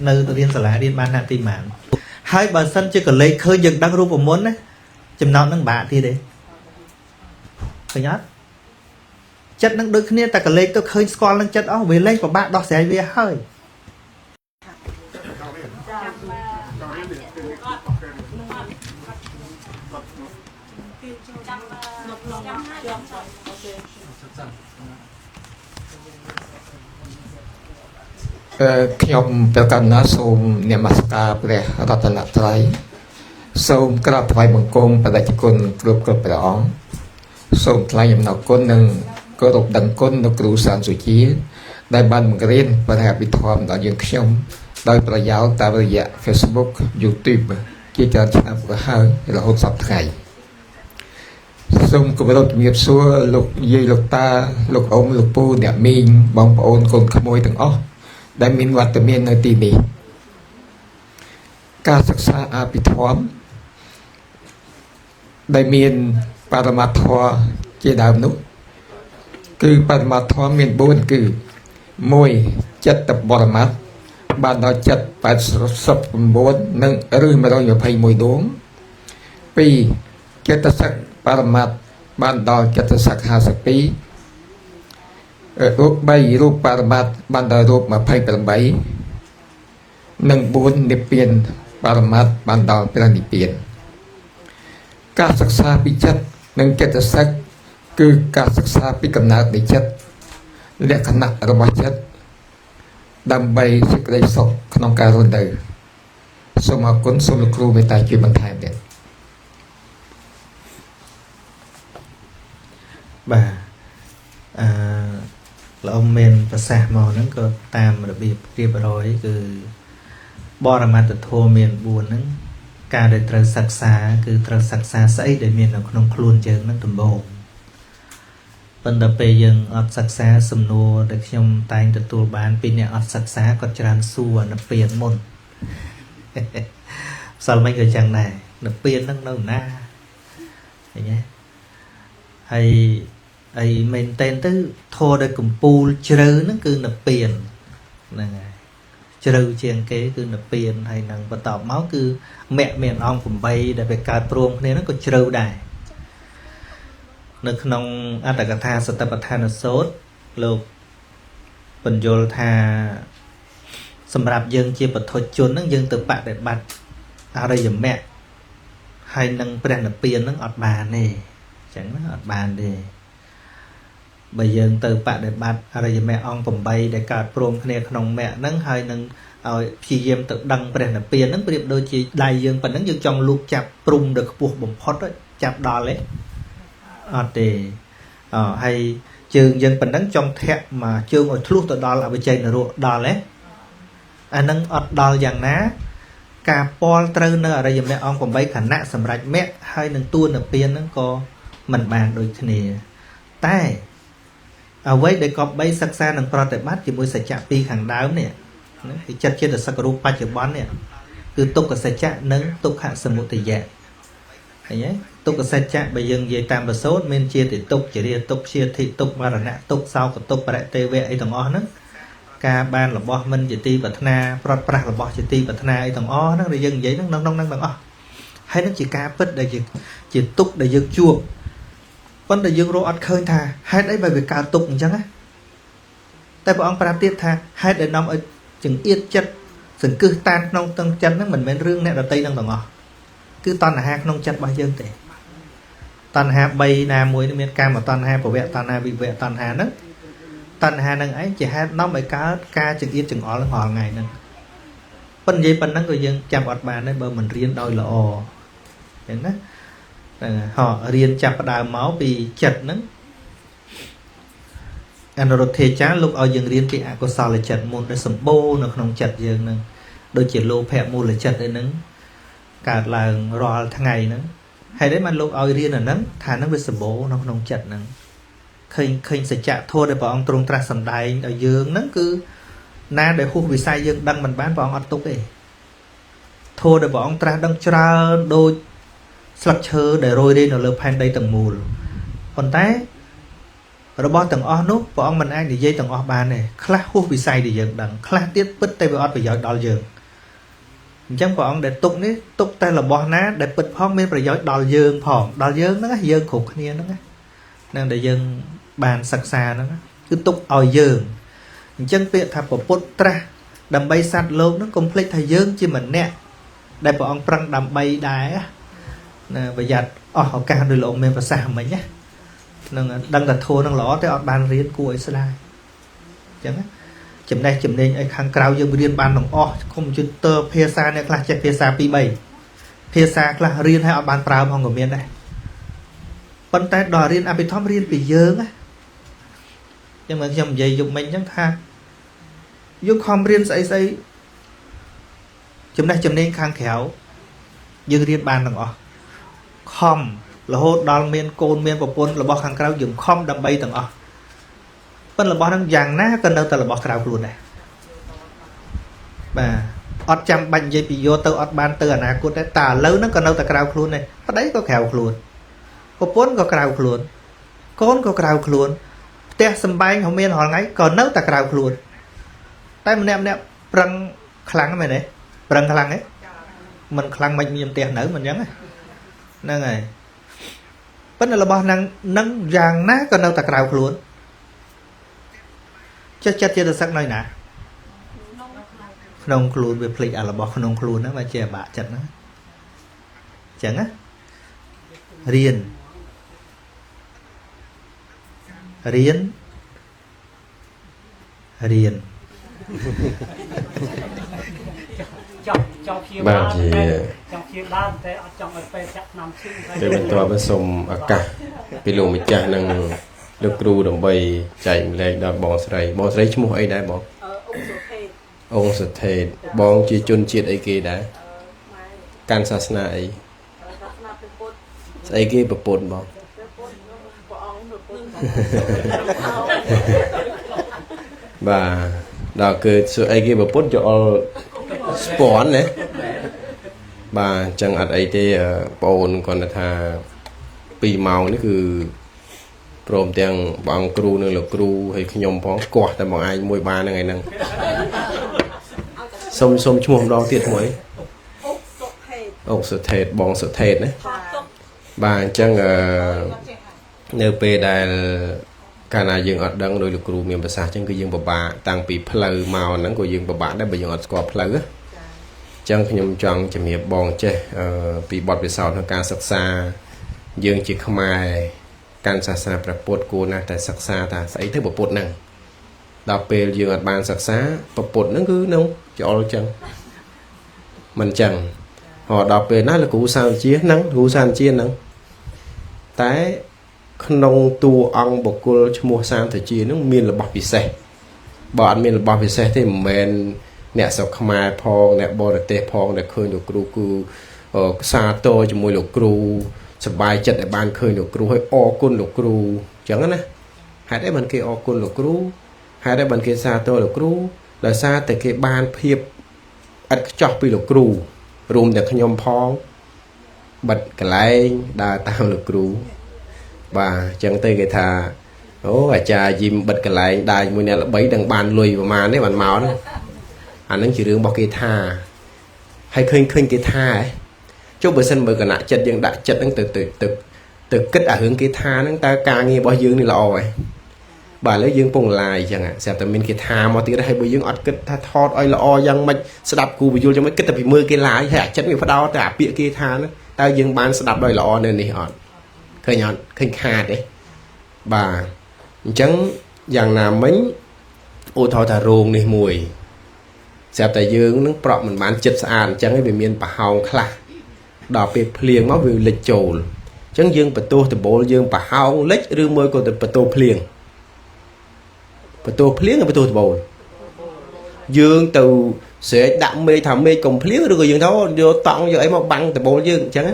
នៅរៀនសាលារៀនបានថ្នាក់ទីប៉ុន្មានហើយបើសិនជាកលេចឃើញយើងដឹងរូបមន្តណាចំណោទនឹងបាក់ទៀតទេឃើញអត់ចិត្តនឹងដូចគ្នាតែកលេចទៅឃើញស្គាល់នឹងចិត្តអស់វាលែងពិបាកដោះស្រាយវាហើយខ្ញុំព្រះករុណាសូមនមស្ការព្រះរតនត្រ័យសូមក្រាបថ្វាយបង្គំព្រះតេជគុណគ្រប់ព្រះអង្គសូមថ្លែងអំណរគុណនិងគោរពដឹងគុណដល់គ្រូសានសុជាដែលបានបង្រៀនព្រះអភិធម្មដល់យើងខ្ញុំដោយប្រយោលតាមរយៈ Facebook YouTube ជាច្រើនឆ្នាំទៅហើយរហូតសប្តាហ៍ថ្ងៃសូមគោរពជំរាបសួរលោកយាយលោកតាលោកអ៊ំលោកពូអ្នកមីងបងប្អូនកូនក្មួយទាំងអស់ដែលមានវត្តមាននៅទីនេះការសិក្សាអភិធម្មដែលមានបរមត្ថធម៌ជាដើមនោះគឺបរមត្ថធម៌មាន4គឺ1ចិត្តបរមត្ថបានដល់ចិត្ត89និងឬ121ដួង2ចិត្តសឹកបរមត្ថបានដល់ចិត្តសឹក52រូប3រូបបរមត្ថបានដល់រូប28និង4និព្វានបរមត្ថបានដល់ព្រះនិព្វានការសិក្សាពីចិត្តនិងចិត្តសឹកគឺការសិក្សាពីកំណើតនៃចិត្តលក្ខណៈរបស់ចិត្តដើម្បីសេចក្តីសុខក្នុងការរស់នៅសូមអរគុណសូមលោកគ្រូមេត្តាជួយបន្ថែមទៀតបាទលោកអ៊ំមានប្រសាសន៍មកហ្នឹងក៏តាមរបៀបរៀបរយគឺបរមត្ថធម៌មាន4ហ្នឹងការដែលត្រូវសិក្សាគឺត្រូវសិក្សាស្អីដែលមាននៅក្នុងខ្លួនយើងហ្នឹងដំបូងប៉ុន្តែពេលយើងអត់សិក្សាសំណួរដែលខ្ញុំតែងទទួលបានពីអ្នកអត់សិក្សាគាត់ច្រើនសួរនិព្វានមុនផ្សិលមិញក៏ចឹងដែរនិព្វានហ្នឹងនៅណាឃើញទេហើយអីមែនតែនទៅធម៌ដែលកំពូលជ្រៅហ្នឹងគឺនិព្វានហ្នឹងហើយជ្រៅជាងគេគឺនិព្វានហើយនឹងបន្តមកគឺមគ្គមានអង្គ8ដែលវាកើតព្រមគ្នាហ្នឹងក៏ជ្រៅដែរនៅក្នុងអត្ថកថាសតិប្បដ្ឋានសូត្រលោកបញ្យល់ថាសម្រាប់យើងជាបុថុជនហ្នឹងយើងទៅបដិបត្តិអរិយមគ្គហើយនឹងព្រះនិព្វានហ្នឹងអត់បានទេអញ្ចឹងណាអត់បានទេបើយើងទៅបដិបត្តិអរិយមគ្គអង្គ8ដែលកើតព្រមគ្នាក្នុងមគ្គហ្នឹងហើយនឹងឲ្យព្យាយាមទៅដឹងព្រះនិព្វានហ្នឹងប្រៀបដូចជាដៃយើងប៉ុណ្ណឹងយើងចង់លូកចាប់ព្រំដ៏ខ្ពស់បំផុតចាប់ដល់ទេអត់ទេហើយ ជើងយើងប៉ុណ្ណឹងចង់ធាក់មកជើងឲ្យធ្លុះទៅដល់អវិជ័យនរកដល់ទេអានឹងអត់ដល់យ៉ាងណាការពាល់ត្រូវនៅអរិយមគ្គអង្គ8ខណៈសម្រាប់មគ្គហើយនឹងទួនិព្វានហ្នឹងក៏មិនបានដូចគ្នាតែអ្វីដែលគប្បីសិក្សានិងប្រតិបត្តិជាមួយសច្ចៈពីរខាងដើមនេះណាគឺចិត្តចេតសិករូបបច្ចុប្បន្ននេះគឺទុក្ខសច្ចៈនិងទុក្ខសមុទយៈឃើញទេទុក្ខសច្ចៈបើយើងនិយាយតាមប្រសូតមានជាតិទុក្ខជារាទុក្ខជាធិទុក្ខមរណៈទុក្ខសោកទុក្ខបរិទេវៈអីទាំងអស់ហ្នឹងការបានរបស់មិនជាទីប្រាថ្នាប្រត់ប្រាស់របស់ជាទីប្រាថ្នាអីទាំងអស់ហ្នឹងដែលយើងនិយាយហ្នឹងក្នុងហ្នឹងទាំងអស់ហើយនឹងជាការពិតដែលជាទុក្ខដែលយើងជួបប៉ុន្តែយើងរកអត់ឃើញថាហេតុអីបើវាកើតទុក្ខអញ្ចឹងណាតែព្រះអង្គប្រាប់ទៀតថាហេតុដែលនាំឲ្យចង្អៀតចិត្តសង្គឹះតានក្នុងទាំងចិត្តហ្នឹងមិនមែនរឿងអ្នកដទៃហ្នឹងទាំងអស់គឺតណ្ហាក្នុងចិត្តរបស់យើងទេតណ្ហា3ណាមួយនេះមានកាមតណ្ហាភវៈតណ្ហាវិវៈតណ្ហាហ្នឹងតណ្ហានឹងឯងជាហេតុនាំឲ្យកើតការចង្អៀតចង្អល់រាល់ថ្ងៃហ្នឹងប៉ុន្តែនិយាយប៉ុណ្ណឹងក៏យើងចាំអត់បានដែរបើមិនរៀនដោយល្អអញ្ចឹងណាហោរៀនចាប់ផ្ដើមមកពីចិត្តហ្នឹងអនុរុទ្ធាចារ្យលោកឲ្យយើងរៀនពីអកុសលចិត្តមុនដែលសម្បូរនៅក្នុងចិត្តយើងហ្នឹងដូចជាលោភៈមូលចិត្តអីហ្នឹងកើតឡើងរាល់ថ្ងៃហ្នឹងហើយទេបានលោកឲ្យរៀនអាហ្នឹងថាហ្នឹងវាសម្បូរនៅក្នុងចិត្តហ្នឹងឃើញសច្ចធម៌ដែលព្រះអង្គទ្រង់ត្រាស់សម្ដែងដល់យើងហ្នឹងគឺណាដែលហួសវិស័យយើងដឹងមិនបានព្រះអង្គអត់ទុកទេធម៌ដែលព្រះអង្គត្រាស់ដឹងច្រើនដូចស្លឹកឈើដែលរោយរាយនៅលើផែនដីទាំងមូលប៉ុន្តែរបស់ទាំងអស់នោះព្រះអង្គមិនអាចនិយាយទាំងអស់បានទេខ្លះហួសវិស័យដែលយើងដឹងខ្លះទៀតពិតតែវាអត់ប្រយោជន៍ដល់យើងអញ្ចឹងព្រះអង្គដែលទុកនេះទុកតែរបស់ណាដែលពិតផងមានប្រយោជន៍ដល់យើងផងដល់យើងហ្នឹងយើងគ្រប់គ្នាហ្នឹងហ្នឹងដែលយើងបានសិក្សាហ្នឹងគឺទុកឲ្យយើងអញ្ចឹងពាក្យថាពុទ្ធត្រាស់ដើម្បីសត្វលោកហ្នឹងកុំភ្លេចថាយើងជាម្នាក់ដែលព្រះអង្គប្រឹងដើម្បីដែរណាប្រយ័ត្នអស់ឱកាសដោយលោកមានប្រសាសន៍មិញណានឹងដឹងតែធัวនឹងល្អតែអត់បានរៀនគួរឲ្យស្ដាយអញ្ចឹងចំណេះជំនាញឲ្យខាងក្រៅយើងរៀនបានទាំងអស់កុំព្យូទ័រភាសាអ្នកខ្លះចេះភាសា2 3ភាសាខ្លះរៀនហើយអត់បានប្រើផងក៏មានដែរប៉ុន្តែដល់រៀនអភិធម្មរៀនពីយើងណាចឹងមកខ្ញុំនិយាយយប់មិញចឹងថាយើងខំរៀនស្អីស្អីចំណេះជំនាញខាងក្រៅយើងរៀនបានទាំងអស់ខំរហូតដល់មានកូនមានប្រពន្ធរបស់ខាងក្រៅយើងខំដើម្បីទាំងអស់ប៉ុន្តែរបស់ហ្នឹងយ៉ាងណាក៏នៅតែរបស់ក្រៅខ្លួនដែរបាទអត់ចាំបាច់និយាយពីយកទៅអត់បានទៅអនាគតទេតែឥឡូវហ្នឹងក៏នៅតែក្រៅខ្លួនដែរប្តីក៏ក្រៅខ្លួនប្រពន្ធក៏ក្រៅខ្លួនកូនក៏ក្រៅខ្លួនផ្ទះសម្បែងក៏មានរាល់ថ្ងៃក៏នៅតែក្រៅខ្លួនតែម្នាក់ម្នាក់ប្រឹងខ្លាំងមែនទេប្រឹងខ្លាំងទេមិនខ្លាំងមិនមានផ្ទះនៅមិនអញ្ចឹងហ្នឹងហើយប៉ុន្តែរបស់ហ្នឹងនឹងយ៉ាងណាក៏នៅតែក្រៅខ្លួនចេះចិត្តចេតសិកនៅណាក្នុងខ្លួនវាភ្លេចអារបស់ក្នុងខ្លួនហ្នឹងមកជាអាបាក់ចិត្តហ្នឹងអញ្ចឹងណារៀនរៀនរៀនចង់ព្យាបាលចង់ព្យាបាលតែអត់ចង់ឲ្យពេទ្យចាក់ថ្នាំឈឺពេលបន្ទាប់សូមឱកាសពីលោកម្ចាស់និងលោកគ្រូដើម្បីចែកម្លែកដល់បងស្រីបងស្រីឈ្មោះអីដែរបងអង្គសុថេតបងជាជនជាតិអីគេដែរកាន់សាសនាអីស្អីគេប្រពន្ធបងបាទដល់គឺស្អីគេប្រពន្ធចូលស្ពាន់ណាបាទអញ្ចឹងអត់អីទេបងអូនគាត់ថា2ម៉ោងនេះគឺព្រមទាំងបងគ្រូនិងលោកគ្រូហើយខ្ញុំផងកោះតែបងឯងមួយបានហ្នឹងឯហ្នឹងសុំឈ្មោះម្ដងទៀតមួយអុកសុថេតបងសុថេតណាបាទអញ្ចឹងនៅពេលដែលកាលណាយើងអត់ដឹងដោយលោកគ្រូមានប្រសាសន៍អញ្ចឹងគឺយើងពិបាកតាំងពីផ្លូវមកហ្នឹងក៏យើងពិបាកដែរបើយើងអត់ស្គាល់ផ្លូវណាអញ្ចឹងខ្ញុំចង់ជំរាបបងចេះពីបទពិសោធន៍ក្នុងការសិក្សាយើងជាខ្មែរកាន់សាសនាព្រះពុទ្ធគួរណាស់តែសិក្សាថាស្អីទៅព្រះពុទ្ធហ្នឹងដល់ពេលយើងអត់បានសិក្សាព្រះពុទ្ធហ្នឹងគឺនឹងច្អល់អញ្ចឹងមិនអញ្ចឹងហោដល់ពេលណាលោកគ្រូសាវិជាហ្នឹងគ្រូសាវិជាហ្នឹងតែ ក្នុងតួអង្គបុគ្គលឈ្មោះសានតាជានឹងមានរបស់ពិសេសបើអត់មានរបស់ពិសេសទេមិនមែនអ្នកស្រុកខ្មែរផងអ្នកបរទេសផងដែលឃើញលោកគ្រូគឺសាទរជាមួយលោកគ្រូសប្បាយចិត្តដែលបានឃើញលោកគ្រូហើយអរគុណលោកគ្រូអញ្ចឹងណាហេតុអីបានគេអរគុណលោកគ្រូហេតុអីបានគេសាទរលោកគ្រូដោយសារតែគេបានភាពឥតខ្ចោះពីលោកគ្រូរួមទាំងខ្ញុំផងបិទកលែងដើរតាមលោកគ្រូបាទអញ្ចឹងទៅគេថាអូអាចារ្យយីមបិទកលែងដើរជាមួយអ្នកល្បីដឹងបានលុយប្រហែលនេះបានមកហ្នឹងអាហ្នឹងជារឿងរបស់គេថាហើយឃើញគេថាហ៎ចុះបើសិនមើលគណៈចិត្តយើងដាក់ចិត្តហ្នឹងទៅទៅទៅទៅគិតអារឿងគេថាហ្នឹងតើការងាររបស់យើងនេះល្អហ៎បាទឥឡូវយើងពងឡាយអញ្ចឹងស្រាប់តែមានគេថាមកទៀតហើយបើយើងអត់គិតថាថតឲ្យល្អយ៉ាងម៉េចស្ដាប់គូបញ្យលយ៉ាងម៉េចគិតតែពីមើលគេឡាយហើយអាចិត្តវាផ្ដោតតែអាពាក្យគេថាហ្នឹងតើយើងបានស្ដាប់ដោយល្អនៅនេះអត់ឃើញអត់ឃើញខាតទេបាទអញ្ចឹងយ៉ាងណាមិញឧទាហរណ៍ថារោងនេះមួយស្រាប់តែយើងនឹងប្រក់មិនបានចិត្តស្អាតអញ្ចឹងឯងវាមានប្រហោងខ្លះដល់ពេលភ្លៀងមកវាលិចចូលអញ្ចឹងយើងបន្ទោសដបូលយើងប្រហោងលិចឬមួយក៏ទៅបន្ទោសភ្លៀងបន្ទោសភ្លៀងឬបន្ទោសដបូលយើងទៅស្រែកដាក់មេឃថាមេឃកុំភ្លៀងឬក៏យើងទៅយកតង់យកអីមកបាំងដបូលយើងអញ្ចឹង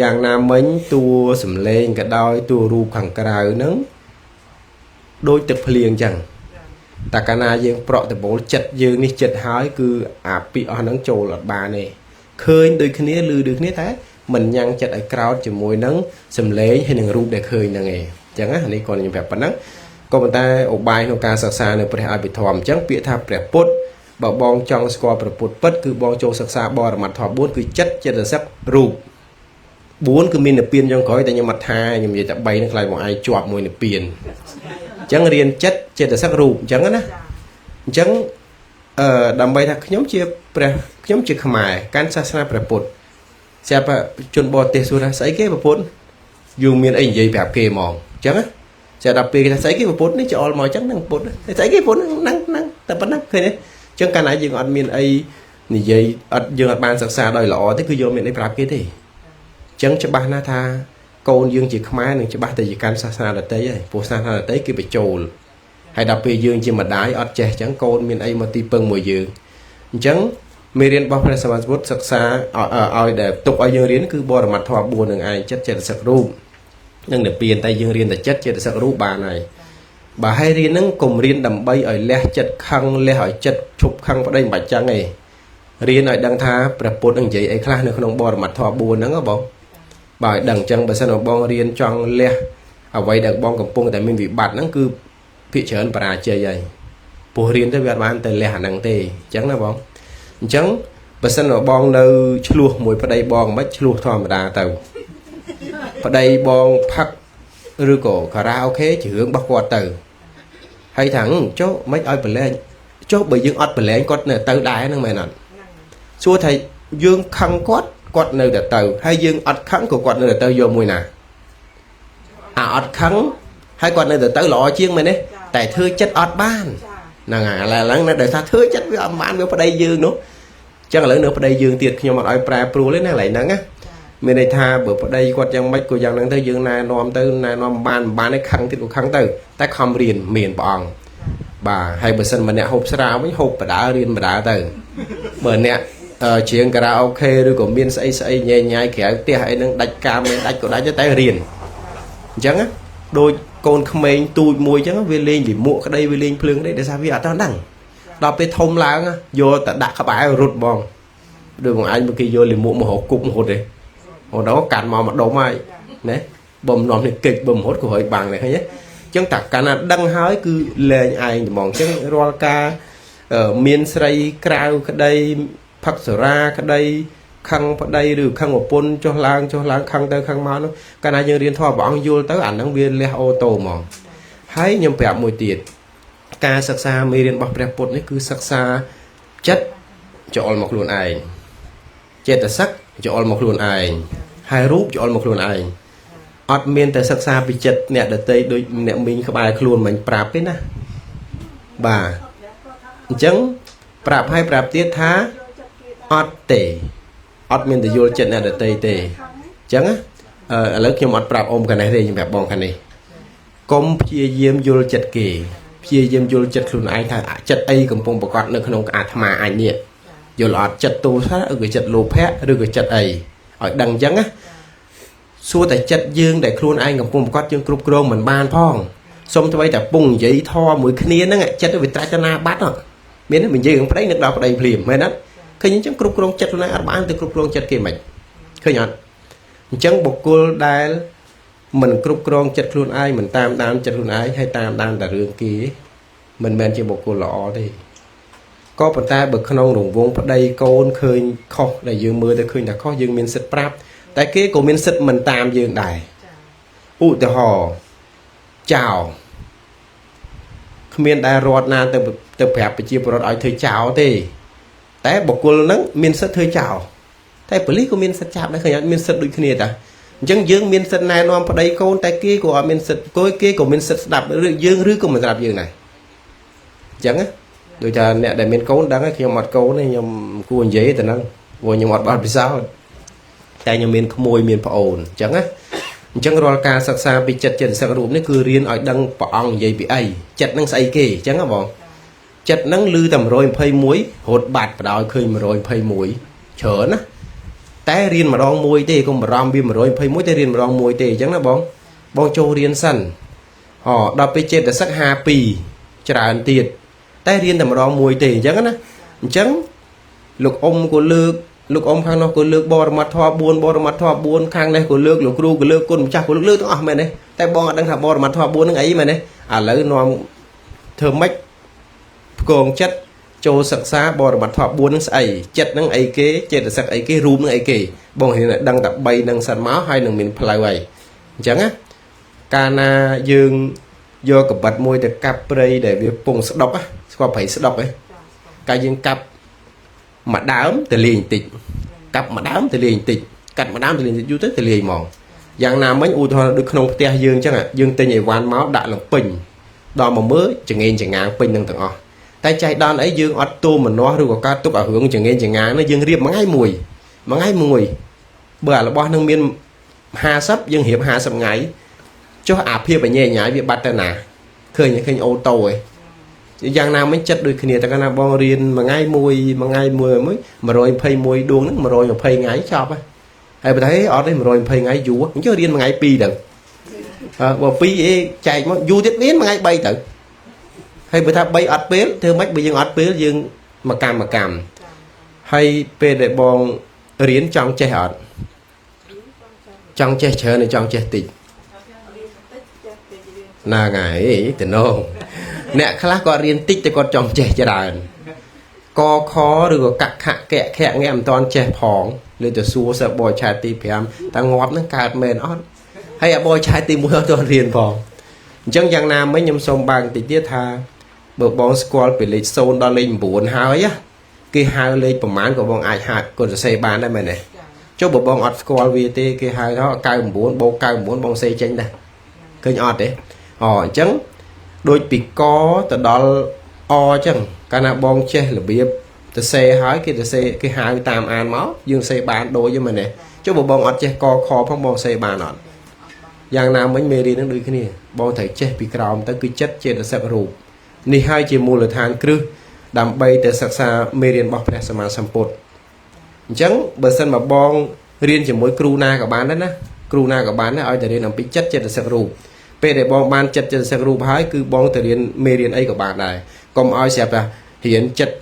យ៉ាងណាមិញតួសំឡេងក៏ដោយតួរូបខាងក្រៅហ្នឹងដូចទឹកភ្លៀងអញ្ចឹងតែកាលណាយើងប្រក់ដបូលចិត្តយើងនេះចិត្តហើយគឺអាពាក្យអស់ហ្នឹងចូលអត់បានទេឃើញដូចគ្នាឮដូចគ្នាតែមិនញ៉ាំងចិត្តឲ្យក្រោតជាមួយនឹងសំឡេងហើយនឹងរូបដែលឃើញហ្នឹងឯងអញ្ចឹងណានេះគាត់ខ្ញុំប្រាប់ប៉ុណ្ណឹងក៏ប៉ុន្តែឧបាយក្នុងការសិក្សានៅព្រះអភិធម្មអញ្ចឹងពាក្យថាព្រះពុទ្ធបើបងចង់ស្គាល់ព្រះពុទ្ធពិតគឺបងចូលសិក្សាបរមត្ថធម៌4គឺចិត្តចេតសិករូប4គឺមាននិព្វានចុងក្រោយតែខ្ញុំអត់ថាខ្ញុំនិយាយតែ3ហ្នឹងខ្លាចបងឯងជាប់មួយនិព្វានអញ្ចឹងរៀនចិត្តចេតសិករូបអញ្ចឹងណាអញ្ចឹងដើម្បីថាខ្ញុំជាព្រះខ្ញុំជាខ្មែរកាន់សាសនាព្រះពុទ្ធស្រាប់ជនបរទេសសួរថាស្អីគេព្រះពុទ្ធយើងមានអីនិយាយប្រាប់គេហ្មងអញ្ចឹងណាស្រាប់ដល់ពេលគេថាស្អីគេព្រះពុទ្ធនេះច្អល់មកអញ្ចឹងហ្នឹងពុទ្ធស្អីគេពុទ្ធហ្នឹងហ្នឹងតែប៉ុណ្ណឹងឃើញទេអញ្ចឹងកាលណាយើងអត់មានអីនិយាយអត់យើងអត់បានសិក្សាដោយល្អទេគឺយកមានអីប្រាប់គេទេអញ្ចឹងច្បាស់ណាស់ថាកូនយើងជាខ្មែរនឹងច្បាស់តែជាកាន់សាសនាដទៃហើយព្រោះសាសនាដទៃគេបញ្ចូលហើយដល់ពេលយើងជាម្ដាយអត់ចេះអញ្ចឹងកូនមានអីមកទីពឹងមួយយើងអញ្ចឹងមេរៀនរបស់ព្រះសម្មាសម្ពុទ្ធសិក្សាឲ្យដែលទុកឲ្យយើងរៀនគឺបរមត្ថធម៌4នឹងឯងចិត្តចេតសិករូបនឹងនិព្វានតែយើងរៀនតែចិត្តចេតសិករូបបានហើយបើឲ្យរៀនហ្នឹងកុំរៀនដើម្បីឲ្យលះចិត្តខឹងលះឲ្យចិត្តឈប់ខឹងប្តីមិនបាច់ចឹងទេរៀនឲ្យដឹងថាព្រះពុទ្ធនឹងនិយាយអីខ្លះនៅក្នុងបរមត្ថធម៌4ហ្នឹងបងបើឲ្យដឹងអញ្ចឹងបើសិនបងរៀនចង់លះអ្វីដែលបងកំពុងតែមានវិបត្តិហ្នឹងគឺភាគច្រើនបរាជ័យហើយព្រោះរៀនទៅវាអត់បានទៅលះអាហ្នឹងទេអញ្ចឹងណាបងអញ្ចឹងបើសិនបងនៅឆ្លោះមួយប្តីបងមិនឆ្លោះធម្មតាទៅប្តីបងផឹកឬក៏ការ៉ាអូខេជារឿងរបស់គាត់ទៅហើយថាចុះមិនឲ្យប្រឡែងចុះបើយើងអត់ប្រឡែងគាត់នៅទៅដែរហ្នឹងមែនអត់សួរថាយើងខឹងគាត់គាត់នៅតែទៅហើយយើងអត់ខឹងក៏គាត់នៅតែទៅយកមួយណាអាអត់ខឹងហើយគាត់នៅតែទៅល្អជាងមែនទេតែធ្វើចិត្តអត់បានហ្នឹងហើយឥឡូវហ្នឹងដោយសារធ្វើចិត្តវាអត់បានវាប្តីយើងនោះអញ្ចឹងឥឡូវនៅប្តីយើងទៀតខ្ញុំអត់ឲ្យប្រែប្រួលទេណាកន្លែងហ្នឹងណាមានន័យថាបើប្តីគាត់យ៉ាងម៉េចក៏យ៉ាងហ្នឹងទៅយើងណែនាំទៅណែនាំបានមិនបានទេខឹងទៀតក៏ខឹងទៅតែខំរៀនមានព្រះអង្គបាទហើយបើសិនម្នាក់ហូបស្រាវិញហូបបដារៀនបដាទៅបើអ្នកច្រៀងការ៉ាអូខេឬក៏មានស្អីស្អីញ៉ៃញ៉ៃក្រៅផ្ទះអីហ្នឹងដាច់កាមមិនដាច់ក៏ដាច់តែរៀនអញ្ចឹងណាដូចកូនក្មេងទូចមួយអញ្ចឹងវាលេងលិមួកក្តីវាលេងភ្លើងក្តីដោយសារវាអត់ទាន់ដឹងដល់ពេលធំឡើងយកតែដាក់ក្បែររត់បងដូចបងឯងមកគេយកលិមួកមករកគប់រត់ទេអូដល់កាន់មកម្ដុំហើយណាបំនាំនេះកិច្ចបំរត់ក៏ហើយបាំងដែរឃើញទេអញ្ចឹងតែកាលណាដឹងហើយគឺលែងឯងហ្មងអញ្ចឹងរាល់ការមានស្រីក្រៅក្តីផឹកសុរាក្តីខឹងប្តីឬខឹងប្រពន្ធចុះឡើងចុះឡើងខឹងទៅខឹងមកនោះកាលណាយើងរៀនធម៌ព្រះអង្គយល់ទៅអាហ្នឹងវាលះអូតូហ្មងហើយខ្ញុំប្រាប់មួយទៀតការសិក្សាមេរៀនរបស់ព្រះពុទ្ធនេះគឺសិក្សាចិត្តចូលមកខ្លួនឯងចេតសិកចូលមកខ្លួនឯងហើយរូបចូលមកខ្លួនឯងអត់មានតែសិក្សាពីចិត្តអ្នកដទៃដូចអ្នកមីងក្បែរខ្លួនមិនប្រាប់ទេណាបាទអញ្ចឹងប្រាប់ឲ្យប្រាប់ទៀតថាអត់ទេអត់មានតែយល់ចិត្តអ្នកដទៃទេអញ្ចឹងណា ឥឡូវខ្ញុំអត់ប្រាប់អ៊ំខាងនេះទេខ្ញុំប្រាប់បងខាងនេះកុំព្យាយាមយល់ចិត្តគេព្យាយាមយល់ចិត្តខ្លួនឯងថាចិត្តអីកំពុងប្រកបនៅក្នុងអាត្មាអញនេះយល់អត់ចិត្តទោសៈឬក៏ចិត្តលោភៈឬក៏ចិត្តអីឲ្យដឹងអញ្ចឹងណាសួរតែចិត្តយើងដែលខ្លួនឯងកំពុងប្រកបយើងគ្រប់គ្រងមិនបានផងសុំថ្មីតែពងនិយាយធម៌មួយគ្នាហ្នឹងចិត្តវាត្រាច់តាបាត់មាននិយាយរឿងប្តីនឹកដល់ប្តីភ្លាមមែនអត់ឃើញអញ្ចឹងគ្រប់គ្រងចិត្តខ្លួនឯងអត់បានទៅគ្រប់គ្រងចិត្តគេមិនឃើញអត់អញ្ចឹងបុគ្គលដែលមិនគ្រប់គ្រងចិត្តខ្លួនឯងមិនតាមដានចិត្តខ្លួនឯងហើយតាមដានតែរឿងគេមិនមែនជាបុគ្គលល្អទេក៏ប៉ុន្តែបើក្នុងរង្វង់ប្តីកូនឃើញខុសដែលយើងមើលទៅឃើញថាខុសយើងមានសិទ្ធិប្រាប់តែគេក៏មានសិទ្ធិមិនតាមយើងដែរឧទាហរណ៍ចៅគ្មានដែលរត់ណាទៅប្រាប់ប្រជាពលរដ្ឋឲ្យធ្វើចោលទេតែបុគ្គលហ្នឹងមានសិទ្ធិធ្វើចោលតែប៉ូលីសក៏មានសិទ្ធិចាប់ដែរឃើញអត់មានសិទ្ធិដូចគ្នាតាអញ្ចឹងយើងមានសិទ្ធិណែនាំប្តីកូនតែគេក៏អត់មានសិទ្ធិគេក៏មានសិទ្ធិស្ដាប់ឬយើងឬក៏មិនស្ដាប់យើងដែរអញ្ចឹងណាដូចថាអ្នកដែលមានកូនដឹងហើយខ្ញុំអត់កូនទេខ្ញុំគួរនិយាយទៅហ្នឹងព្រោះខ្ញុំអត់បានពិសោធន៍តែខ្ញុំមានក្មួយមានប្អូនអញ្ចឹងណាអញ្ចឹងរាល់ការសិក្សាពីចិត្តចេតសិករូបនេះគឺរៀនឲ្យដឹងព្រះអង្គនិយាយពីអីចិត្តនឹងស្អីគេអញ្ចឹងហ៎បងចិត្តនឹងលឺតែ121រត់បាត់បដ ாய் ឃើញ121ច្រើនណាតែរៀនម្ដងមួយទេកុំបារម្ភវា121តែរៀនម្ដងមួយទេអញ្ចឹងណាបងបងចូលរៀនសិនអូដល់ពេលចេតសិក52ច្រើនទៀតតែរៀនតែម្ដងមួយទេអញ្ចឹងណាអញ្ចឹងលោកអ៊ំក៏លើកលោកអ៊ំខាងនោះក៏លើកបរមត្ថធម៌4បរមត្ថធម៌4ខាងនេះក៏លើកលោកគ្រូក៏លើកគុណម្ចាស់ក៏លើកទាំងអស់មែនទេតែបងអត់ដឹងថាបរមត្ថធម៌4ហ្នឹងអីមែនទេឥឡូវនាំធ្វើម៉េចផ្គងចិត្តចូលសិក្សាបរមត្ថធម៌4ហ្នឹងស្អីចិត្តហ្នឹងអីគេចេតសិកអីគេរូបហ្នឹងអីគេបងរៀនឲ្យដឹងតែ3ហ្នឹងសិនមកហើយនឹងមានផ្លូវហើយអញ្ចឹងណាកាលណាយើងយកកបិតមួយទៅកាប់ព្រៃដែលវាពងស្ដុកស្គាល់ព្រៃស្ដុកឯងកាលយើងកាប់មួយដើមទៅលេងបន្តិចកាប់មួយដើមទៅលេងបន្តិចកាត់មួយដើមទៅលេងយូរទៅទៅលេងហ្មងយ៉ាងណាមិញឧទាហរណ៍ដូចក្នុងផ្ទះយើងអញ្ចឹងយើងទិញអីវ៉ាន់មកដាក់លំពេញដល់មកមើលចងេងចងាងពេញនឹងទាំងអស់តែចៃដន្យអីយើងអត់ទោមនាស់ឬក៏ការទុកឲ្យរឿងចងេងចងាងនេះយើងរៀបមួយថ្ងៃមួយមួយថ្ងៃមួយបើអារបស់នឹងមាន50យើងរៀប50ថ្ងៃចុះអាភាពញ៉ៃញ៉ៃវាបាត់ទៅណាឃើញអូតូឯងយ៉ាងណាមិញចិត្តដូចគ្នាតែកាលណាបងរៀនមួយថ្ងៃមួយមួយថ្ងៃមួយ121ដួងហ្នឹង120ថ្ងៃចប់ហើយបើថាអត់ទេ120ថ្ងៃយូរអញ្ចឹងរៀនមួយថ្ងៃ2ទៅបើ2អីចែកមកយូរទៀតរៀនមួយថ្ងៃ3ទៅហើយបើថា3អត់ពេលធ្វើម៉េចបើយើងអត់ពេលយើងមកកម្មហើយពេលដែលបងរៀនចង់ចេះអត់ចង់ចេះច្រើនឬចង់ចេះតិចណាថ្ងៃតំណងអ្នកខ្លះគាត់រៀនតិចតែគាត់ចង់ចេះច្រើនកខឬក៏កខកខៈងាមិនតាន់ចេះផងឬទៅសួរសិស្សបរិឆេទទី5តើងាប់នឹងកើតមែនអត់ហើយអាបរិឆេទទី1អត់ទាន់រៀនផងអញ្ចឹងយ៉ាងណាមិញខ្ញុំសូមបើកតិចទៀតថាបើបងស្គាល់ពីលេខ0ដល់លេខ9ហើយគេហៅលេខប្រមាណក៏បងអាចហៅគាត់សរសេរបានដែរមែនទេចុះបើបងអត់ស្គាល់វាទេគេហៅថា99បូក99បងសេចេញដែរឃើញអត់ទេអូអញ្ចឹងដូចពីកទៅដល់អអញ្ចឹងកាលណាបងចេះរបៀបទៅសេហើយគេទៅសេគេហៅតាមអានមកយើងសេបានដូចហ្នឹងមែនទេចុះបើបងអត់ចេះកខផងបងសេបានអត់យ៉ាងណាមិញមេរៀនហ្នឹងដូចគ្នាបងត្រូវចេះពីក្រោមទៅគឺចិត្តចេតសិករូបនេះហើយជាមូលដ្ឋានគ្រឹះដើម្បីទៅសិក្សាមេរៀនរបស់ព្រះសម្មាសម្ពុទ្ធអញ្ចឹងបើសិនមកបងរៀនជាមួយគ្រូណាក៏បានដែរណាគ្រូណាក៏បានដែរឲ្យតែរៀនអំពីចិត្តចេតសិករូបពេលដែលបងបានចិត្តចេតសិករូបហើយគឺបងទៅរៀនមេរៀនអីក៏បានដែរកុំឲ្យស្រាប់តែរៀនចិត្ត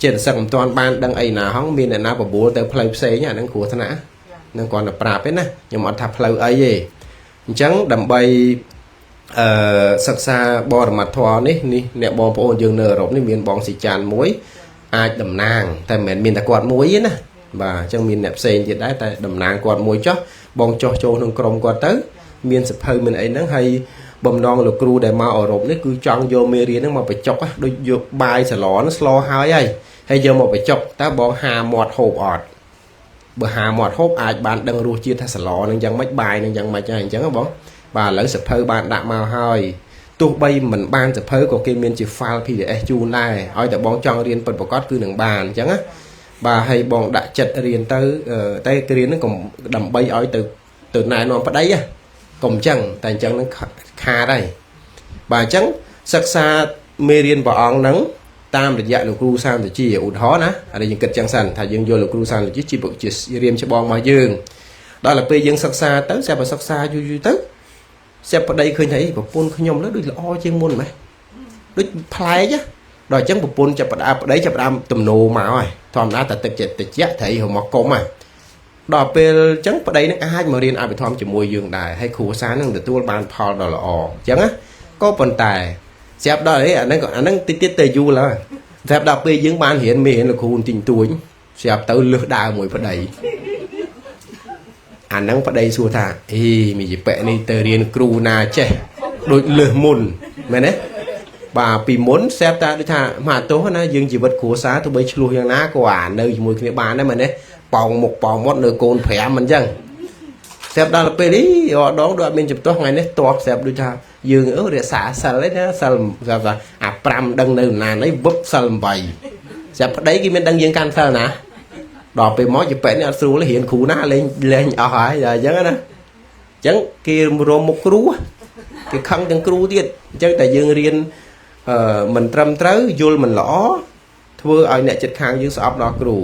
ចេតសិកមិនទាន់បានដឹងអីណាហងមានអ្នកណាបបួលទៅផ្លូវផ្សេងអាហ្នឹងគ្រោះថ្នាក់ហ្នឹងគ្រាន់តែប្រាប់ទេណាខ្ញុំអត់ថាផ្លូវអីទេអញ្ចឹងដើម្បីសិក្សាបរមត្ថធម៌នេះអ្នកបងប្អូនយើងនៅអឺរ៉ុបនេះមានបងស៊ីចានមួយអាចតំណាងតែមិនមែនមានតែគាត់មួយទេណាបាទអញ្ចឹងមានអ្នកផ្សេងទៀតដែរតែតំណាងគាត់មួយចុះបងចុះចូលក្នុងក្រុមគាត់ទៅមានសភៅមានអីហ្នឹងហើយបំណងលោកគ្រូដែលមកអឺរ៉ុបនេះគឺចង់យកមេរៀនហ្នឹងមកបញ្ចុកដូចយកបាយសាឡនស្លហើយហើយយកមកបញ្ចុកតើបងហាមាត់ហូបអត់បើហាមាត់ហូបអាចបានដឹងរសជាតិថាសាឡហ្នឹងយ៉ាងម៉េចបាយហ្នឹងយ៉ាងម៉េចហើយអញ្ចឹងហ៎បងបាទឥឡូវសភៅបានដាក់មកហើយទោះបីមិនបានសភៅក៏គេមានជា file PDF ជូនដែរឲ្យតែបងចង់រៀនពិតប្រាកដគឺនឹងបានអញ្ចឹងណាបាទហើយបងដាក់ចិត្តរៀនទៅតែរៀនហ្នឹងកុំដើម្បីឲ្យទៅ ទៅណែនាំប្តីកុំអញ្ចឹងតែអញ្ចឹងនឹងខាតហើយបាទអញ្ចឹងសិក្សាមេរៀនព្រះអង្គហ្នឹងតាមរយៈលោកគ្រូសាមតិជាឧទាហរណ៍ណាអានេះយើងគិតចឹងសិនថាយើងយកលោកគ្រូសាមតិជាជារៀមច្បងរបស់យើងដល់ទៅពេលយើងសិក្សាទៅស្រាប់តែសិក្សាយូរយូរទៅស្រាប់ប្តីឃើញថាអីប្រពន្ធខ្ញុំលើដូចល្អជាងមុនម៉េះដូចប្លែកដល់អញ្ចឹងប្រពន្ធចាប់ផ្ដើមប្តីចាប់ផ្ដើមទំនោរមកហើយធម្មតាតែទឹកចិត្តតិចត្រីរមកកុំហើយដល់ពេលអញ្ចឹងប្តីនឹងអាចមករៀនអភិធម្មជាមួយយើងដែរហើយគ្រួសារនឹងទទួលបានផលដ៏ល្អអញ្ចឹងណាក៏ប៉ុន្តែស្រាប់ដល់អីអាហ្នឹងក៏អាហ្នឹងតិចទៀតទៅយូរហើយស្រាប់ដល់ពេលយើងបានរៀនមេរៀនលោកគ្រូទិញទួញស្រាប់ទៅលឹះដើរមួយប្តីអាហ្នឹងប្តីសួរថាអីមីយប៉ែនេះទៅរៀនគ្រូណាចេះដូចលឹះមុនមែនទេបាទពីមុនស្រាប់តែដូចថាមកទោសណាយើងជីវិតគ្រួសារទោះបីឆ្លោះយ៉ាងណាក៏អានៅជាមួយគ្នាបានដែរមែនទេប៉ោងមុខប៉ោងមាត់នៅកូន5មិនអញ្ចឹងស្រាប់ដល់ពេលនេះរដងដូចអត់មានចំទាស់ថ្ងៃនេះទាស់ស្រាប់ដូចថាយើងរក្សាសិលឯណាសិលស្រាប់ថាអា5ដឹងនៅណានេះវឹបសិល8ស្រាប់ប្តីគេមានដឹងយើងកាន់សិលណាដល់ពេលមកជាប៉ែនេះអត់ស្រួលរៀនគ្រូណាលេងលេងអស់ហើយដល់អញ្ចឹងណាអញ្ចឹងគេរមមុខគ្រូគេខឹងទាំងគ្រូទៀតអញ្ចឹងតែយើងរៀនមិនត្រឹមត្រូវយល់មិនល្អធ្វើឲ្យអ្នកចិត្តខាងយើងស្អប់ដល់គ្រូ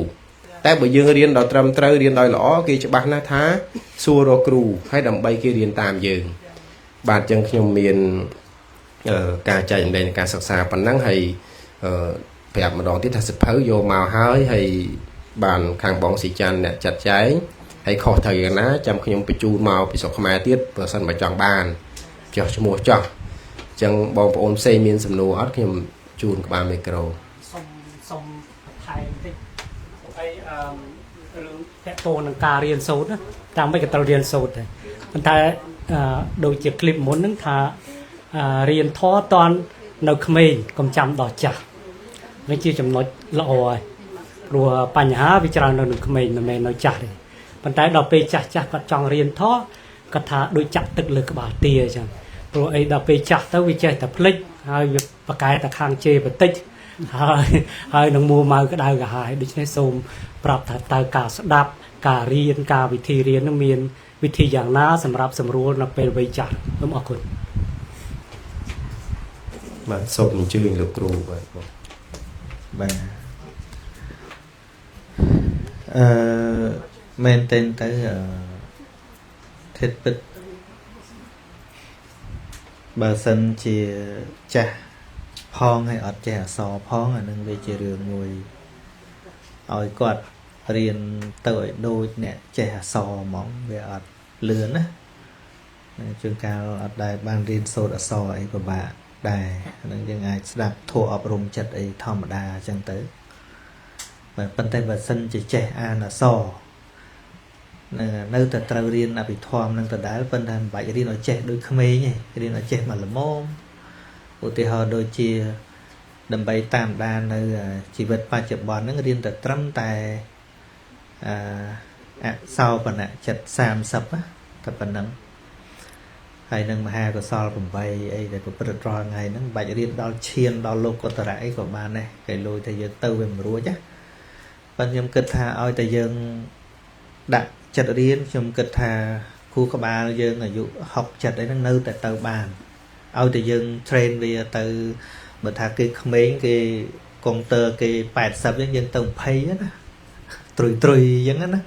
តែបើយើងរៀនដល់ត្រឹមត្រូវរៀនដោយល្អគេច្បាស់ណាស់ថាសួររកគ្រូហើយដើម្បីគេរៀនតាមយើងបាទអញ្ចឹងខ្ញុំមានការចែករំលែកនៃការសិក្សាប៉ុណ្ណឹងហើយប្រាប់ម្ដងទៀតថាសភៅយកមកហើយហើយបានខាងបងស៊ីច័ន្ទអ្នកចាត់ចែងហើយខុសត្រូវយ៉ាងណាចាំខ្ញុំបញ្ជូនមកពីស្រុកខ្មែរទៀតបើសិនបើចង់បានចុះឈ្មោះចោះអញ្ចឹងបងប្អូនផ្សេងមានសំណួរអត់ខ្ញុំជូនក្បាលមីក្រូសុំបន្ថែមតិចហើយរឿងតកតងនឹងការរៀនសូត្រតាមមិនក៏ត្រូវរៀនសូត្រដែរប៉ុន្តែដូចជាคลิปមុនហ្នឹងថារៀនធម៌តន់នៅក្មេងកុំចាំដល់ចាស់នេះជាចំណុចល្អហើយព្រោះបញ្ហាវាច្រើននៅនឹងក្មេងមិនមែននៅចាស់ទេប៉ុន្តែដល់ពេលចាស់ចាស់គាត់ចង់រៀនធម៌គាត់ថាដូចចាក់ទឹកលើក្បាលទាអញ្ចឹងព្រោះអីដល់ពេលចាស់ទៅវាចេះតែភ្លេចហើយវាប្រកែតែខាងជេបន្តិចហើយនឹងមួម៉ៅក្តៅក្រហាយដូច្នេះសូមប្រាប់ថាតើការស្ដាប់ការរៀនការវិធីរៀននឹងមានវិធីយ៉ាងណាសម្រាប់សម្រួលនៅពេលវ័យចាស់សូមអរគុណបាទសូមអញ្ជើញលោកគ្រូបាទបាទមែនទែនទៅធិតពិតបើសិនជាចាស់ផងហើយអត់ចេះអក្សរផងអានឹងវាជារឿងមួយឲ្យគាត់រៀនទៅឲ្យដូចអ្នកចេះអក្សរហ្មងវាអត់លឿនណាជួនកាលអត់ដែលបានរៀនសូត្រអក្សរអីពិបាកដែរអានឹងយើងអាចស្ដាប់ធម៌អប់រំចិត្តអីធម្មតាអញ្ចឹងទៅបាទប៉ុន្តែបើសិនជាចេះអានអក្សរនៅតែត្រូវរៀនអភិធម្មនឹងដដែលប៉ុន្តែមិនបាច់រៀនឲ្យចេះដូចក្មេងទេរៀនឲ្យចេះមកល្មមឧទាហរណ៍ដូចជាដើម្បីតាមដាននៅជីវិតបច្ចុប្បន្នហ្នឹងរៀនតែត្រឹមតែអសោបនៈចិត្ត30តែប៉ុណ្ណឹងហើយនឹងមហាកុសល8អីដែលប្រព្រឹត្តរាល់ថ្ងៃហ្នឹងបាច់រៀនដល់ឈានដល់លោកុត្តរៈអីក៏បានដែរគេលួយតែយើងទៅវាមិនរួចណាប៉ុន្តែខ្ញុំគិតថាឲ្យតែយើងដាក់ចិត្តរៀនខ្ញុំគិតថាគ្រូក្បាលយើងអាយុ60 70អីហ្នឹងនៅតែទៅបានឲ្យតែយើង train វាទៅបើថាគេក្មេងគេកុងទ័រគេ80អញ្ចឹងយើងទៅ20ណាត្រុយអញ្ចឹងណា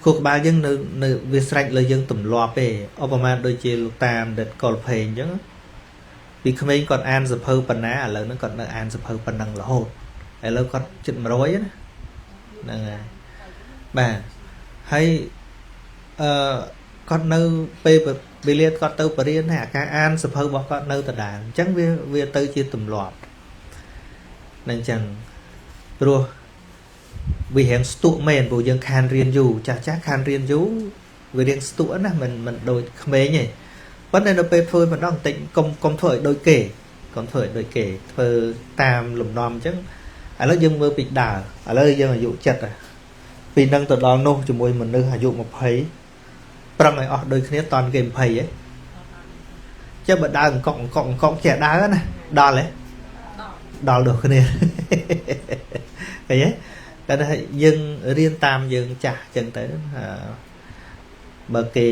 គ្រូក្បាលយើងនៅវាស្រេចលើយើងទម្លាប់ទេឧបមាដូចជាលោកតាមដិតកុលភេងអញ្ចឹងពីក្មេងគាត់អានសភៅប៉ុណ្ណាឥឡូវហ្នឹងគាត់នៅអានសភៅប៉ុណ្ណឹងរហូតឥឡូវគាត់ជិត100ណាហ្នឹងហើយបាទហើយគាត់នៅពេលវេលាគាត់ទៅបរៀនហើយអាការអានសភៅរបស់គាត់នៅដដែលអញ្ចឹងវាទៅជាទម្លាប់នឹងអញ្ចឹងព្រោះវារៀងស្ទក់មែនព្រោះយើងខានរៀនយូរចាស់ចាស់ខានរៀនយូរវារៀងស្ទក់ណាមិនដូចក្មេងទេប៉ុន្តែនៅពេលធ្វើម្ដងបន្តិចកុំធ្វើឲ្យដូចគេកុំធ្វើឲ្យដូចគេធ្វើតាមលំនាំអញ្ចឹងឥឡូវយើងមើលពីដើរឥឡូវយើងអាយុ70ពីនឹងទៅដល់នោះជាមួយមនុស្សអាយុ20ប្រឹងឲ្យអស់ដូចគ្នាតន់គេ20ហ៎ chứ mà đau con trẻ đau nè đo lẽ đo được cái này cái đó dân riêng tam dân chả chân tới បើគេ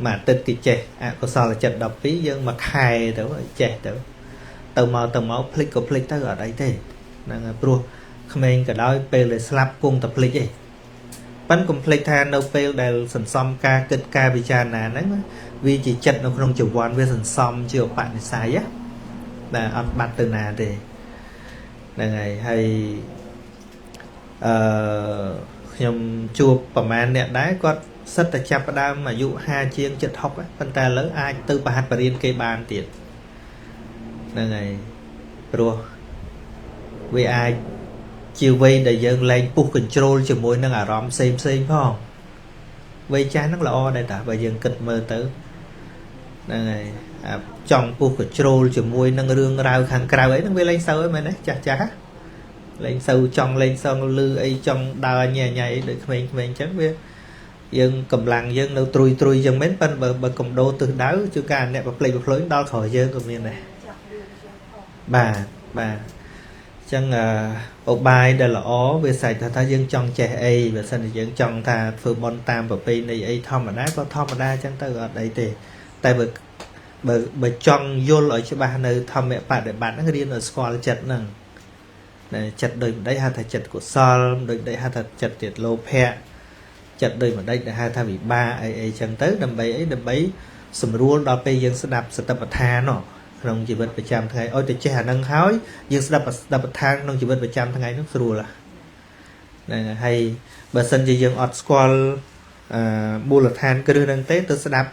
មួយអាទិត្យគេចេះអកុសលចិត្ត12យើងមួយខែទៅចេះទៅទៅមកភ្លេចក៏ភ្លេចទៅអត់អីទេហ្នឹងហើយព្រោះក្មេងក៏ដោយពេលដែលស្លាប់គង់តែភ្លេចឯងប៉ិនកុំភ្លេចថានៅពេលដែលសន្សំការគិតការពិចារណាហ្នឹងវាជាចិត្តនៅក្នុងជីវ័នវាសន្សំជាឧបនិស្ស័យណាបាទអត់បាត់ទៅណាទេហ្នឹងហើយហើយខ្ញុំជួបប្រហែលអ្នកដែរគាត់សិតតែចាប់ផ្ដើមអាយុ50ជាង70 60ប៉ុន្តែឥឡូវអាចទៅប្រហាត់បរៀនគេបានទៀតហ្នឹងហើយព្រោះវាអាចជាវ័យដែលយើងលែងពុះកញ្ជ្រោលជាមួយនឹងអារម្មណ៍ផ្សេងផ្សេងផងវ័យចាស់ហ្នឹងល្អដែរតាបើយើងគិតមើលទៅហ្នឹងហើយចង់ពុះកញ្ជ្រោលជាមួយនឹងរឿងរ៉ាវខាងក្រៅអីហ្នឹងវាលែងសូវអីមែនទេចាស់ចាស់លែងសូវចង់លែងសងលឺអីចង់ដើរញ៉ៃញ៉ៃដូចក្មេងៗអញ្ចឹងវាយើងកម្លាំងយើងនៅត្រួយត្រួយចឹងមែនប៉ុន្តែបើកំដូរទិសដៅជួនកាលអ្នកប្រភ្លេចប្រភ្លុយដល់ក្រោយយើងក៏មានដែរបាទបាទអញ្ចឹងឧបាយដែលល្អវាស្រេចថាយើងចង់ចេះអីបើសិនជាយើងចង់ថាធ្វើបុណ្យតាមប្រពៃណីអីធម្មតាក៏ធម្មតាអញ្ចឹងទៅអត់អីទេតែបើចង់យល់ឲ្យច្បាស់នៅធម្មបដិបត្តិហ្នឹងរៀនឲ្យស្គាល់ចិត្តហ្នឹងចិត្តដូចម្ដេចហៅថាចិត្តកុសលដូចម្ដេចហៅថាចិត្តទៀតលោភៈចិត្តដូចម្ដេចដែលហៅថាវិបាកអីអីចឹងទៅដើម្បីអីដើម្បីសម្រួលដល់ពេលយើងស្ដាប់សតិប្បដ្ឋានក្នុងជីវិតប្រចាំថ្ងៃឲ្យតែចេះអាហ្នឹងហើយយើងស្ដាប់សតិប្បដ្ឋានក្នុងជីវិតប្រចាំថ្ងៃហ្នឹងស្រួលហ្នឹងហើយបើសិនជាយើងអត់ស្គាល់មូលដ្ឋានគ្រឹះហ្នឹងទេទៅស្ដាប់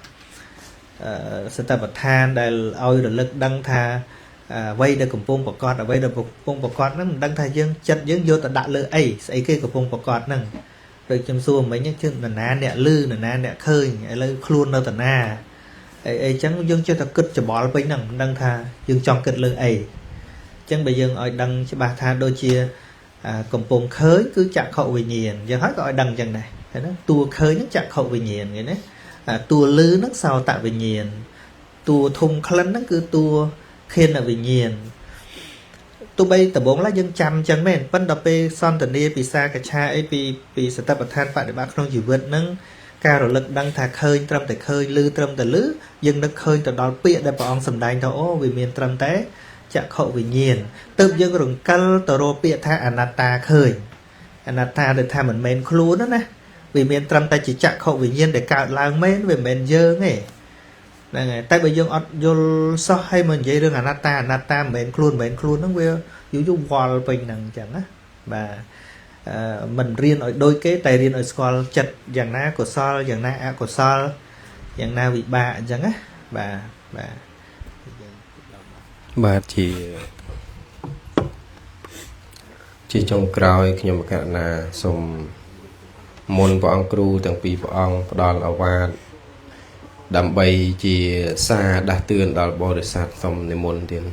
សតិប្បដ្ឋានដែលឲ្យរលឹកដឹងថាអ្វីដែលកំពុងប្រកបអ្វីដែលកំពុងប្រកបហ្នឹងមិនដឹងថាយើងចិត្តយើងយកទៅដាក់លើអីស្អីគេកំពុងប្រកបហ្នឹងដូចខ្ញុំសួរមិញហ្នឹងគឺនរណាអ្នកឮនរណាអ្នកឃើញឥឡូវខ្លួននៅតាណាអីអីចឹងយើងចេះតែគិតច្បល់ពេញហ្នឹងមិនដឹងថាយើងចង់គិតលើអីចឹងបើយើងឲ្យដឹងច្បាស់ថាដូចជាកំពុងឃើញគឺចក្ខុវិញ្ញាណយើងហើយក៏ឲ្យដឹងចឹងដែរឃើញណាតួឃើញហ្នឹងចក្ខុវិញ្ញាណគេណាតួឮហ្នឹងសោតវិញ្ញាណតួធំក្លិនហ្នឹងគឺតួខេនវិញ្ញាណទោះបីដំបូងឡើយយើងចាំចឹងមែនប៉ុន្តែដល់ពេលសន្ទនាពិសាកឆាអីពីសតិប្បដ្ឋានបដិបត្តិក្នុងជីវិតហ្នឹងការរលឹកដឹងថាឃើញត្រឹមតែឃើញឮត្រឹមតែឮយើងនឹកឃើញទៅដល់ពាក្យដែលព្រះអង្គសម្ដែងថាអូវាមានត្រឹមតែចក្ខុវិញ្ញាណទើបយើងរង្កិលទៅរកពាក្យថាអនត្តាឃើញអនត្តាដែលថាមិនមែនខ្លួនណាវាមានត្រឹមតែជាចក្ខុវិញ្ញាណដែលកើតឡើងមែនវាមិនមែនយើងទេហ្នឹងហើយតែបើយើងអត់យល់សោះហើយមកនិយាយរឿងអនត្តាអនត្តាមិនមែនខ្លួនមិនមែនខ្លួនហ្នឹងវាយូរយូរវល់ពេញហ្នឹងអញ្ចឹងណាបាទមិនរៀនឲ្យដូចគេតែរៀនឲ្យស្គាល់ចិត្តយ៉ាងណាកុសលយ៉ាងណាអកុសលយ៉ាងណាវិបាកអញ្ចឹងណាបាទបាទបាទជាចុងក្រោយខ្ញុំករុណាសូមមុនព្រះអង្គគ្រូទាំងពីរព្រះអង្គផ្ដល់ឱវាទដើម្បីជាសារដាស់តឿនដល់បរិស័ទសូមនិមន្តទៀត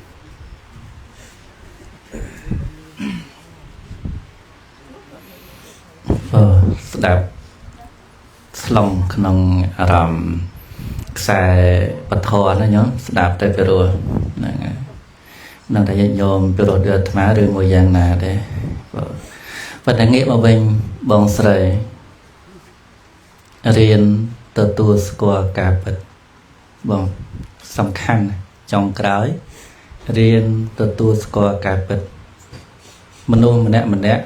ស្ដាប់ស្លងក្នុងអារម្មណ៍ខ្សែពធណាញោមស្ដាប់ទៅពិរោះហ្នឹងហើយនឹងតែញាតិញោមពិរោះដូចអាត្មាឬមួយយ៉ាងណាទេប៉ុន្តែងាកមកវិញបងស្រីរៀនទទួលស្គាល់ការពិតបងសំខាន់ចុងក្រោយរៀនទទួលស្គាល់ការពិតមនុស្សម្នាក់ម្នាក់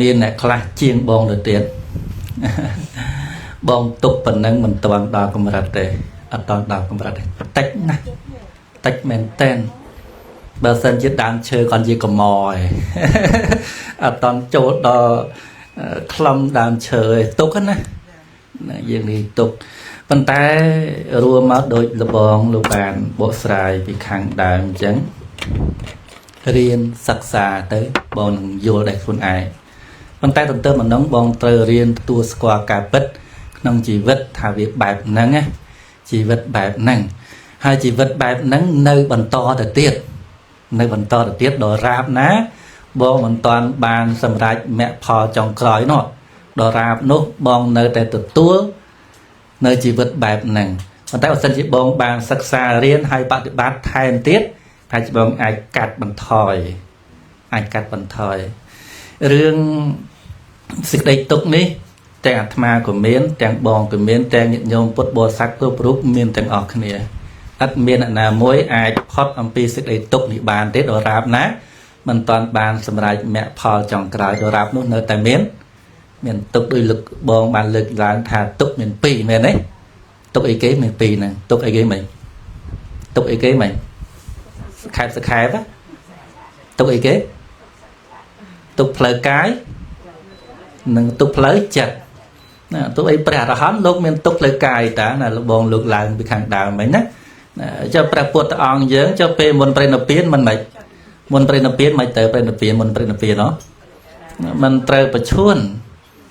មានអ្នកខ្លះជាងបងទៅទៀតបងទុកប៉ុណ្ណឹងមិនទាន់ដល់កម្រិតទេអត់ទាន់ដល់កម្រិតទេតិចណាស់តិចមែនតែនបើសិនជាដើមឈើគាត់ជាកម្រឯងអត់ទាន់ចូលដល់ខ្លឹមដើមឈើឯងទុកណាយើងនេះទុកប៉ុន្តែរួមមកដូចលបងលោកបានបកស្រាយពីខាងដើមអញ្ចឹងរៀនសិក្សាទៅបងនឹងយល់ដែរខ្លួនឯងប៉ុន្តែទន្ទឹមនឹងបងត្រូវរៀនទទួលស្គាល់ការពិតក្នុងជីវិតថាវាបែបហ្នឹងណាជីវិតបែបហ្នឹងហើយជីវិតបែបហ្នឹងនៅបន្តទៅទៀតនៅបន្តទៅទៀតដល់រាបណាបងមិនតាន់បានសម្រេចមគ្គផលចុងក្រោយនោះដល់រាបនោះបងនៅតែទទួលនៅជីវិតបែបហ្នឹងប៉ុន្តែបើសិនជាបងបានសិក្សារៀនហើយបដិបត្តិថែមទៀតថាបងអាចកាត់បន្ថយអាចកាត់បន្ថយរឿងសេចក្តីទុក្ខនេះ ទាំងអាត្មាក៏មានទាំងបងក៏មានទាំងញាតិញោមពុទ្ធបរិស័ទគ្រប់រូបមានទាំងអស់គ្នាអត់មានអ្នកណាមួយអាចផុតអំពីសេចក្តីទុក្ខនេះបានទេដរាបណាមិនតាន់បានសម្រេចមគ្គផលចុងក្រោយដរាបនោះនៅតែមានទុក្ខដោយលោកបងបានលើកឡើងថាទុក្ខមានពីរមែនទេទុក្ខអីគេមានពីរហ្នឹងទុក្ខអីគេមិញទុក្ខអីគេមិញខែបសខែបទុក្ខអីគេទុក្ខផ្លូវកាយនិងទុក្ខផ្លូវចិត្តណាទុក្ខអីព្រះអរហន្តលោកមានទុក្ខផ្លូវកាយតាណាលោកបងលើកឡើងពីខាងដើមមិញណាចុះព្រះពុទ្ធអង្គយើងចុះពេលមុនព្រះនិព្វានមិនម៉េចមុនព្រះនិព្វានមិនទៅព្រះនិព្វានមុនព្រះនិព្វានហ៎មិនត្រូវប្រឈួន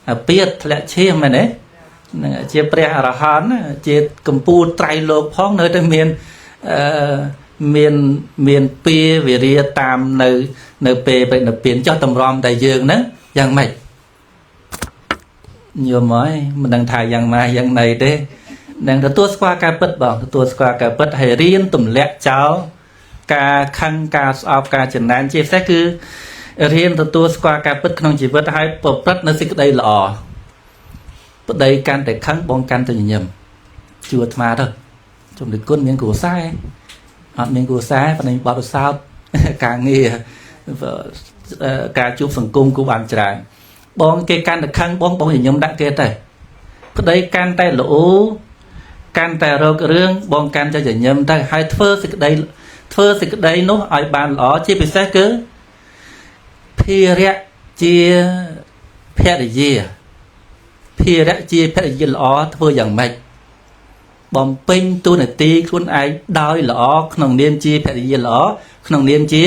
អាពាធធ្លាក់ឈាមមែនទេហ្នឹងជាព្រះអរហន្តជាកម្ពូលត្រៃលោកផងនៅតែមានមានពៀវិរិយតាមនៅពេលព្រះនិព្វានចុះតម្រាំតែយើងហ្នឹងយ៉ាងម៉េចញោមអើយមិនដឹងថាយ៉ាងណាយ៉ាងណីទេនឹងទទួលស្គាល់ការពិតបងទទួលស្គាល់ការពិតហើយរៀនទម្លាក់ចោលការខឹងការស្អប់ការចំណែនជាពិសេសគឺរៀនទទួលស្គាល់ការពិតក្នុងជីវិតហើយប្រព្រឹត្តនៅសេចក្តីល្អប្តីកាន់តែខឹងបងកាន់តែញញឹមជួអាត្មាទៅជំនឿគុណមានគ្រួសារអត់មានគ្រួសារប៉ុន្តែបទពិសោធន៍ការងារការជួបសង្គមគូបានច្រើនបងគេកាន់តែខឹងបងបងញញឹមដាក់គេទៅប្តីកាន់តែល្អកាន់តែរករឿងបងកាន់តែញញឹមទៅហើយធ្វើសេចក្តីនោះឲ្យបានល្អជាពិសេសគឺភារៈជាភរិយាភារៈជាភរិយាល្អធ្វើយ៉ាងម៉េចបំពេញតួនាទីខ្លួនឯងដោយល្អក្នុងនាមជាភរិយាល្អក្នុងនាមជា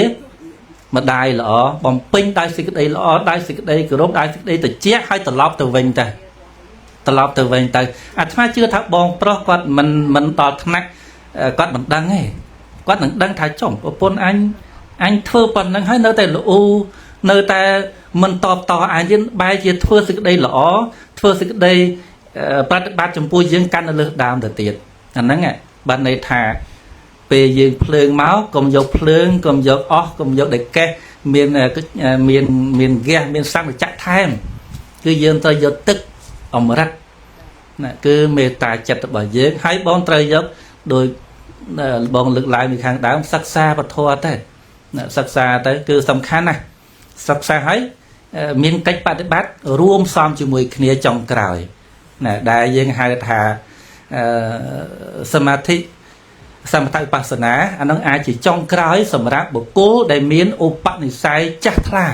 ម្ដាយល្អបំពេញដោយសេចក្តីល្អដោយសេចក្តីគោរពដោយសេចក្តីត្រជាក់ហើយត្រឡប់ទៅវិញទៅត្រឡប់ទៅវិញទៅអាត្មាជឿថាបងប្រុសគាត់មិនដល់ថ្នាក់គាត់មិនដឹងទេគាត់នឹងដឹងថាចំប្រពន្ធអញធ្វើប៉ុណ្្នឹងហើយនៅតែល្អនៅតែមិនតបតអញទៀតបែរជាធ្វើសេចក្តីល្អធ្វើសេចក្តីប្រតិបត្តិចំពោះយើងកាន់នៅលើដើមទៅទៀតអាហ្នឹងបានន័យថាពេលយើងភ្លើងមកកុំយកភ្លើងកុំយកអស់កុំយកដែកេះមានមានមានហ្គាសមានសង្កចៈថែមគឺយើងត្រូវយកទឹកអម្រឹតណាគឺមេត្តាចិត្តរបស់យើងហើយបងត្រូវយកដោយបងលើកឡើងពីខាងដើមសិក្សាពធទៅណាសិក្សាទៅគឺសំខាន់ណាស់សិក្សាហើយមានកិច្ចបប្រតិបត្តិរួមផ្សំជាមួយគ្នាចុងក្រោយណាដែលយើងហៅថាសមាធិសមថវិបស្សនាអានឹងអាចជាចុងក្រោយសម្រាប់បុគ្គលដែលមានឧបនិស្ស័យចាស់ថ្លា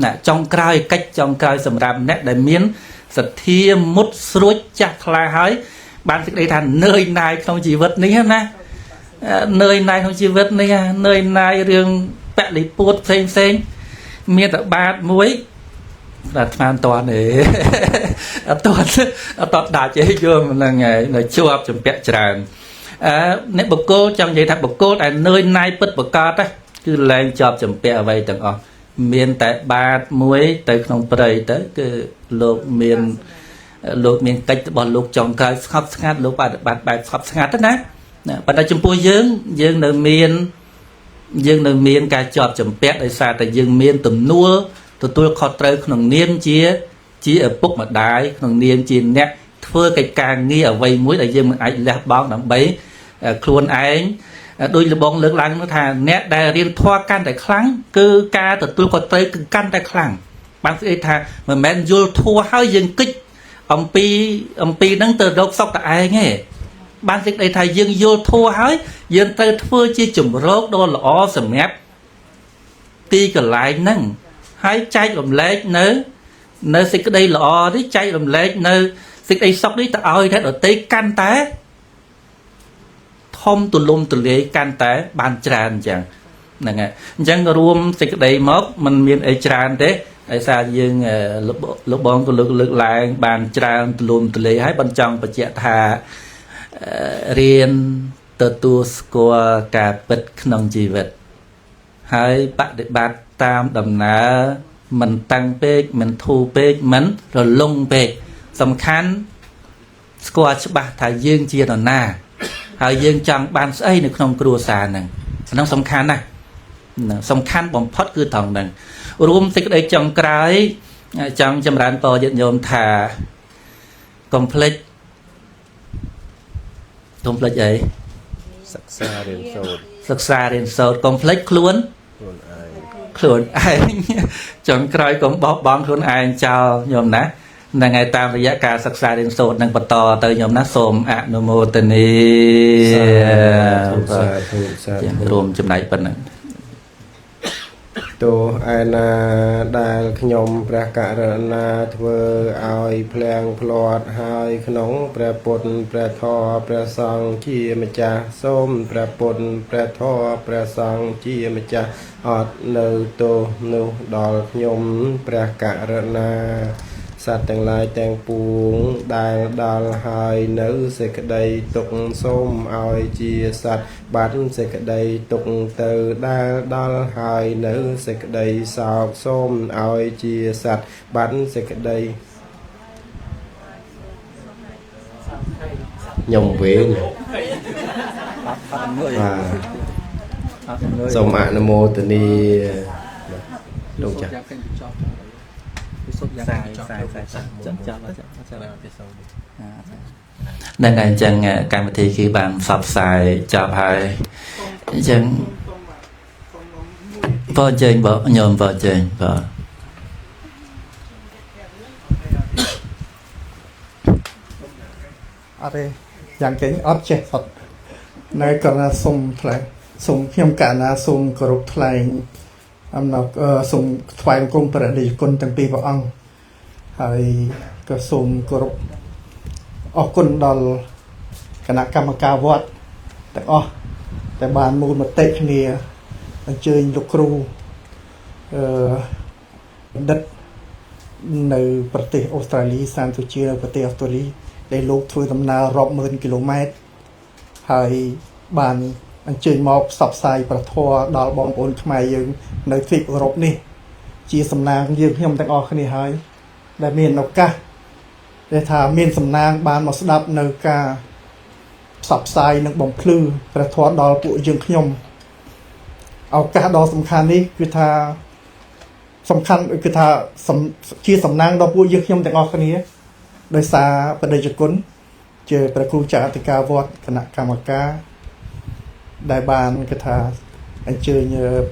ណាចុងក្រោយកិច្ចចុងក្រោយសម្រាប់អ្នកដែលមានសទ្ធាមុតស្រួចចាស់ថ្លាហើយបានសេចក្តីថានឿយណាយក្នុងជីវិតនេះណានឿយណាយក្នុងជីវិតនេះនឿយណាយរឿងពលិពួតផ្សេងផ្សេងមានតែបាតមួយអាត្មាមិនតាន់ទេអត់តាន់ដាច់ទេយល់ហ្នឹងហើយនៅជាប់ចម្ពាក់ច្រើនអ្នកបុគ្គលចង់និយាយថាបុគ្គលដែលនឿយណាយពិតប្រាកដគឺលែងជាប់ចម្ពាក់អ្វីទាំងអស់មានតែបាតមួយទៅក្នុងព្រៃទៅគឺលោកមានកិច្ចរបស់លោកចុងក្រោយស្ងប់ស្ងាត់លោកបប្រតិបត្តិបែបស្ងប់ស្ងាត់ទៅណាប៉ុន្តែចំពោះយើងយើងនៅមានការជាប់ចម្ពាក់ដោយសារតែយើងមានទំនួលទទួលខុសត្រូវក្នុងនាមជាឪពុកម្ដាយក្នុងនាមជាអ្នកធ្វើកិច្ចការងារអ្វីមួយដែលយើងមិនអាចលះបង់ដើម្បីខ្លួនឯងដោយលបងលើកឡើងនោះថាអ្នកដែលរៀនធម៌កាន់តែខ្លាំងគឺការទទួលខុសត្រូវគឺកាន់តែខ្លាំងបានស្អីថាមិនមែនយល់ធម៌ហើយយើងគិតអំពីហ្នឹងទៅរកសុខតែឯងទេបានសេចក្តីថាយើងយល់ធម៌ហើយយើងត្រូវធ្វើជាជំរកដ៏ល្អសម្រាប់ទីកន្លែងហ្នឹងហើយចែករំលែកនៅសេចក្តីល្អនេះចែករំលែកនៅសេចក្តីសុខនេះទៅឲ្យតែដទៃកាន់តែធំទូលំទូលាយកាន់តែបានច្រើនអញ្ចឹងហ្នឹងហើយអញ្ចឹងរួមសេចក្តីមកมันមានអីច្រើនទេដោយសារយើងលោកបងក៏លើកឡើងបានច្រើនទូលំទូលាយហើយបានចង់បញ្ជាក់ថារៀនទទួលស្គាល់ការពិតក្នុងជីវិតហើយបប្រតិបត្តិតាមដំណើរមិនតាំងពេកមិនធូរពេកមិនរលុងពេកសំខាន់ស្គាល់ច្បាស់ថាយើងជានរណាហើយយើងចង់បានស្អីនៅក្នុងគ្រួសារហ្នឹងអាហ្នឹងសំខាន់ណាស់សំខាន់បំផុតគឺត្រង់ហ្នឹងរួមសេចក្តីចុងក្រោយ ចង់ចម្រើនពរញាតិញោមថាកុំភ្លេចអីសិក្សារៀនសូត្រសិក្សារៀនសូត្រកុំភ្លេចខ្លួនឯងចុងក្រោយកុំបោះបង់ខ្លួនឯងចោលញោមណាហ្នឹងហើយតាមរយៈការសិក្សារៀនសូត្រនឹងបន្តទៅញោមណាសូមអនុមោទនាសាធុសាធុរួមចំណែកប៉ុណ្ណឹងទោះឯណាដែលខ្ញុំព្រះករុណាធ្វើឲ្យភ្លៀងភ្លាត់ហើយក្នុងព្រះពុទ្ធព្រះធម៌ព្រះសង្ឃជាម្ចាស់សូមព្រះពុទ្ធព្រះធម៌ព្រះសង្ឃជាម្ចាស់អត់នៅទោសនោះដល់ខ្ញុំព្រះករុណាសត្វទាំងឡាយទាំងពួងដែលដល់ហើយនៅសេចក្តីទុក្ខសូមឲ្យជាសត្វបាត់សេចក្តីទុក្ខទៅដែលដល់ហើយនៅសេចក្តីសោកសូមឲ្យជាសត្វបាត់សេចក្តីខ្ញុំវិញបាទសូមអនុមោទនាលោកចាស់ហ្នឹងហើយអញ្ចឹងកម្មវិធីគឺបានផ្សព្វផ្សាយចប់ហើយអញ្ចឹងបើជើញបើញោមបើជើញបើអត់ទេយ៉ាងគេអត់ចេះសុទ្ធនៅកណ្ណាសុំថ្លែងសូមខ្ញុំកណ្ណាសូមគោរពថ្លែងអំណរសូមថ្វាយបង្គំព្រះតេជគុណទាំងពីរព្រះអង្គហើយក៏សូមគោរពអរគុណដល់គណៈកម្មការវត្តទាំងអស់ដែលបានមូលមតិគ្នាអញ្ជើញលោកគ្រូបណ្ឌិតនៅប្រទេសអូស្ត្រាលីសានសុជានៅប្រទេសអូស្ត្រាលីដែលលោកធ្វើដំណើររាប់ម៉ឺនគីឡូម៉ែត្រហើយបានអញ្ជើញមកផ្សព្វផ្សាយព្រះធម៌ដល់បងប្អូនខ្មែរយើងនៅទ្វីបអឺរ៉ុបនេះជាសំណាងយើងខ្ញុំទាំងអស់គ្នាហើយដែលមានឱកាសដែលថាមានសំណាងបានមកស្ដាប់នៅការផ្សព្វផ្សាយនិងបំភ្លឺព្រះធម៌ដល់ពួកយើងខ្ញុំឱកាសដ៏សំខាន់នេះគឺថាសំខាន់គឺថាជាសំណាងដល់ពួកយើងខ្ញុំទាំងអស់គ្នាដោយសារព្រះតេជគុណជាព្រះគ្រូចៅអធិការវត្តគណៈកម្មការដែលបានគេថាអញ្ជើញ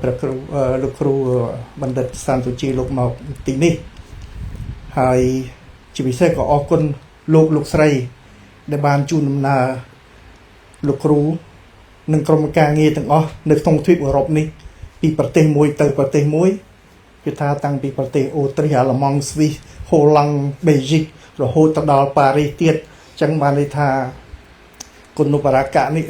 ព្រះគ្រូលោកគ្រូបណ្ឌិតសានសុជីលោកមកទីនេះហើយជាពិសេសក៏អរគុណលោកស្រីដែលបានជូនដំណើរលោកគ្រូនិងក្រុមការងារទាំងអស់នៅក្នុងទ្វីបអឺរ៉ុបនេះពីប្រទេសមួយទៅប្រទេសមួយគឺថាតាំងពីប្រទេសអូទ្រីសអាល្លឺម៉ង់ស្វីសហូឡង់បែលហ្សិករហូតទៅដល់ប៉ារីសទៀតអញ្ចឹងបានន័យថាគុណូបរកៈនេះ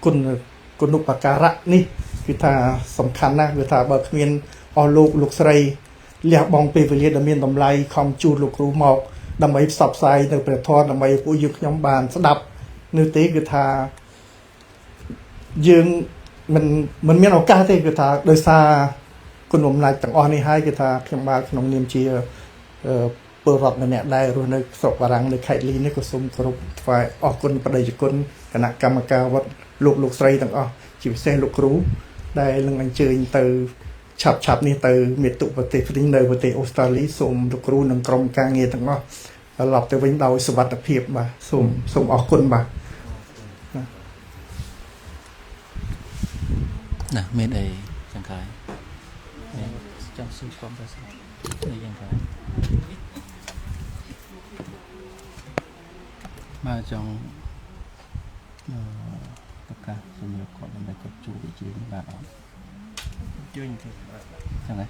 គុណូបការៈនេះគឺថាសំខាន់ណាស់គឺថាបើគ្មានអស់លោកស្រីលះបង់ពេលវេលាដ៏មានតម្លៃខំជួលលោកគ្រូមកដើម្បីផ្សព្វផ្សាយនៅព្រះធម៌ដើម្បីពួកយើងខ្ញុំបានស្ដាប់នោះទេគឺថាយើងមិនមានឱកាសទេគឺថាដោយសារគុណបំណាច់ទាំងអស់នេះហើយគឺថាខ្ញុំបាទក្នុងនាមជាពលរដ្ឋម្នាក់ដែលរស់នៅស្រុកបារាំងនៅខេត្តលីនេះក៏សូមគោរពថ្វាយអរគុណព្រះតេជគុណគណៈកម្មការវត្តលោកស្រីទាំងអស់ជាពិសេសលោកគ្រូដែលនឹងអញ្ជើញទៅឆាប់នេះទៅមាតុប្រទេសវិញនៅប្រទេសអូស្ត្រាលីសូមលោកគ្រូនិងក្រុមការងារទាំងអស់ត្រឡប់ទៅវិញដោយសុវត្ថិភាពបាទសូមអរគុណបាទណាមានអីចង្កាយចង់ស៊ូស្គមទៅអីយ៉ាងកាយមកចង់ប្រកាសសម្រាប់គាត់ដើម្បីគាត់ជួយវិជាបាទអត់ជួយទៅចឹងហ៎